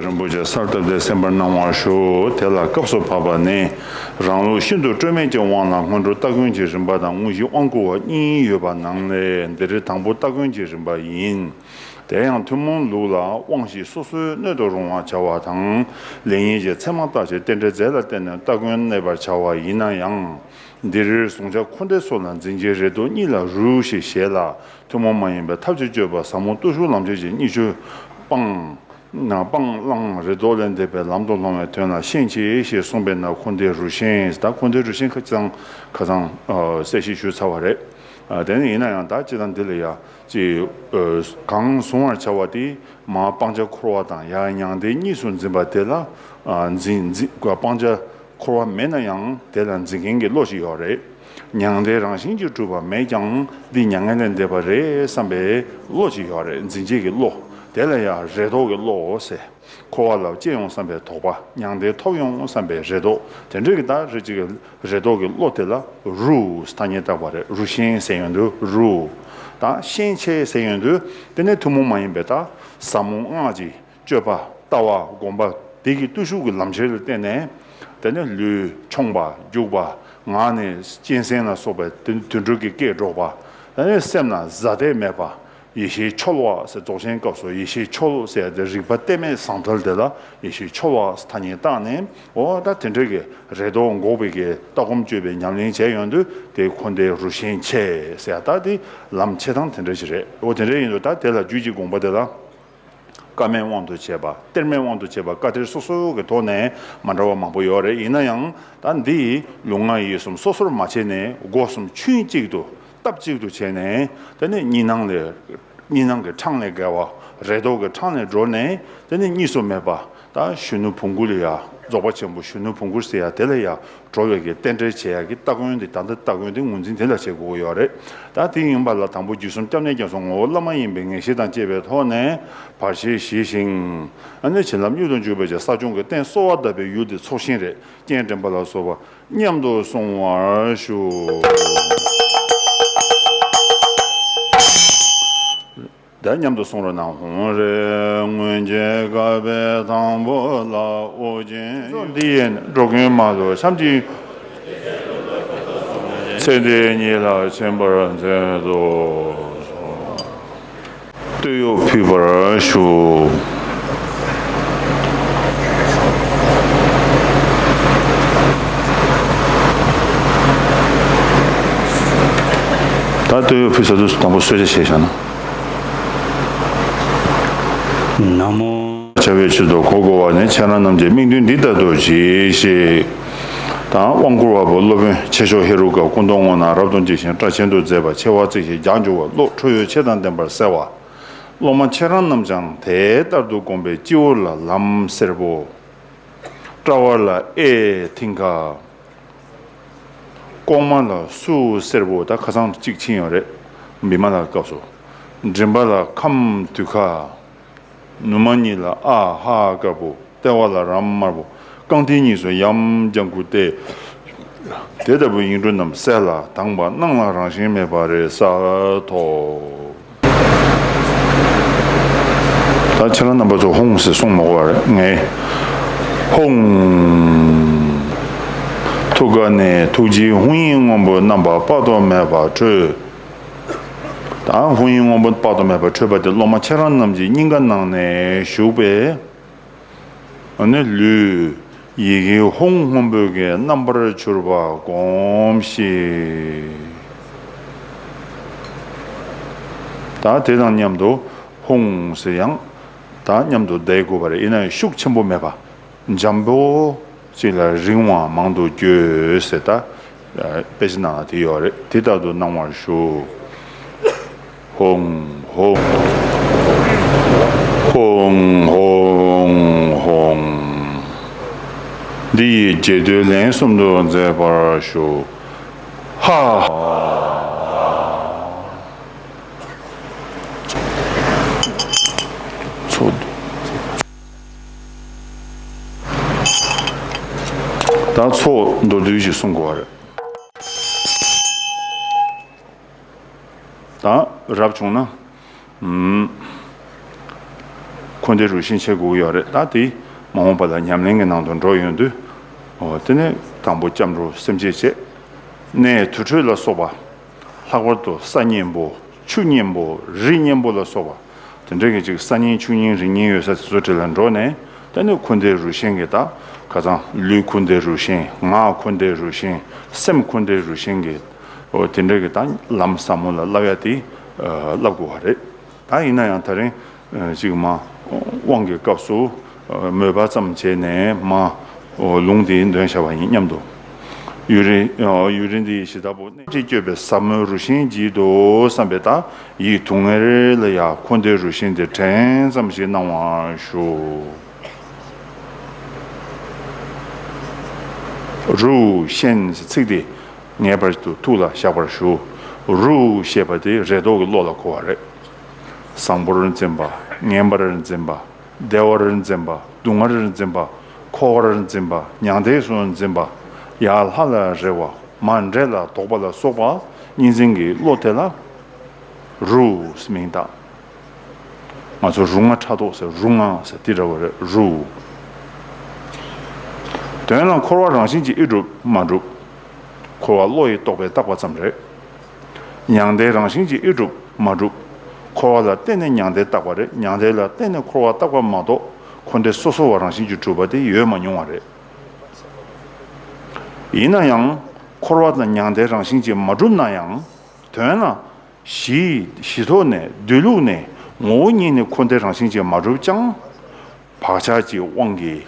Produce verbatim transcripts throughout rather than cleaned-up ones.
རིན་པོ་ཆེ་གསལ་བཏབ་སྟེ་གསན་པར་གནང་བར་ཞུ། དེ་ལ་སྐབས་སུ་བབ་པ་ནི། རང་ལུགས་ཤིན་ཏུ་སྤྲོས་མེད་ཀྱི་དབང་ལ་སྔོན་འགྲོ་སྟ་གོན་གྱི་རིམ་པ་དང་དངོས་གཞི་དབང་བསྐུར་བ་གཉིས་ཡོད་པ་ནང་ལས་འདིར་དང་པོ་སྟ་གོན་གྱི་རིམ་པ་ཡིན། དེ་ཡང་ཐུན་མོང་ལུགས་ལ་དབང་བཞི་སོ་སོའི་སྣོད་དུ་རུང་བར་བྱ་བ་དང་། ལེགས་ཉེས་ཀྱི་མཚན་མ་བརྟག་བྱའི་རྟེན་འབྲེལ་རྫས་ལ་བརྟེན་ནས་སྟ་གོན་གནས་པར་བྱ་བ་ཡིན་ན་ཡང་། འདིར་གཟུང་བྱ་འཁོར་འདས་སོགས་ལ་འཛིན་བྱའི་རེ་དོགས་གཉིས་ལ་རུ་ཞེས་བཞེད་ལ། ཐུན་མོང་མ་ཡིན་པའི་ཐབས་ཀྱི་སྤྱོད་པ་ཟབ་མོ་སྟོབས་ཞུགས་ལམ་སྤྱོད་ཀྱི་གཉིས་ཆོས་སྤང་། ན་སྤང་བླང་རེ་དོགས་ལས་འདས་པའི་ལམ་དུ་སློང་བའི་དོན་ལ་ཤན་ཕྱེ་ཞེས་གསུངས་པས་ན། འཁོར་འདས་རུ་ཤན། ད་འཁོར་འདས་རུ་ཤན་ཁ་ཚང་ཁ་ཚང་གསལ་བཤད་ཞུས་ཚར་བ་རེད། དེ་ནི་ཡིན་ན་ཡང་ད་སྤྱིར་བཏང་འདི་ལ་ཡ་ཅིག་གང་གཟུང་བར་བྱ་བ་དེ་མར་སྤང་བྱ་འཁོར་བ་དང་ཡར་མྱང་འདས་གཉིས་སུ་འཛིན་པ་དེ་ལ་འཛིན་འཛིན་སྤང་བྱ། འཁོར་བ་མེད་ན་ཡང་དེ་ལ་འཛིན་མཁན་གྱི་བློ་ཞིག་ཡོད་རེད། མྱང་འདས་རང་བཞིན་གྱིས་གྲུབ་པ་མེད་ཀྱང་འདི་མྱ་ངན་ལས་འདས་པ་རེད་བསམ་པའི་བློ་ཞིག་ཡོད་རེད། འཛིན་བྱེད་ཀྱི་བློ། དེ་ལ་ཡང་རེ་དོགས་ཀྱི་བློ་ཟེར། འཁོར་བ་ལ་སྐྱེ་ཡོང་བསམ་པའི་དོགས་པ། མྱང་འདས་ཐོབ་ཡོང་བསམ་པའི་རེ་དོགས། དེ་འདྲ་གི་ད་རེ་གཅིག་གི་རེ་དོགས་ཀྱི་བློ་དེ་ལ་རུ་ཐ་སྙད་བཏགས་པ་རེད། རུ་ཤན་ཟེར་ཡོང་དུས་རུ། ད་ཤན་ཕྱེ་ཟེར་ཡོང་དུས་དེ་ནི་ཐུན་མོང་མ་ཡིན་པའི་ད་ཟབ་མོ་སྔགས་ཀྱི་སྤྱོད་པ། ལྟ་བ། སྒོམ་པ། དེ་གི་བརྟུལ་ཞུགས་ཀྱི་ལམ་ཁྱེར་ལ་བརྟེན་ནས། དེ་ནས་ལུས་མཆོངས་པ། རྒྱུག་པ། ངག་ནས་གཅན་གཟན་ལ་སོགས་པའི་དུད་འགྲོ་གི་སྐད་སྒྲོག་པ། དེ་ནས་སེམས་ན་གཟའ་གཏད་མེད་པ། ཡེ་ཤེས་འཆོལ་བ་ཟེར། རྫོགས་ཆེན་སྐབས་སུ་ཡེ་ཤེས་འཆོལ་ཟེར་ཡ་དེ་རིག་པ་གཏད་མེད་ཟང་ཐལ་དེ་ལ་ཡེ་ཤེས་འཆོལ་བ་ཐ་སྙད་བཏགས་ནས། འོ་ད་དེ་འདྲ་གི་རེ་དོགས་འགོག་པའི་གི་ལྟ་སྒོམ་སྤྱོད་པའི་ཉམས་ལེན་བྱས་ཡོང་དུས་དེ་འཁོར་འདས་རུ་ཤན་ཕྱེ་ཟེར་ཡ། ད་དེ་ལམ་ཕྱེ་སྟངས་དེ་འདྲ་ཞིག་རེད། འོ་དེ་འདྲ་ཡིན་དུས་ད་དེ་ལ་རྒྱུད་ཀྱི་དགོངས་པ་དེ་ལ། བཀའ་མའི་དབང་དུ་བྱས་པ། གཏེར་མའི་དབང་དུ་བྱས་པ། བཀའ་གཏེར་སོ་སོ་གི་ཐོག་ནས་མ་འདྲ་བ་མང་པོ་ཡོད་རེད། ཡིན་ན་ཡང་ད་འདི་ལུས་ངག་ཡིད་གསུམ་སོ་སོར་མ་ཕྱེ་ནས་སྒོ་གསུམ་ཆུན་གཅིག་ཏུ་སྟབས་གཅིག་ཏུ་བྱས་ནས། དེ་ནས་གཉིས་སྣང་ལས་གཉིས་སྣང་གི་འཕྲང་ལས་བརྒལ་བ། རེ་དོགས་ཀྱི་འཕྲང་ལས་གྲོལ་ནས། དེ་ནས་གཉིས་སུ་མེད་པ། ད་གཞོན་ནུ་བོང་གུ་ལ་ཡ། རྫོགས་པ་ཆེན་པོ་གཞོན་ནུ་བོང་གུ་ཟེར་ཡ་དེ་ལ་ཡ། གྲོལ་བའི་གི་རྟེན་འབྲེལ་བྱེད་ཡ་གི་སྟ་གོན་དེ། ད་ལྟ་སྟ་གོན་དེ་ངོས་འཛིན་དེ་ལ་བྱེད་དགོས་ཀྱི་ཡོད་རེད། ད་དེ་ཡིན་པ་ལ་དང་པོ་རྒྱུད་གསུམ་སྐྱབས་གནས་རྒྱ་མཚོ་ངོ་བོ་བླ་མ་ཡིན་པའི་ངེས་ཤེས་དང་བཅས་པའི་ཐོག་ནས་བར་ཆད་ཞི་ཞིང་། ཨ་ནི་བྱིན་རླབས་མྱུར་དུ་འཇུག་པའི་ཕྱིར་ས་སྐྱོང་གི་རྟེན་གསོལ་བ་གདབ་པའི་ཡུལ་དེ་ཚོགས་ཞིང་རེད། རྐྱེན་འདྲེན་པ་ལ་སོགས་པ་མཉམ་དུ་བསྲུང་བར་ཞུ། ད་མཉམ་དུ་གསུང་རོགས་གནང་། ཧཱུྃ་རེ་སྔོན་བྱོན་གར་པའི་དང་པོ་ལ། ཨོ་རྒྱན་འདི་ཡིས་འགྲོ་ཀུན་མ་ལུས་བྱམས་ཀྱི། ཚེ་འདི་ཉིད་ལ་ཕྱིན་པར་མཛད་དུ་གསོལ། བསྟོད་གཡོག་ཕུལ་བར་ཞུ། ད་བསྟོད་གཡོག་ཕུལ་ཚར་དུས་དང་པོ་གསོལ་ཇ་བཞེས་བཞག་ན། ན་མོ། བྱ་བའི་ཕྱིར་དུ་གོ་བགོ་བ་ནི། ཁྱེད་རང་རྣམས་ཀྱི་དམིགས་འདུན་འདི་ལྟར་དུ་གྱིས་ཤིག། དང་དབང་བསྐུར་བ་པོ་སློབ་དཔོན་ཆེ་མཆོག་ཧེ་རུ་ཀ་སྐུ་མདོག་སྔོ་ནག་རབ་ཏུ་འཇིགས་ཤིང་སྐྲ་ཆེན་དུ་མཛེས་པ། མཆེ་བ་གཙིགས་ཤིང་རྒྱགས་འཇུག་པ། བློ་ཁྲོ་བོའི་ཆས་དང་ལྡན་པར་གསལ་བ། སློབ་མ་ཁྱེད་རང་རྣམས་ཀྱང་དེ་ལྟར་དུ་བསྒོམས་པས་སྤྱི་བོ་ལ་ལམ་སེར་པོ། དཔྲལ་བ་ལ་གཡས་མཐིང་ཁ། ལྐོག་མ་ལ་སུ་སེར་པོ། ད་ཁ་སང་གཅིག་ཕྱིན་ཡོད་རེད། བི་མ་ལ་སྐབས་སུ། མགྲིན་པ་ལ་ཁམས་དུད་ཁ། ནུ་མ་གཉིས་ལ་ཨ་ཧ་དཀར་པོ། ལྟེ་བ་ལ་རམ་དམར་པོ། རྐང་མཐིལ་གཉིས་སུ་ཡམ་ལྗང་ཁུ་སྟེ། དེ་ལྟ་བུའི་ཡིག་འབྲུ་རྣམས་གསལ་ལ་དྭངས་པ་སྣང་ལ་རང་བཞིན་མེད་པ་རེད་གསལ་ཐོགས། ད་ཁྱེད་རང་རྣམ་པ་ཚོ་ཧཱུྃ་ཟེར་གསུང་མ་དགོས་པ་རེད། ངས་ཧཱུྃ། ཐུགས་ཀ་ནས་ཐུགས་རྗེའི་ཧཱུྃ་ཡིག་སྔོན་པོའི་རྣམ་པ་དཔག་ཏུ་མེད་པ་འཕྲོས། ད་ཧཱུྃ་ཡིག་སྔོན་པོ་དཔག་ཏུ་མེད་པ་འཕྲོས་པ་དེ་སློབ་མ་ཁྱེད་རང་རྣམས་ཀྱི་སྙིང་ག་ནང་ནས་ཞུགས་པས། ཨ་ནི་ལུས་ཡི་གེ་ཧཱུྃ་སྔོན་པོའི་གི་རྣམ་པར་གྱུར་པ་བསྒོམས་ཤིག། ད་དེ་དང་མཉམ་དུ་ཧཱུྃ་ཟེར་ཡང་ད་མཉམ་དུ་བཟླས་དགོས་པ་རེད། ཡིན་ན་ཡང་ཤུགས་ཆེན་པོ་མེད་པ། འཇམ་པོ་གཅིག་ལ་རིང་བ་མང་དུ་བརྗོད་ཟེར། ད་དཔེ་ཆ་ནང་ལ་དེ་ཡོད་རེད། དེ་ལྟར་དུ་གནང་བར་ཞུ། ཧཱུྃ་ཧཱུྃ། ཧཱུྃ་ཧཱུྃ་ཧཱུྃ། འདི་ཡི་རྗེས་ཟློས་ལན་གསུམ་དུ་མཛད་པར་ཞུ། ཧ། ཚོགས། ད་ཚོགས་མདོར་བསྡུས་ཤིག་གསུང་དགོས་པ་རེད། ད་རབ་བྱུང་ན། ཨུམ། འཁོར་འདས་རུ་ཤན་ཕྱེ་དགོས་ཀྱི་ཡོད་རེད། ད་དེ་མ་འོངས་པ་ལ་ཉམས་ལེན་གྱི་ནང་དུ་འགྲོ་ཡོང་དུས། འོ་དེ་ནས་དང་པོ་སྐྱབས་འགྲོ་སེམས་བསྐྱེད་བྱས། གནས་དུར་ཁྲོད་ལ་སོགས་པ། ལྷག་པར་དུ་ས་གཉན་པོ། ཆུ་གཉན་པོ། རི་གཉན་པོ་ལ་སོགས་པ། དེ་འདྲ་གི་ཅིག་ས་གཉན་ཆུ་གཉན་རི་གཉན་ཡོད་ས་དེ་ཚོ་དེ་ལ་འགྲོ་ནས། དེ་ནས་འཁོར་འདས་རུ་ཤན་གྱི་ད་ཁ་སང་ལུས་འཁོར་འདས་རུ་ཤན། ངག་འཁོར་འདས་རུ་ཤན། སེམས་འཁོར་འདས་རུ་ཤན་གྱི། འོ་དེ་འདྲ་གི་ད་ལམ་ཟབ་མོ་ལ་བསླབ་ཡ་དེ་བསླབ་དགོས་པ་རེད། ད་ཡིན་ན་ཡང་ད་རིང་ཅིག་མ་དབང་གི་སྐབས་སུ་མོས་པ་ཙམ་བྱས་ནས་མ་ལུང་དེ་འདོན་བྱ་བ་ཡིན་སྙམ་དུ། ཡུན་རིང་ཡུན་རིང་འདི་ཡི་ཞེ་ད་པོ་གནས་ཅིག་བསྐྱོད་པའི་ཟབ་མོའི་རུ་ཤན་བགྱིད་དོ་བསམ་པའི་ད་ཡིད་དུང་ངེར་ལ་ཡ་འཁོར་འདས་རུ་ཤན་དེ་དྲན་ཙམ་ཞིག་གནང་བར་ཞུ། རུ་ཤན་ཚིག་དེ་ངེས་པར་དུ་ཐུགས་ལ་བཞག་པར་ཞུ། རུ་ཞེས་པ་དེ་རེ་དོགས་ཀྱི་བློ་ལ་གོ་བ་རེད། བཟང་པོར་འཛིན་པ། ངན་པར་འཛིན་པ། བདེ་བར་འཛིན་པ། སྡུག་བསྔལ་འཛིན་པ། འཁོར་བར་འཛིན་པ། མྱང་འདས་སུ་འཛིན་པ། ཡར་ལྷ་ལ་རེ་བ། མར་འདྲེ་ལ་དོགས་པ་ལ་སོགས་པ་གཉིས་འཛིན་གྱི་བློ་དེ་ལ་རུ་ཟེར་མིང་བཏགས། ང་ཚོ་རུ་ང་ཕྲག་དོག་ཟེར། རུ་ང་ཟེར་དེ་འདྲ་བ་རེད། རུ། དོན་ལ་འཁོར་བ་རང་བཞིན་གྱིས་ཨེ་གྲུབ་མ་གྲུབ། འཁོར་བ་བློ་ཡིས་རྟོགས་པས་བཏགས་པ་ཙམ་རེད། མྱང་འདས་རང་བཞིན་གྱིས་ཨེ་གྲུབ་མ་གྲུབ། འཁོར་བ་ལ་བརྟེན་ནས་མྱང་འདས་བཏགས་པ་རེད། མྱང་འདས་ལ་བརྟེན་ནས་འཁོར་བ་བཏགས་པ་མ་གཏོགས་འཁོར་འདས་སོ་སོ་བ་རང་བཞིན་གྱིས་གྲུབ་པ་དེ་ཡོད་མ་མྱོང་བ་རེད། ཡིན་ན་ཡང་། འཁོར་བ་དང་མྱང་འདས་རང་བཞིན་གྱིས་མ་གྲུབ་ན་ཡང་། དོན་ལ། གཞི། གཞི་ཐོག་ནས། སྡོད་ལུགས་ནས། ངོ་བོ་ཉིད་ནས་འཁོར་འདས་རང་བཞིན་གྱིས་མ་གྲུབ་ཀྱང་། བག་ཆགས་ཀྱི་དབང་གིས།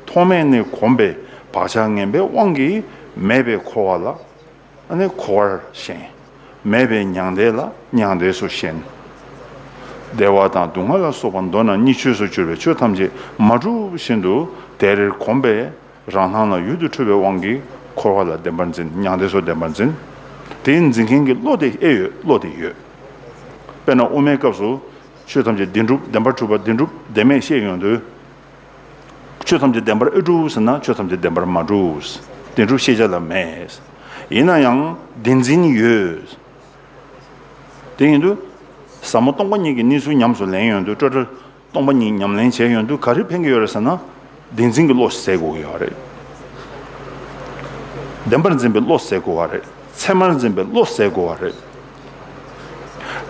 ཐོག་མེད་ནས་གོམས་པའི་བག་ཆགས་ངན་པའི་དབང་གིས་མེད་པའི་འཁོར་བ་ལ། ཨ་ནི་འཁོར་བར་ཞེན། མེད་པའི་མྱང་འདས་ལ་མྱང་འདས་སུ་ཞེན། བདེ་བ་དང་སྡུག་བསྔལ་ལ་སོགས་པ་མདོར་ན་གཉིས་ཆོས་སུ་གྱུར་པའི་ཆོས་ཐམས་ཅད་མ་གྲུབ་བཞིན་དུ་དེར་གོམས་པས། རང་སྣང་ལ་ཡུལ་དུ་འཁྲུལ་བའི་དབང་གིས་འཁོར་བ་ལ་བདེན་པར་འཛིན། མྱང་འདས་སུ་བདེན་པར་འཛིན། དེ་འཛིན་མཁན་གྱི་བློ་དེ་ཨེ་ཡོད། བློ་དེ་ཡོད། དཔེར་ན་དབུ་མའི་སྐབས་སུ་ཆོས་ཐམས་ཅད་བདེན་གྲུབ། བདེན་པར་གྲུབ་པ་བདེན་གྲུབ་བདེན་མེད་བཤད་ཡོང་དུས། ཆོས་ཐམས་ཅད་བདེན་པར་ཨེ་གྲུབ་ཟེར་ན་ཆོས་ཐམས་ཅད་བདེན་པར་མ་གྲུབ། བདེན་གྲུབ་ཤེས་བྱ་ལ་མེད། ཡིན་ན་ཡང་བདེན་འཛིན་ཡོད། དེ་ཡིན་དུས། ཟབ་མོ་སྟོང་པ་ཉིད་ཀྱི་གནས་ཚུལ་ཉམས་སུ་ལེན་ཡོང་དུས་སྤྲོས་བྲལ་སྟོང་པ་ཉིད་ཉམས་ལེན་བྱས་ཡོང་དུས་ག་རེ་ཕན་གྱི་ཡོད་རེད་ཟེར་ན། བདེན་འཛིན་གྱི་བློ་ཟད་དགོས་ཀྱི་ཡོད་རེད། བདེན་པར་འཛིན་པའི་བློ་ཟད་དགོས་པ་རེད། ཚད་མར་འཛིན་པའི་བློ་ཟད་དགོས་པ་རེད།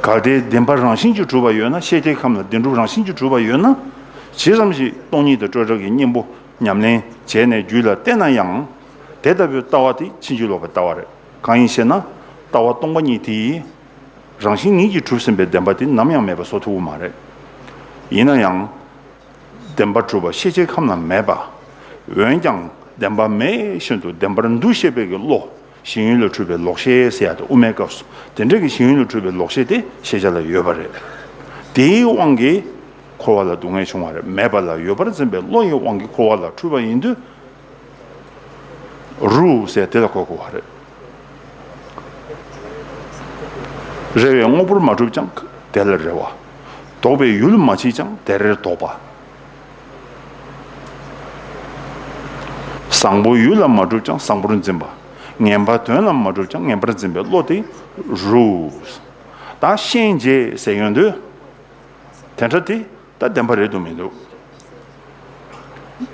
གལ་ཏེ་བདེན་པ་རང་བཞིན་གྱིས་གྲུབ་པ་ཡོད་ན། ཤེས་བྱའི་ཁམས་ལ་བདེན་གྲུབ་རང་བཞིན་གྱིས་གྲུབ་པ་ཡོད་ན། ཇི་ཙམ་ཞིག་སྟོང་ཉིད་དང་སྤྲོས་བྲལ་གྱི་གཉེན་པོ་ཉམས་ལེན་བྱས་ནས་རྒྱུད་ལ་བསྟེན་ན་ཡང་། དེ་ལྟ་བུའི་ལྟ་བ་དེ་ཕྱིན་ཅི་ལོག་པའི་ལྟ་བ་རེད། གང་ཡིན་ཞེ་ན། ལྟ་བ་སྟོང་པ་ཉིད་དེ། རང་བཞིན་ཉིད་ཀྱིས་གྲུབ་ཟིན་པའི་བདེན་པ་དེ་ནམ་ཡང་མེད་པ་བཟོ་ཐུབ་ཀྱི་མ་རེད། ཡིན་ན་ཡང་། བདེན་པར་གྲུབ་པ་ཤེས་བྱའི་ཁམས་ན་མེད་པ། འོན་ཀྱང་བདེན་པ་མེད་བཞིན་དུ་བདེན་པར་འདུ་ཤེས་པའི་གི་བློ། ཞེན་ཡུལ་ལ་འཁྲུལ་པའི་ལོག་ཤེས་ཟེར་ཡ་དེ་དབུ་མའི་སྐབས་སུ་དེ་འདྲ་གི་ཞེན་ཡུལ་ལ་འཁྲུལ་པའི་ལོག་ཤེས་དེ་ཤེས་བྱ་ལ་ཡོད་པ་རེད། དེའི་དབང་གིས་འཁོར་བ་ལ་སྡུག་བསྔལ་བྱུང་བ་རེད། མེད་པ་ལ་ཡོད་པར་འཛིན་པའི་བློ་ཡི་དབང་གིས་འཁོར་བ་ལ་འཁྲུལ་པ་ཡིན་དུས། རུ་ཟེར་དེ་ལ་གོ་དགོས་པ་རེད། རེ་བའི་དངོས་པོར་མ་གྲུབ་ཀྱང་དེ་ལ་རེ་བ། དོགས་པའི་ཡུལ་མ་མཆིས་ཀྱང་དེར་རེ་དོགས་པ། བཟང་པོ་ཡུལ་ལ་མ་གྲུབ་ཀྱང་བཟང་པོར་འཛིན་པ། ངན་པ་དོན་ལ་མ་གྲུབ་ཀྱང་ངན་པར་འཛིན་པའི་བློ་དེ་རུ། ད་ཤན་འབྱེད་ཟེར་ཡོང་དུས། དེ་འདྲ་དེ་ད་བདེན་པ་རེད་འདུག་མི་འདུག་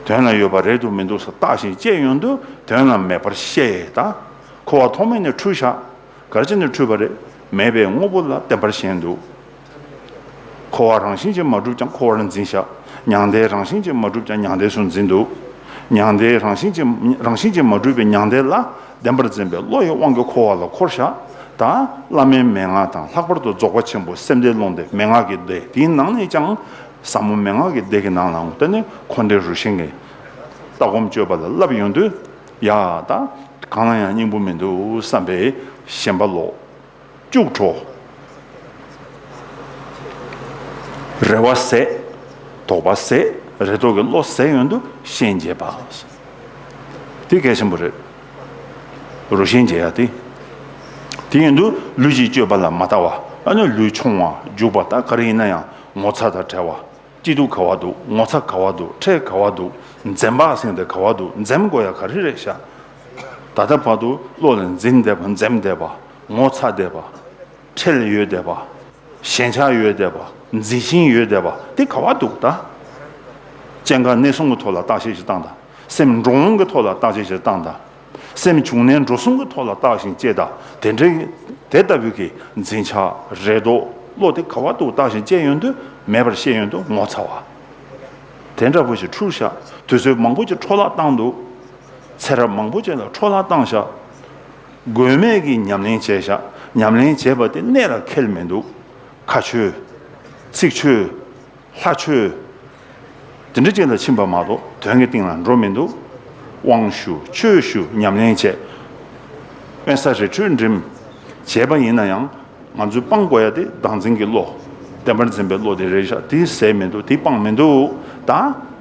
དོན་ལ་ཡོད་པ་རེད་འདུག་མི་འདུག་ཟེར་བརྟག་ཅིང་དཔྱད་ཡོང་དུས་དོན་ལ་མེད་པར་ཤེས། ད་འཁོར་བ་ཐོག་མེད་ནས་འཁྲུལ་བཞག་ག་རེ་བྱས་ནས་འཁྲུལ་པ་རེད། མེད་པའི་དངོས་པོ་ལ་བདེན་པར་ཞེན་འདུག་འཁོར་བ་རང་བཞིན་གྱིས་མ་གྲུབ་ཀྱང་འཁོར་བར་འཛིན་བཞག་མྱང་འདས་རང་བཞིན་གྱིས་མ་གྲུབ་ཀྱང་མྱང་འདས་སུ་འཛིན་འདུག་མྱང་འདས་རང་བཞིན་གྱིས་རང་བཞིན་གྱིས་མ་གྲུབ་པའི་མྱང་འདས་ལ་བདེན་པར་འཛིན་པའི་བློ་ཡི་དབང་གིས་འཁོར་བ་ལ་འཁོར་བཞག་ད་བླ་མའི་མན་ངག་དང་ལྷག་པར་དུ་རྫོགས་པ་ཆེན་པོ་སེམས་སྡེ་ཀློང་སྡེ་མན་ངག་གི་སྡེ་དེའི་ནང་ནས་ཀྱང་ཟབ་མོ་མན་ངག་གི་སྡེ་གི་ནང་ལའང་དེ་ནི་འཁོར་འདས་རུ་ཤན་གྱི་ལྟ་སྒོམ་སྤྱོད་པ་ལ་བསླབ་ཡོང་དུས། ཡ་ད་གང་ལ་ཡང་སྙིང་པོ་མི་འདུག་བསམ་པའི་ཞེན་པ་ལོག་སྐྱུག་བྲོ། རེ་བ་ཟད། དོགས་པ་ཟད། རེ་དོགས་ཀྱི་བློ་ཟད་ཡོང་དུས་ཤན་འབྱེད་པ། དེ་གལ་ཆེན་པོ་རེད། རུ་ཤན་འབྱེད་ཡ་དེ། དེ་ཡིན་དུས་ལུས་ཀྱི་སྤྱོད་པ་ལ་མ་ལྟ་བ། ཨ་ནི་ལུས་ཆུང་བ་རྒྱུག་པ་ད་ག་རེ་ཡིན་ན་ཡང་ངོ་ཚ་དང་བྲལ་བ། སྐྱིད་སྡུག་ག་བ་འདུག་ངོ་ཚ་ག་བ་འདུག་ཁྲེལ་ག་བ་འདུག་འཛེམ་བག་ཟེར་དེ་ག་བ་འདུག་འཛེམ་དགོས་ཡ་ག་རེ་རེད་ཤག་ད་ལྟ་བར་དུ་བློ་ལ་འཛིན་བསྡད་པ། འཛེམ་བསྡད་པ། ངོ་ཚ་བསྡད་པ། ཁྲེལ་ཡོད་བསྡད་པ། ཞེན་ཆགས་ཡོད་བསྡད་པ། འཛིན་ཞེན་ཡོད་བསྡད་པ་དེ་ག་བ་འདུག་ད་ སྤྱན་སྔར་གནས་གསུམ་གྱི་ཐོག་ལ་བརྟག་དཔྱད་ཅིག་བཏང་དང་། སེམས་འགྲོ་འོང་གི་ཐོག་ལ་བརྟག་དཔྱད་ཅིག་བཏང་དང་། སེམས་བྱུང་གནས་འགྲོ་གསུམ་གྱི་ཐོག་ལ་བརྟག་ཅིང་དཔྱད་དང་། དེ་འདྲའི་དེ་ལྟ་བུའི་གི་འཛིན་ཆགས་རེ་དོགས་བློ་དེ་ག་བ་འདུག་བརྟག་ཅིང་དཔྱད་ཡོང་དུས་མེད་པར་ཤེས་ཡོང་དུས་ངོ་ཚ་བ། དེ་འདྲ་པོ་ཞིག་འཁྲུལ་ཤག་དུས་ཚོད་མང་པོ་ཅིག་འཕྲོ་བརླག་བཏང་འདུག་ཚེ་རབས་མང་པོ་ཅིག་ལ་འཕྲོ་བརླག་བཏང་ཤག་དགོས་མེད་ཀྱི་ཉམས་ལེན་བྱས་ཤག་ཉམས་ལེན་བྱས་པ་དེ་གནད་ལ་འཁེལ་མི་འདུག་ཁ་ཆོས། ཚིག་ཆོས། ལྷ་ཆོས། དེ་འདྲ་ཅིག་ལ་ཕྱིན་པ་མ་གཏོགས་དོན་གྱི་སྟེང་ལ་འགྲོ་མི་འདུག་དབང་ཞུ་ཆོས་ཞུ་ཉམས་ལེན་བྱས། དབེན་ས་རི་ཁྲོད་འགྲིམ། བྱས་པ་ཡིན་ན་ཡང་ང་ཚོས་སྤང་དགོས་ཡ་དེ་བདག་འཛིན་གྱི་བློ། བདེན་པར་འཛིན་པའི་བློ་དེ་རེད་ཤག་དེ་ཟད་མི་འདུག་དེ་སྤང་མི་འདུག་ད་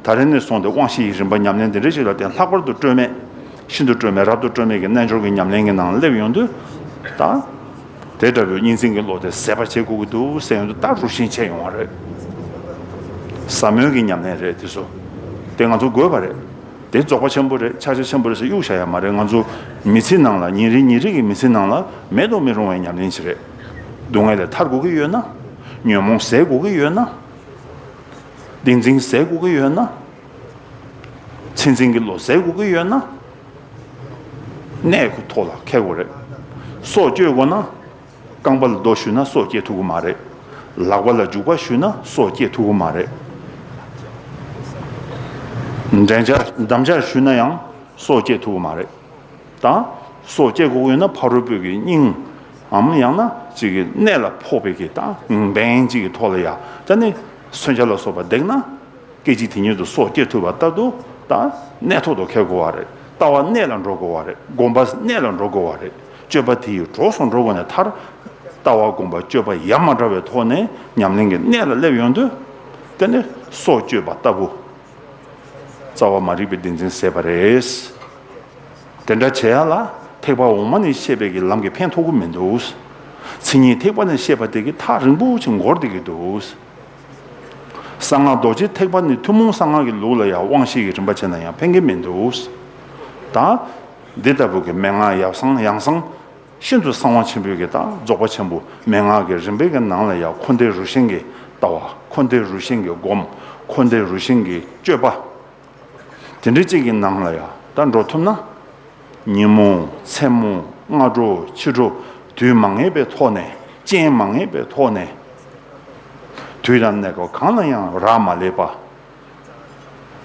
ད་རེས་ནས་བཟུང་སྟེ་དབང་བཞི་ཡི་རིམ་པ་ཉམས་ལེན་དེ་འདྲ་ཞིག་ལ་བརྟེན་ལྷག་པར་དུ་སྤྲོས་མེད། ཤིན་ཏུ་སྤྲོས་མེད་རབ་ཏུ་སྤྲོས་མེད་ཀྱི་རྣལ་འབྱོར་གྱི་ཉམས་ལེན་གྱི་ནང་སླེབས་ཡོང་དུས། ད། དེ་འདྲ་བའི་གཉིས་འཛིན་གྱི་བློ་དེ་ཟད་པ་བྱེད་དགོས་ཀྱི་འདུག་ཟེར་ཡོང་དུས་ད་རུ་ཤན་ཆད་ཡོང་བ་རེད། ཟབ་མོའི་གི་ཉམས་ལེན་རེད་དེ་ཚོ། དེ་ང་ཚོ་དགོས་པ་རེད། དེ་རྫོགས་པ་ཆེན་པོ་རེད། ཕྱག་རྒྱ་ཆེན་པོ་རེད་ཟེར་གཡུག་བཞག་ཡ་མ་རེད། ང་ཚོ་མི་ཚེ་ནང་ལ་ཉིན་རེ་ཉིན་རེ་གི་མི་ཚེ་ནང་ལ་མེད་དུ་མི་རུང་བའི་ཉམས་ལེན་ཞིག་རེད། སྡུག་བསྔལ་ལས་ཐར་དགོས་ཀྱི་ཡོད་ན། ཉོན་མོངས་ཟད་དགོས་ཀྱི་ཡོད་ན། བདེན་འཛིན་ཟད་དགོས་ཀྱི་ཡོད་ན། མཚན་འཛིན་གྱི་བློ་ཟད་དགོས་ཀྱི་ཡོད་ན། གནས་ཀྱི་ཐོག་ལ་འཁེལ་དགོས་རེད། སྲོག་གཅོད་དགོས་ན། རྐང་པ་ལ་རྡོ་གཞུས་ན་སྲོག་སྐྱེལ་ཐུབ་ཀྱི་མ་རེད། ལག་པ་ལ་རྒྱུག་པ་གཞུས་ན་སྲོག་སྐྱེལ་ཐུབ་ཀྱི་མ་རེད། འདམ་ལྕག་འདམ་ལྕག་གཞུས་ན་ཡང་སྲོག་སྐྱེལ་ཐུབ་ཀྱི་མ་རེད། ད་སྲོག་སྐྱེལ་དགོས་ཀྱི་ཡོད་ན་ཕ་རོལ་པོའི་གི་སྙིང་ངམ་ཡང་ན་ཅིག་གི་གནད་ལ་ཕོག་པའི་གི་ད་འབེན་ཅིག་གི་ཐོག་ལ་ཡ་ད་ནི་མཚོན་ཆ་ལ་སོགས་པ་བརྡེག་ན། སྐད་ཅིག་དེ་ཉིད་དུ་སྲོག་སྐྱེལ་ཐུབ་པ་ལྟར་དུ་ད་གནད་ཐོག་ཏུ་འཁེལ་དགོས་པ་རེད། ལྟ་བ་གནད་ལ་འགྲོ་དགོས་པ་རེད། སྒོམ་པ་གནད་ལ་འགྲོ་དགོས་པ་རེད། སྤྱོད་པ་དེ་ཡི་གྲོགས་སུ་འགྲོ་དགོས་ནས་མཐར། ལྟ་བ་སྒོམ་པ་སྤྱོད་པ་ཡ་མ་བྲལ་བའི་ཐོག་ནས་ཉམས་ལེན་གྱི་གནད་ལ་སླེབས་ཡོང་དུས། དེ་ནི་སྲོག་གཅོད་པ་ལྟ་བུ། རྩ་བ་མ་རིག་པའི་བདེན་འཛིན་ཟད་པ་རེད། དེ་འདྲ་བྱེད་ཡ་ལ་ཐེག་པ་འོག་མ་ནས་བཤད་པའི་གི་ལམ་གྱི་ཕན་ཐོགས་ཀྱི་མི་འདུག་མཚན་ཉིད་ཐེག་པ་ནས་བཤད་པ་དེ་གི་ཐག་རིང་པོ་ཅིག་འགོར་བསྡད་ཀྱི་འདུག་གསང་སྔགས་རྡོ་རྗེ་ཐེག་པ་ནི་ཐུན་མོང་གསང་སྔགས་ཀྱི་ལུགས་ལ་ཡང་དབང་ཤེས་ཀྱི་རིམ་པ་བྱས་ན་ཡང་ཕན་གྱི་མི་འདུག་ད་འདི་ལྟ་བུ་གི་མན་ངག་ཡབ་གསང་ཡང་གསང་ཤིན་ཏུ་གསང་བ་ཆེན་པོའི་གི་ད་རྫོགས་པ་ཆེན་པོ་མན་ངག་གི་རིམ་པའི་གི་ནང་ལ་ཡང་འཁོར་འདས་རུ་ཤན་གྱི་ལྟ་བ། འཁོར་འདས་རུ་ཤན་གྱི་སྒོམ། འཁོར་འདས་རུ་ཤན་གྱི་སྤྱོད་པ། དེ་འདྲ་གཅིག་གི་ནང་ལ་ཡང་ད་འགྲོ་ཐུབ་ན། ཉིན་མོ་མཚན་མོ་སྔ་དྲོ་ཕྱི་དྲོ་དུས་མ་ངེས་པའི་ཐོག་ནས་རྐྱེན་མ་ངེས་པའི་ཐོག་ནས། དུས་དང་གནས་སྐབས་གང་ལ་ཡང་རག་མ་ལས་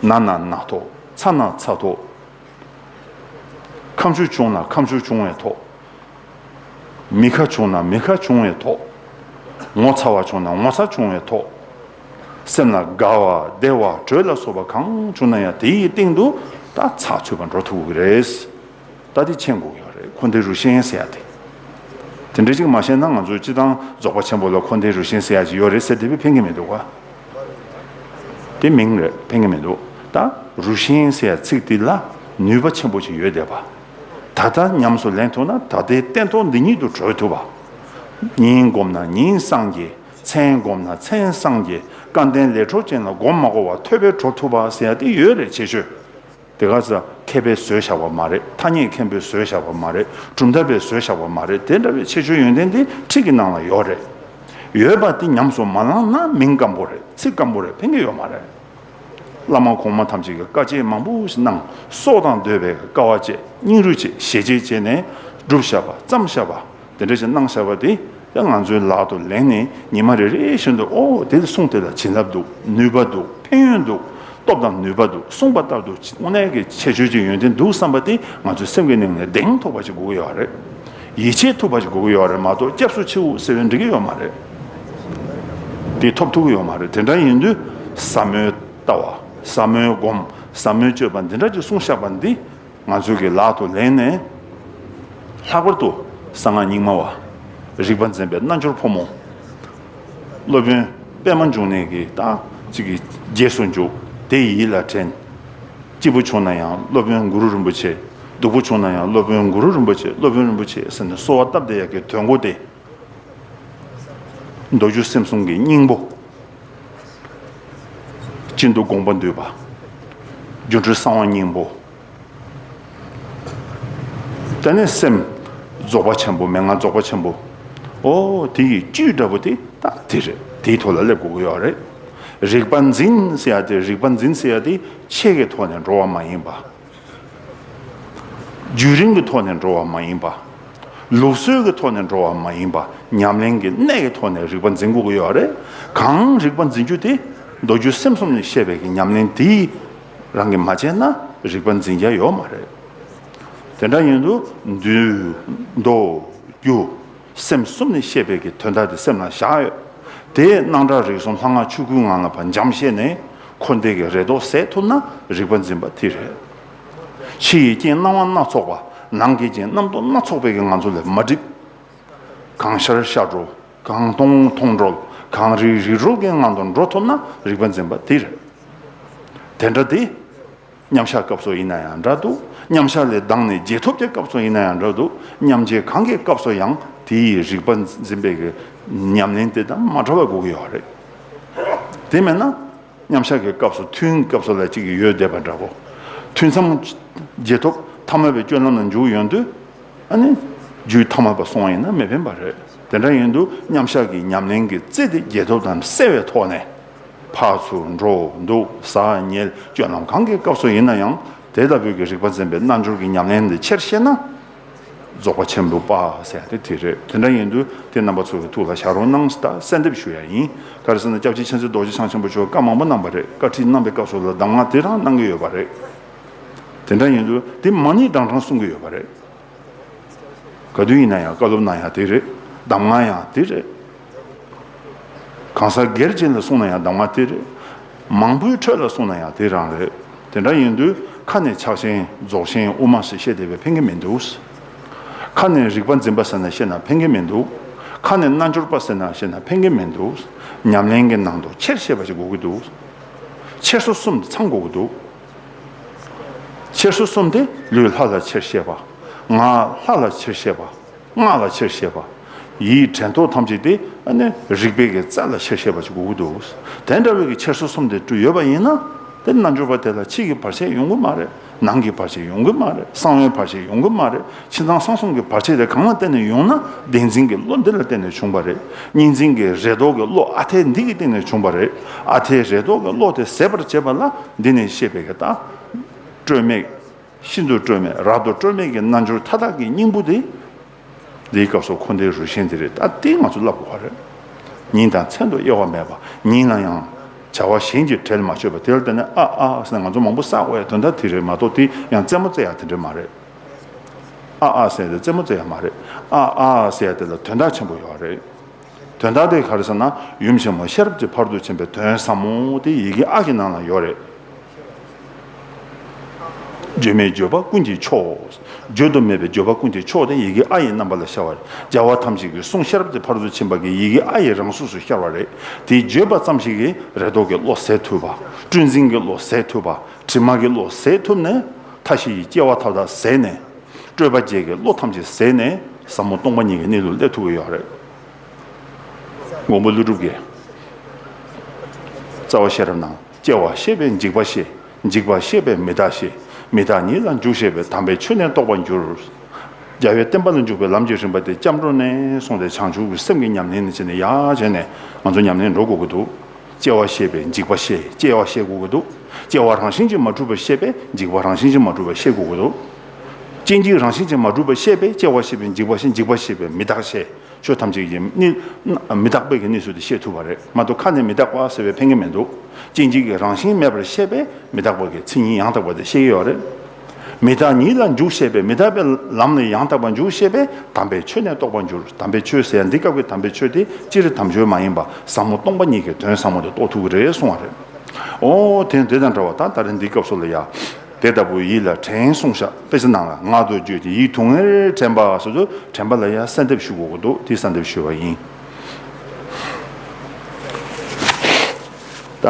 པ། ན་ན་ན་ཐོག་ཚ་ན་ཚ་ཐོག་ཁ་མཆུ་བྱུང་ན་ཁ་མཆུ་བྱུང་བའི་ཐོག་མི་ཁ་བྱུང་ན་མི་ཁ་བྱུང་བའི་ཐོག་ངོ་ཚ་བ་བྱུང་ན་ངོ་ཚ་བྱུང་བའི་ཐོག་སེམས་ལ་དགའ་བ་བདེ་བ་བྲོད་ལ་སོགས་པ་གང་བྱུང་ན་ཡང་དེ་ཡི་སྟེང་དུ་ད་ཚགས་ཚུད་པ་འགྲོ་ཐུབ་ཀྱི་རེད། ད་དེ་མཁྱེན་དགོས་ཀྱི་ཡོད་རེད། འཁོར་འདས་རུ་ཤན་ཟེར་ཡ་དེ། དེ་འདྲ་ཅིག་མ་ཤེས་ན་ང་ཚོས་སྤྱིར་བཏང་རྫོགས་པ་ཆེན་པོ་ལ་འཁོར་འདས་རུ་ཤན་ཟེར་ཡ་ཅིག་ཡོད་རེད་ཟེར་བསྡད་པས་ཕན་གྱི་མི་འདུག་ག་དེ་མིང་རེད། ཕན་གྱི་མི་འདུག་ད་རུ་ཤན་ཟེར་ཡ་ཚིག་དེ་ལ་ནུས་པ་ཆེན་པོ་ཅིག་ཡོད་བསྡད་པ། ད་ལྟ་ཉམས་སུ་ལེན་ཐུབ་ན་ད་ལྟའི་སྟན་ཐོག་འདི་ཉིད་དུ་གྲོལ་ཐུབ་པ། ཉིན་བསྒོམས་ན་ཉིན་སངས་རྒྱས། མཚན་བསྒོམས་ན་མཚན་སངས་རྒྱས། སྐལ་ལྡན་ལས་འཕྲོ་ཅན་ལ་སྒོམ་མ་དགོས་པར་ཐོད་པས་གྲོལ་ཐུབ་པ་ཟེར་ཡ་དེ་ཡོད་རེད་ཁྱད་ཆོས། དེ་ག་ཚ་མཁས་པས་བཟོས་བཞག་པ་མ་རེད། ཐ་སྙད་མཁན་པོས་བཟོས་བཞག་པ་མ་རེད། གྲུབ་མཐའ་པས་བཟོས་བཞག་པ་མ་རེད། དེ་འདྲ་བའི་ཁྱད་ཆོས་ཡོན་ཏན་དེ་ཁྲིད་ཀྱི་ནང་ལ་ཡོད་རེད། ཡོད་པ་དེ་ཉམས་སུ་མ་བླངས་ན་མིང་སྐམ་པོ་རེད། ཚིག་སྐམ་པོ་རེད། ཕན་གྱི་ཡོད་མ་རེད། བླ་མ་གོང་མ་ཐམས་ཅད་ཀྱིས་དཀའ་སྤྱད་མང་པོ་ཞིག་གནང་། སྲོག་དང་བསྡོས་པའི་དཀའ་བ་སྤྱད། སྙིང་རུས་བྱས། ཞེ་བཅད་བྱས་ནས་བསྒྲུབས་བཞག་པ། བརྩམས་བཞག་པ། དེ་འདྲ་ཞིག་གནང་བཞག་པ་དེ་ཡང་ང་ཚོའི་ལག་ཏུ་ལེན་ནས་ཉི་མ་རེ་རེ་བཞིན་དུ། ཨོ་དེ་གསུང་དེ་ལ་བྱིན་རླབས་འདུག་ནུས་པ་འདུག་ཕན་ཡོན་འདུག་སྟོབས་དང་ནུས་པ་འདུག་གསུངས་པ་ལྟར་དུ་དངོས་གནས་ཀྱི་ཁྱད་ཆོས་ཀྱི་ཡོན་ཏན་འདུག་བསམ་པ་དེ་ང་ཚོའི་སེམས་ཀྱི་ནང་ནས་གདེང་ཐོབ་པ་ཞིག་དགོས་ཀྱི་ཡོད་རེད། ཡིད་ཆེས་ཐུབ་པ་ཞིག་དགོས་ཀྱི་ཡོད་རེད་མ་གཏོགས་སྐྱབས་སུ་མཆིའོ་ཟེར་བས་འགྲིག་གི་ཡོད་མ་རེད། དེ་ཐོབ་ཐུབ་ཀྱི་ཡོད་མ་རེད། དེ་འདྲ་ཡིན་དུས་ཟབ་མོའི་ལྟ་བ། ཟབ་མོའི་སྒོམ། ཟབ་མོའི་སྤྱོད་པ་འདི་འདྲ་ཅིག་གསུངས་བཞག་པ་འདི། ང་ཚོའི་གི་ལག་ཏུ་ལེན་ནས། ལྷག་པར་དུ་གསང་སྔགས་རྙིང་མ་བ། རིག་པ་འཛིན་པའི་རྣལ་འབྱོར་ཕོ་མོ། སློབ་དཔོན་པདྨ་འབྱུང་གནས་ཀྱི་ད་ཅིག་གི་རྗེས་སུ་འཇུག་དེ་ཡིད་ལ་དྲན། སྐྱིད་པོ་བྱུང་ན་ཡང་སློབ་དཔོན་གུ་རུ་རིན་པོ་ཆེ། སྡུག་པོ་བྱུང་ན་ཡང་སློབ་དཔོན་གུ་རུ་རིན་པོ་ཆེ། སློབ་དཔོན་རིན་པོ་ཆེ་ཟེར་ནས་གསོལ་བ་བཏབ་བསྡད་ཡག་གི་དོན་གོ་དེ། མདོ་རྒྱུད་སེམས་གསུམ་གྱི་སྙིང་པོ། སྤྱི་མདོ་དགོངས་པ་འདུས་པ། སྒྱུ་འཕྲུལ་གསང་བ་སྙིང་པོ། དེ་ནས་སེམས་རྫོགས་པ་ཆེན་པོ། མན་ངག་རྫོགས་པ་ཆེན་པོ། ཨོ་དེ་ཡི་བཅུད་འདྲ་པོ་དེ་ད་དེ་རེད། དེའི་ཐོག་ལ་སླེབས་དགོས་ཀྱི་ཡོད་རེད། རིག་པ་འཛིན་ཟེར་ཡ་དེ་རིག་པ་འཛིན་ཟེར་ཡ་དེ་ཆོས་ཀྱི་ཐོག་ནས་འགྲོ་བ་མ་ཡིན་པ། བརྒྱུད་རིམ་གྱི་ཐོག་ནས་འགྲོ་བ་མ་ཡིན་པ། ལུགས་སྲོལ་གྱི་ཐོག་ནས་འགྲོ་བ་མ་ཡིན་པ། ཉམས་ལེན་གྱི་གནས་ཀྱི་ཐོག་ནས་རིག་པ་འཛིན་དགོས་ཀྱི་ཡོད་རེད། གང་རིག་པ་འཛིན་རྒྱུ་དེ་མདོ་རྒྱུད་སེམས་གསུམ་ནས་བཤད་པའི་གི་ཉམས་ལེན་དེ་རང་གིས་མ་བྱས་ན་རིག་པ་འཛིན་རྒྱུ་ཡོད་མ་རེད། དེ་འདྲ་ཡིན་དུས་འདུས་མདོ་རྒྱུད་སེམས་གསུམ་ནས་བཤད་པའི་གི་དོན་དག་དེ་སེམས་ལ་བཞག་ཡོད། དེ་སྣང་གྲགས་རིག་གསུམ་ལྷ་སྔགས་ཆོས་སྐུའི་ངང་ལ་ཕར་འབྱམས་བཤད་ནས་འཁོར་འདས་ཀྱི་རེ་དོགས་སེལ་ཐུབ་ན་རིག་པ་འཛིན་པ་དེ་རེད། ཕྱི་ཡི་རྐྱེན་སྣང་བ་སྣ་ཚོགས་པ། ནང་གི་རྐྱེན་རྣམ་རྟོག་སྣ་ཚོགས་པའི་གི་ང་ཚོ་ལས་མ་འགྲིག་གང་ཤར་ཤར་འགྲོ། གང་མཐོང་མཐོང་གྲོལ། གང་རིག་རིག་གྲོལ་གྱི་ངང་དུ་འགྲོ་ཐུབ་ན་རིག་པ་འཛིན་པ་དེ་རེད། དེ་འདྲ་དེ། མཉམ་བཞག་སྐབས་སུ་ཡིན་ན་ཡང་འདྲ་འདུག་མཉམ་བཞག་ལས་ལྡང་ནས་རྗེས་ཐོབ་ཀྱི་སྐབས་སུ་ཡིན་ན་ཡང་འདྲ་འདུག་མཉམ་རྗེས་གང་གི་སྐབས་སུ་ཡང་དེའི་རིག་པ་འཛིན་པའི་གི་ཉམས་ལེན་དེ་དང་མ་བྲལ་བ་དགོས་ཀྱི་ཡོད་རེད། དེ་མེད་ན་མཉམ་བཞག་གི་སྐབས་སུ་ཐུན་སྐབས་སུ་ལ་གཅིག་ཡོད་བསྡད་པ་འདྲ་བོ། ཐུན་མཚམས་རྗེས་ཐོབ་ཐ་མལ་པའི་སྤྱོད་ལམ་ལ་འཇུག་ཡོང་དུས། ཨ་ནི། རྒྱུད་ཐ་མལ་པ་སོང་བ་ཡིན་ན་མི་ཕན་པ་རེད། དེ་འདྲ་ཡིན་དུས་མཉམ་བཞག་གི་ཉམས་ལེན་གྱི་རྩེ་དེ་རྗེས་ཐོབ་དང་བསྲེ་བའི་ཐོག་ནས། ཕར་ཚུར་འགྲོ་འདུག་ཟ་ཉལ་སྤྱོད་ལམ་གང་གི་སྐབས་སུ་ཡིན་ན་ཡང་དེ་ལྟ་བུའི་གི་རིག་པ་འཛིན་པའི་རྣལ་འབྱོར་གྱི་ཉམས་ལེན་དེ་ཆེར་ཤེས་ན། རྫོགས་པ་ཆེན་པོ་པ་ཟེར་ཡ་དེ་དེ་རེད། དེ་འདྲ་ཡིན་དུས་དེ་རྣམ་པ་ཚོ་གི་ཐུགས་ལ་བཞག་རོགས་གནང་ཟེར་ད་གསལ་འདེབས་ཞུ་ཡ་ཡིན། ག་རེ་ཟེར་ན་སྐྱབས་རྗེ་མཁྱེན་བརྩེ་རྡོ་རྗེ་འཆང་ཆེན་པོ་མཆོག་བཀའ་མང་པོ་གནང་པ་རེད། བཀའ་ཁྲིད་གནང་པའི་སྐབས་སུ་ལ་གདམས་ངག་དེ་རང་གནང་གི་ཡོད་པ་རེད། དེ་འདྲ་ཡིན་དུས་དེ་མ་ཎི་བགྲང་བགྲང་གསུང་གི་ཡོད་པ་རེད། ག་དུས་ཡིན་ན་ཡང་བཀའ་སློབ་གནང་ཡང་དེ་རེད། གདམས་ངག་ཡང་དེ་རེད། གང་ཟག་སྒེར་གཅིག་ལ་གསུངས་ན་ཡང་གདམས་ངག་དེ་རེད། མང་པོའི་ཁྲོད་ལ་གསུངས་ན་ཡང་དེ་རང་རེད། དེ་འདྲ་ཡིན་དུས་ཁ་ནས་ཕྱག་ཆེན་རྫོགས་ཆེན་དབུ་མ་ཟེར་བཤད་བསྡད་པས་ཕན་གྱི་མི་འདུག་ཁ་ནས་རིག་པ་འཛིན་པ་ཟེར་ན་བཤད་ན་ཕན་གྱི་མི་འདུག་ཁ་ནས་རྣལ་འབྱོར་པ་ཟེར་ན་བཤད་ན་ཕན་གྱི་མི་འདུག་ཉམས་ལེན་གྱི་ནང་དུ་ཆེར་ཤེས་པ་ཞིག་དགོས་ཀྱི་འདུག་འཆད་སོ་གསུམ་དེ་ཚང་དགོས་ཀྱི་འདུག་འཆད་སོ་གསུམ་དེ་ལུས་ལྷ་ལ་ཆེར་ཤེས་པ། ངག་ལྷ་ལ་ཆེར་ཤེས་པ། སྔགས་ལ་ཆེར་ཤེས་པ། ཡིད་དྲན་རྟོག་ཐམས་ཅད་དེ་ཨ་ནི་རིག་པའི་གི་རྩལ་ལ་ཆེར་ཤེས་པ་ཞིག་དགོས་ཀྱི་འདུག་དེ་འདྲ་བའི་གི་འཆད་སོ་གསུམ་དེ་བྲིས་ཡོད་པ་ཡིན་ན། དེ་རྣལ་འབྱོར་པ་དེ་ལ་ཕྱི་གི་བར་ཆད་ཡོང་གི་མ་རེད། ནང་གི་བར་ཆད་ཡོང་གི་མ་རེད། གསང་བའི་བར་ཆད་ཡོང་གི་མ་རེད། ཕྱི་ནང་གསང་གསུམ་གྱི་བར་ཆད་དེ་གང་ལ་བརྟེན་ནས་ཡོང་ན་བདེན་འཛིན་གྱི་བློ་འདི་ལ་བརྟེན་ནས་བྱུང་བ་རེད། གཉིས་འཛིན་གྱི་རེ་དོགས་ཀྱི་བློ་ཨ་འཐས་འདི་གི་སྟེང་ནས་བྱུང་བ་རེད། ཨ་འཐས་རེ་དོགས་ཀྱི་བློ་དེ་ཟད་པར་བྱེད་པ་ལ་འདི་ནས་བཤད་པའི་གི་རྟགས། སྤྲོས་མེད། ཤིན་ཏུ་སྤྲོས་མེད་རབ་ཏུ་སྤྲོས་མེད་ཀྱི་རྣལ་འབྱོར་མཐའ་དག་གི་སྙིང་པོ་དེ། འདིའི་སྐབས་སུ་འཁོར་འདས་རུ་ཤན་དེ་རེད། ད་དེ་ང་ཚོ་བསླབ་དགོས་པ་རེད། ཉིན་དང་མཚན་དུ་དབྱེ་བ་མེད་པ། ཉིན་ལ་ཡང་བྱ་བ་གཞན་གྱི་བྲེལ་མ་ཆོད་པ་དེ་ལ་བརྟེན་ནས་ཨ་ཨ་ཟེར་ནས་ང་ཚོ་མང་པོ་བསགས་དགོས་ཡ་དོན་དག་དེ་རེད་མ་གཏོགས་དེ་ཡང་རྩེད་མོ་རྩེ་ཡ་དེ་འདྲ་མ་རེད། ཨ་ཨ་ཟེར་ཡ་དེ་རྩེད་མོ་རྩེ་ཡ་མ་རེད། ཨ་ཨ་ཟེར་ཡ་དེ་ལ་དོན་དག་ཆེན་པོ་ཡོད་རེད། དོན་དག་དེ་ག་རེ་ཟེར་ན་ཡུམ་ཆེན་མོ་ཤེས་རབ་ཀྱི་ཕ་རོལ་ཏུ་ཕྱིན་པའི་དོན་ཟབ་མོ་དེ་ཡི་གེ་ཨ་གི་ནང་ལ་ཡོད་རེད། བརྗོད་མེད་བརྗོད་པ་ཀུན་གྱི་མཆོག་བརྗོད་དུ་མེད་པའི་བརྗོད་པ་ཀུན་གྱི་མཆོག་དེ་ཡི་གེ་ཨ་ཡི་རྣམ་པ་ལ་ཤར་བ་རེད། རྒྱལ་བ་ཐམས་ཅད་ཀྱི་གསུང་ཤེས་རབ་ཀྱི་ཕ་རོལ་ཏུ་ཕྱིན་པ་གི་ཡི་གེ་ཨ་ཡི་རང་གཟུགས་སུ་ཤར་བ་རེད། དེ་བརྗོད་པ་ཙམ་ཞིག་གིས་རེ་དོགས་ཀྱི་བློ་ཟད་ཐུབ་པ། སྤྲོས་འཛིན་གྱི་བློ་ཟད་ཐུབ་པ། དྲི་མ་གི་བློ་ཟད་ཐུབ་ནས་མཐའ་བཞི་ཡི་སྐྱེ་བ་མཐའ་དག་ཟད་ནས། སྤྲོས་པ་བརྒྱད་ཀྱི་བློ་ཐམས་ཅད་ཟད་ནས་ཟབ་མོ་སྟོང་པ་ཉིད་ཀྱི་གནས་ལུགས་སླེབས་ཐུབ་ཀྱི་ཡོད་རེད། མགོན་པོ་ཀླུ་སྒྲུབ་ཀྱིས་རྩ་བ་ཤེས་རབ་ནང་སྐྱེ་བ་ཤེས་པས་འཇིག་པ་ཤེས། འཇིག་པ་ཤེས་པས་མི་རྟག་ཤེས། མི་རྟག་ཉིད་ལ་འཇུག་ཤེས་པས་དམ་པའི་ཆོས་ནི་རྟོགས་པར་འགྱུར། རྒྱལ་བའི་བསྟན་པ་ལ་འཇུག་པའི་ལམ་གྱི་རིམ་པ་དེ་སྐྱབས་འགྲོ་ནས་གསུངས་ཏེ་བྱང་ཆུབ་ཀྱི་སེམས་ཀྱི་ཉམས་ལེན་ནི་བྱས་ནས་ཡར་བྱས་ནས་ང་ཚོ་ཉམས་ལེན་འགྲོ་དགོས་ཀྱི་འདུག་སྐྱེ་བ་ཤེས་པས་འཇིག་པ་ཤེས། སྐྱེ་བ་ཤེས་དགོས་ཀྱི་འདུག་སྐྱེ་བ་རང་བཞིན་གྱིས་མ་གྲུབ་པ་ཤེས་པས་འཇིག་པ་རང་བཞིན་གྱིས་མ་གྲུབ་པ་ཤེས་དགོས་ཀྱི་འདུག་སྐྱེ་འཇིག་རང་བཞིན་གྱིས་མ་གྲུབ་པ་ཤེས་པས་སྐྱེ་བ་ཤེས་པས་འཇིག་པ་ཤེས། འཇིག་པ་ཤེས་པས་མི་རྟག་ཤེས། ཆོས་ཐམས་ཅད་ཀྱི་གནས། མི་རྟག་པའི་གི་གནས་ཚུལ་དེ་ཤེས་ཐུབ་པ་རེད་མ་གཏོགས་ཁ་ནས་མི་རྟག་པ་ཟེར་བའི་ཕན་གྱི་མི་འདུག་སྐྱེ་འཇིག་གི་རང་བཞིན་མེད་པར་ཤེས་པས་མི་རྟག་པ་གི་མཚན་ཉིད་ཡང་དག་པ་དེ་ཤེས་ཀྱི་ཡོད་རེད། མི་རྟག་ཉིད་ལ་འཇུག་ཤེས་པས་མི་རྟག་པའི་ལམ་ལ་ཡང་དག་པར་འཇུག་ཤེས་པས་དམ་པའི་ཆོས་ནི་རྟོགས་པར་འགྱུར། དམ་པའི་ཆོས་ཟེར་ཡ་འདི་སྐབས་ཀྱི་དམ་པའི་ཆོས་དེ་སྤྱིར་དམ་ཆོས་མ་ཡིན་པ་ཟབ་མོ་སྟོང་པ་ཉིད་ཀྱི་དོན་ཟབ་མོ་དེ་རྟོགས་ཐུབ་ཀྱི་རེད་གསུངས་པ་རེད། ཨོ་དེ་དེ་དང་འདྲ་བ་ད་ད་རེས་འདི་སྐབས་སུ་ལ་ཡ། དེ་ལྟ་བུ་ཡིད་ལ་དྲན་གསུངས་ཤག་དཔེ་ཆ་ནང་ལ་ངག་ཏུ་བརྗོད་ཅིང་ཡིད་དུ་ངེས་དྲན་པ་སོགས་སུ་དྲན་པ་ལ་ཡང་གསལ་འདེབས་ཞུ་དགོས་ཀྱི་འདུག་དེ་གསལ་འདེབས་ཞུས་པ་ཡིན། ད་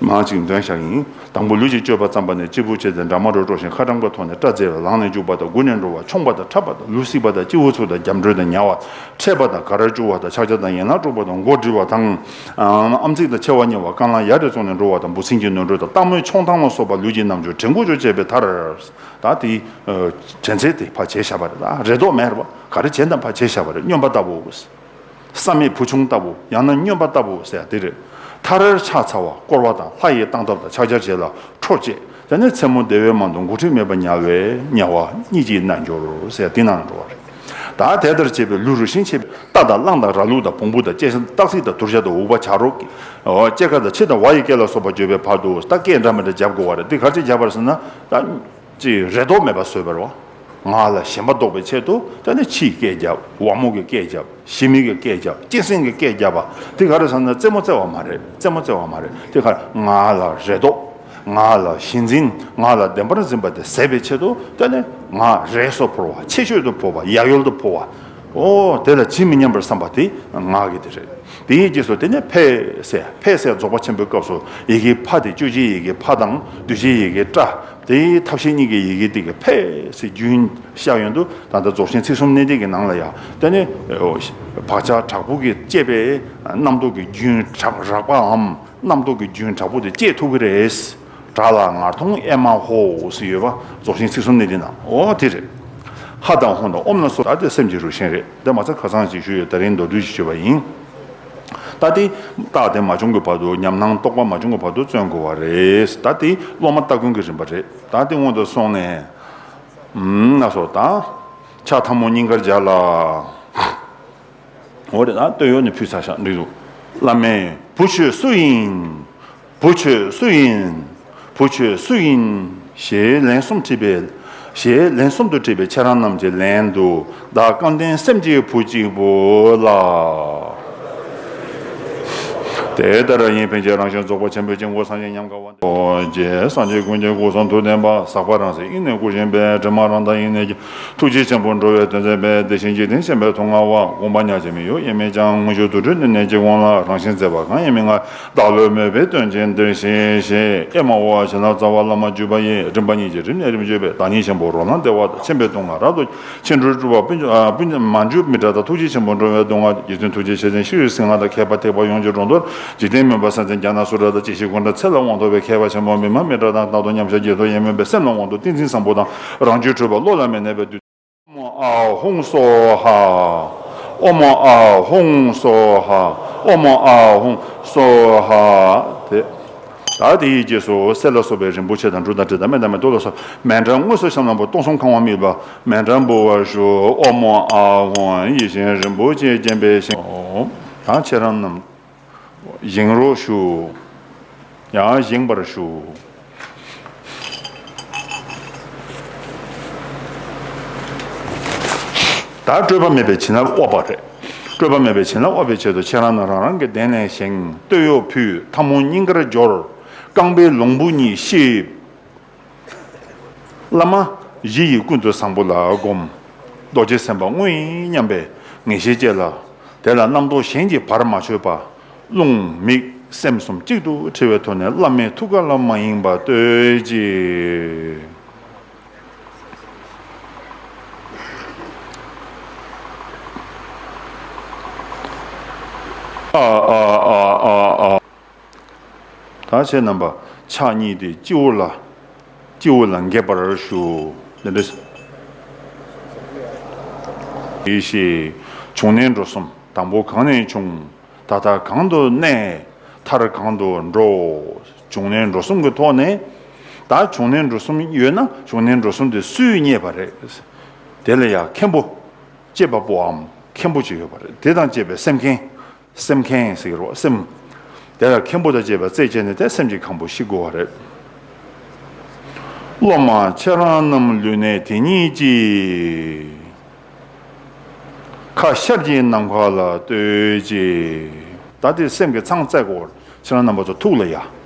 མང་ཅིག་འདོན་བཞག་ཡིན། དང་པོ་ལུས་ཀྱི་སྤྱོད་པ་ཙམ་པ་ནས་སྤྱི་བོ་བྱས་ཏེ་འགྲམ་པ་རུ་སྤྲོ་ཞིང་ཁ་སྐྲངས་པའི་ཐོག་ནས་སྐྲ་འཛེགས་པ། ལངས་ནས་འཇུག་པ་དང་སྒུག་ནས་འགྲོ་བ། མཆོངས་པ་དང་འཁྲབ་པ་དང་ལུས་བསིགས་པ་དང་སྤྱི་བོ་ཚུགས་དང་རྒྱབ་འགྲོས་དང་ཉལ་བ། འཕྲད་པ་དང་ག་ར་བཅུག་པ་དང་ཕྱག་རྒྱ་དང་ཡན་ལག་དཀྲུག་པ་དང་མགོ་དཀྲུག་པ་དང་། ཨམ་ཚིག་དང་མཆེ་བ་བསྙལ་བ། རྐང་ལག་ཡར་རེ་བཙུགས་ནས་འགྲོ་བ་དང་འབུ་སྲིན་གྱི་ནོར་འཁྲུལ་དང་སྟག་མོའི་མཆོང་ཐང་ལ་སོགས་པ་ལུས་ཀྱི་རྣམ་འགྱུར་དྲན་དགོས་ཀྱང་བྱས་པའི་མཐར། ད་དེའི་དྲན་ཚད་དེ་ཕར་བྱས་བཞག་པ་རེད། ད་རེ་དོགས་མེད་རེད་པ། ག་རེ་བྱས་ན་ཕར་བྱས་བཞག་པ་རེད། སྨྱོན་པ་ལྟ་བུ། བསམ་མེད་བུ་ཆུང་ལྟ་བུ་ཡང་ན་སྨྱོན་པ་ལྟ་བུ་ཟེར་ཡ་དེ་རེད། མཐར་ཕྱག་འཚལ་བ་བསྐོར་བ་དང་ལྷ་ཡི་སྟངས་སྟབས་དང་ཕྱག་རྒྱ་བཅས་ལ་འཕྲོ་བཅད། དེ་ནས་མཚན་མོ་བདེ་བའི་མ་དུ་འགོ་ཁྲིད་མེད་པར་ཉལ་བའི་ཉལ་བ་གཉིས་ཀྱི་རྣལ་འབྱོར་ཟེར་དེ་ནང་འགྲོ་བ་རེད། ད་དེ་ལྟར་བྱས་པའི་ལུས་རུ་ཤིང་ཆེ་བའི་རྟ་དང་གླང་དང་ར་ལུག་དང་བོང་བུ་དང་སྐྱེ་སྲིད་སྟག་གཟིག་དང་དུར་བྱ་དང་འུག་པ་བྱ་རོག་གི་སྐྱེ་རྒ་དང་འཆི་དང་བ་ཡི་སྐད་ལ་སོགས་པ་བརྗོད་པའི་བར་དུ་ད་སྐད་འདྲ་མི་འདྲ་བརྒྱབ་དགོས་པ་རེད། དེ་ག་རེ་བྱས་བརྒྱབ་པ་རེད་ཟེར་ན། ད་ཅིག་རེ་དོགས་མེད་པ་བཟོས་པ་རེད་བ། ང་ལ་ཞེན་པ་ལྡོག་པའི་ཆེད་དུ་ད་ནི་ཕྱིའི་སྐད་བརྒྱབ། ཝ་མོ་གི་སྐད་བརྒྱབ། ཞི་མི་གི་སྐད་བརྒྱབ། གཅན་གཟན་གྱི་སྐད་བརྒྱབ་པ་དེ་ག་རེ་ཟེར་ན། རྩེད་མོ་རྩེ་བ་མ་རེད། རྩེད་མོ་རྩེ་བ་མ་རེད། དེ་ག་ང་ལ་རེ་དོགས། ང་ལ་ཞེན་འཛིན། ང་ལ་བདེན་པར་འཛིན་པ་དེ་ཟད་པའི་ཆེད་དུ་ད་ནི་ང་རས་སུ་ཕོར་བ། ཆེ་ཤོས་དུ་ཕོར་བ། ཡ་ཡོལ་དུ་ཕོར་བ། ཨོ་དེ་ལ་ཇི་མི་སྙམ་པར་བསམ་པ་དེ་ང་གི་དེ་རེད། དེའི་རྗེས་སུ་དེ་ནས་ཕས་ཟེར། ཕས་ཟེར་རྫོགས་པ་ཆེན་པོའི་སྐབས་སུ་ཡི་གེ་ཕ་དེ་གཅོད་བྱེད་ཡི་གེ་ཕ་དང་བསྡུ་བྱེད་ཡི་གེ་པྲ། དེའི་ཐབས་ཤེས་གཉིས་ཀྱི་ཡི་གེ་དེ་གི་ཕས་ཟེར་རྒྱུན་བཤད་ཡོང་དུས། ད་ལྟ་རྫོགས་ཆེན་ཚིག་གསུམ་གནད་བརྡེག་གི་ནང་ལ་ཡང་དེ་ནི་བག་ཆགས་དྲག་པོ་གིས་བསྐྱེད་པའི་རྣམ་རྟོག་གི་རྒྱུན་དྲག་རགས་པའམ་རྣམ་རྟོག་གི་རྒྱུན་དྲག་པོ་དེ་བསྐྱེད་ཐུབ་ཀྱི་རེད། དྲག་ལ་ངར་ཐུང་ཨེ་མ་ཧོ་ཟེར་ཡོད་པ། རྫོགས་ཆེན་ཚིག་གསུམ་གནད་བརྡེག་ནང་། ཨོ་དེ་རེད། ཧ་དང་ཧོ་དང་ཨོམ་ལ་སོགས་ད་དེ་སེམས་ཀྱི་རུས་ཆེན་རེད། དེ་མ་ཚད་ཁ་སང་ཞིག་ཞུས་ཡོད། ད་རིང་མདོར་བསྡུས་ཤིག་ཞུས་པ་ཡིན། ད་དེ་རྟགས་དེ་མ་བྱུང་གི་བར་དུ། ཉམས་སྣང་རྟོགས་པ་མ་བྱུང་གི་བར་དུ་བརྩོན་དགོས་པ་རེད། ད་དེ་སློབ་མ་སྟ་གོན་གྱི་རིམ་པ་རེད། ད་དེ་སྔོན་དུ་སོང་ནས། ཨུམ་ན་སོ་ད། ཕྱག་ཐལ་མོ་སྙིང་གར་སྦྱར་ལ། འོ་རེད། ད་སྟོད་གཡོགས་ནས་ཕུལ་ཚར་ཤག་འགྲིག་འདུག་བླ་མས་བུ་ཁྱོད་སུ་ཡིན། བུ་ཁྱོད་སུ་ཡིན། བུ་ཁྱོད་སུ་ཡིན། ཞེས་ལན་གསུམ་དྲིས་པས། ཞེས་ལན་གསུམ་དུ་དྲིས་པས། ཁྱེད་རང་རྣམས་ཀྱི་ལན་དུ། བདག་སྐལ་ལྡན་སེམས་ཀྱི་བུ་གཅིག་པུ་ལ། དེ་ལྟར་ཡིན་ཕན་ཆད་རང་བཞིན་རྫོགས་པ་ཆེན་པོའི་དཀྱིལ་འཁོར་སངས་རྒྱས་ཉམས་དགའ་བ། ཨོ་རྗེ་སངས་རྒྱས་ཀུན་གྱི་སྐུ་གསུང་ཐུགས་ལྡན་པ། ཟག་པ་རང་སའི་དབྱིངས་ནས་སྐུ་བཞེངས་པའི། དྲི་མ་རང་མདངས་དབྱིངས་ནས་ཀྱི། ཐུགས་རྗེ་ཆེན་པོ་འགྲོ་བའི་དོན་མཛད་པའི། དེ་བཞིན་འཇིག་རྟེན་བྱེ་བའི་ཐོག་མངའ་བ། དགོངས་པ་ཉག་གཅིག་མི་གཡོ་དབྱེར་མེད་ཀྱང་། དངོས་གྱུར་དུ་སྤྲུལ་ནས་གནས་གཅིག་དབང་ལ། རང་བཞིན་མཛད་པ་གང་ཡིན་མི་མངའ། བདག་བློའི་མོས་པས་སྟོན་ཅིང་འདིར་གཤེགས་ཞེས། ཨེ་མ་ཧོ། བྱིན་རླབས་རྩ་བ་བླ་མ་བརྒྱུད་པ་ཡི། རིམ་པ་གཉིས་ཀྱི་རིམ་ནས་རིམ་བརྗོད་པའི། བདག་ཉིད་ཆེན་པོ་རོ་ལངས་བདེ་བ་དང་། ཆེན་པོའི་སྡུག་བསྔལ་རབ་ཏུ། ཆེ་འགྲོའི་སྤྲུལ་པ་སྤུན་སྤུན་མ་བཅོས་མི་འབྲལ་དང་། ཐུགས་རྗེ་ཆེན་པོ་འགྲོ་བའི་སྡུག་བསྔལ། རྗེ་བཙུན་ཐུགས་རྗེ་ཆེ་ཆེན་ཤྲཱི་སིང་ཧ་དང་། མཁས་པ་ཐེག་པ་ཡོངས་ཀྱི་གྲོང་དུ། འཇིག་རྟེན་མུན་པ་སེལ་མཛད་ཛྙཱ་ན་སུ་དྲ་དང་། གཅེས་ཤེས་ཀུན་བྲལ་ཚེ་ལ་དབང་ཐོབ་པའི། མཁས་པ་ཆེན་པོ་བི་མ་མི་ཏྲ་དང་། རྟག་ཏུ་མཉམ་བཞག་བརྒྱད་དོ་ཡེ་མེད་པའི། སེམས་ལ་དབང་དུ་ཏིང་འཛིན་བཟང་པོ་དང་། རང་རྒྱུད་གྲོལ་བ་བློ་ལ་མི་གནས་པའི་བདུད། ཨོཾ་ཨཱཿཧཱུྃ་སྭཱ་ཧཱ། ཨོཾ་ཨཱཿཧཱུྃ་སྭཱ་ཧཱ། ཨོཾ་ཨཱཿཧཱུྃ་སྭཱ་ཧཱ། དེ། ད་དེ་ཡི་རྗེས་སུ་གསེར་ལ་སོགས་པའི་རིན་པོ་ཆེ་དང་། འབྲུ་དང་དྲི་དང་སྨན་དང་མེ་ཏོག་ལ་སོགས་མཎྜལ་དངོས་སུ་བཤམས་ལ་འབུལ། སྟོང་གསུམ་གང་བ་དམིགས་པ་མཎྜལ་འབུལ་བར་ཞུ། ཨོཾ་ཨཱཿཧཱུྃ། ཡིད་བཞིན་རིན་པོ་ཆེས་བརྒྱན་པའི་ཞིང་། ད་ཁྱེད་རང་རྣམས། བཞེངས་རོགས་ཞུ། ཡང་བཞེངས་པར་ཞུ། ད་སྤྲོས་པ་མེད་པའི་བྱིན་རླབས་དབབ་པ་རེད། སྤྲོས་པ་མེད་པའི་བྱིན་རླབས་དབབ་པའི་ཆེད་དུ་ཁྱེད་རང་རྣམས་རང་རང་གི་གདན་ནས་བཞེངས། སྟོད་གཡོགས་ཕུལ། ཐལ་མོ་སྙིང་གར་སྦྱོར། རྐང་པའི་ལོང་བུ་གཉིས་བཤེབས། བླ་མ་གཞི་ཡི་ཀུན་ཏུ་བཟང་པོ་ལ་བསྒོམ། རྡོ་རྗེ་སེམས་དཔའ་དངོས་ཡིན་སྙམ་པའི་ངེས་ཤེས་སྐྱེ་ལ། དེ་ལ་རྣམ་རྟོག་གཞན་གྱིས་བར་མ་ཆོད་པ། རླུང་མིག་སེམས་གསུམ་གཅིག་ཏུ་འཁྲིལ་བའི་ཐོག་ནས་བླ་མའི་ཐུགས་ཀ་ལ་མ་ཡེངས་པར་གཏོད་ཅིག་ཨ་ཨ་ཨ་ཨ་ཨ། ད་ཁྱེད་རྣམ་པ་ཕྱག་གཉིས་དེ་སྤྱི་བོ་ལ། སྤྱི་བོ་ལ་འགེབས་པར་ཞུ། འདི་འདྲ། ཡེ་ཤེས། བྱུང་གནས་འགྲོ་གསུམ། དང་པོ་གང་ནས་བྱུང་། ད་ལྟ་གང་དུ་གནས། མཐར་གང་དུ་འགྲོ། བྱུང་གནས་འགྲོ་གསུམ་གྱི་ཐོག་ནས། ད་བྱུང་གནས་འགྲོ་གསུམ་ཡོད་ན། བྱུང་གནས་འགྲོ་གསུམ་དེ་སུས་རྙེད་པ་རེད། དེ་ལ་ཡང་མཁན་པོ། དཔྱད་པ་པོའམ་མཁན་པོ་ཅིག་ཡོད་པ་རེད། དེ་དང་བཅས་པའི་སེམས་མཁན། སེམས་མཁན་ཟེར་གྱི་རེད་པ། སེམས། དེ་ལ་མཁན་པོ་དང་བཅས་པ་རྩད་བཅད་ནས་དེ་སེམས་ཀྱི་ཁང་བུ་བཤིག་དགོས་པ་རེད། སློབ་མ་ཁྱེད་རང་རྣམས་ལུས་གནས་དེ་ཉིད་ཀྱིས། ཁ་ཤར་གྱིས་ནམ་མཁའ་ལ་གཏོད་ཅིག་ད་དེ་སེམས་ཀྱི་མཚང་བཙལ་དགོས། ཁྱེད་རང་རྣམ་པ་ཚོ་ཐུགས་ལ་ཡ།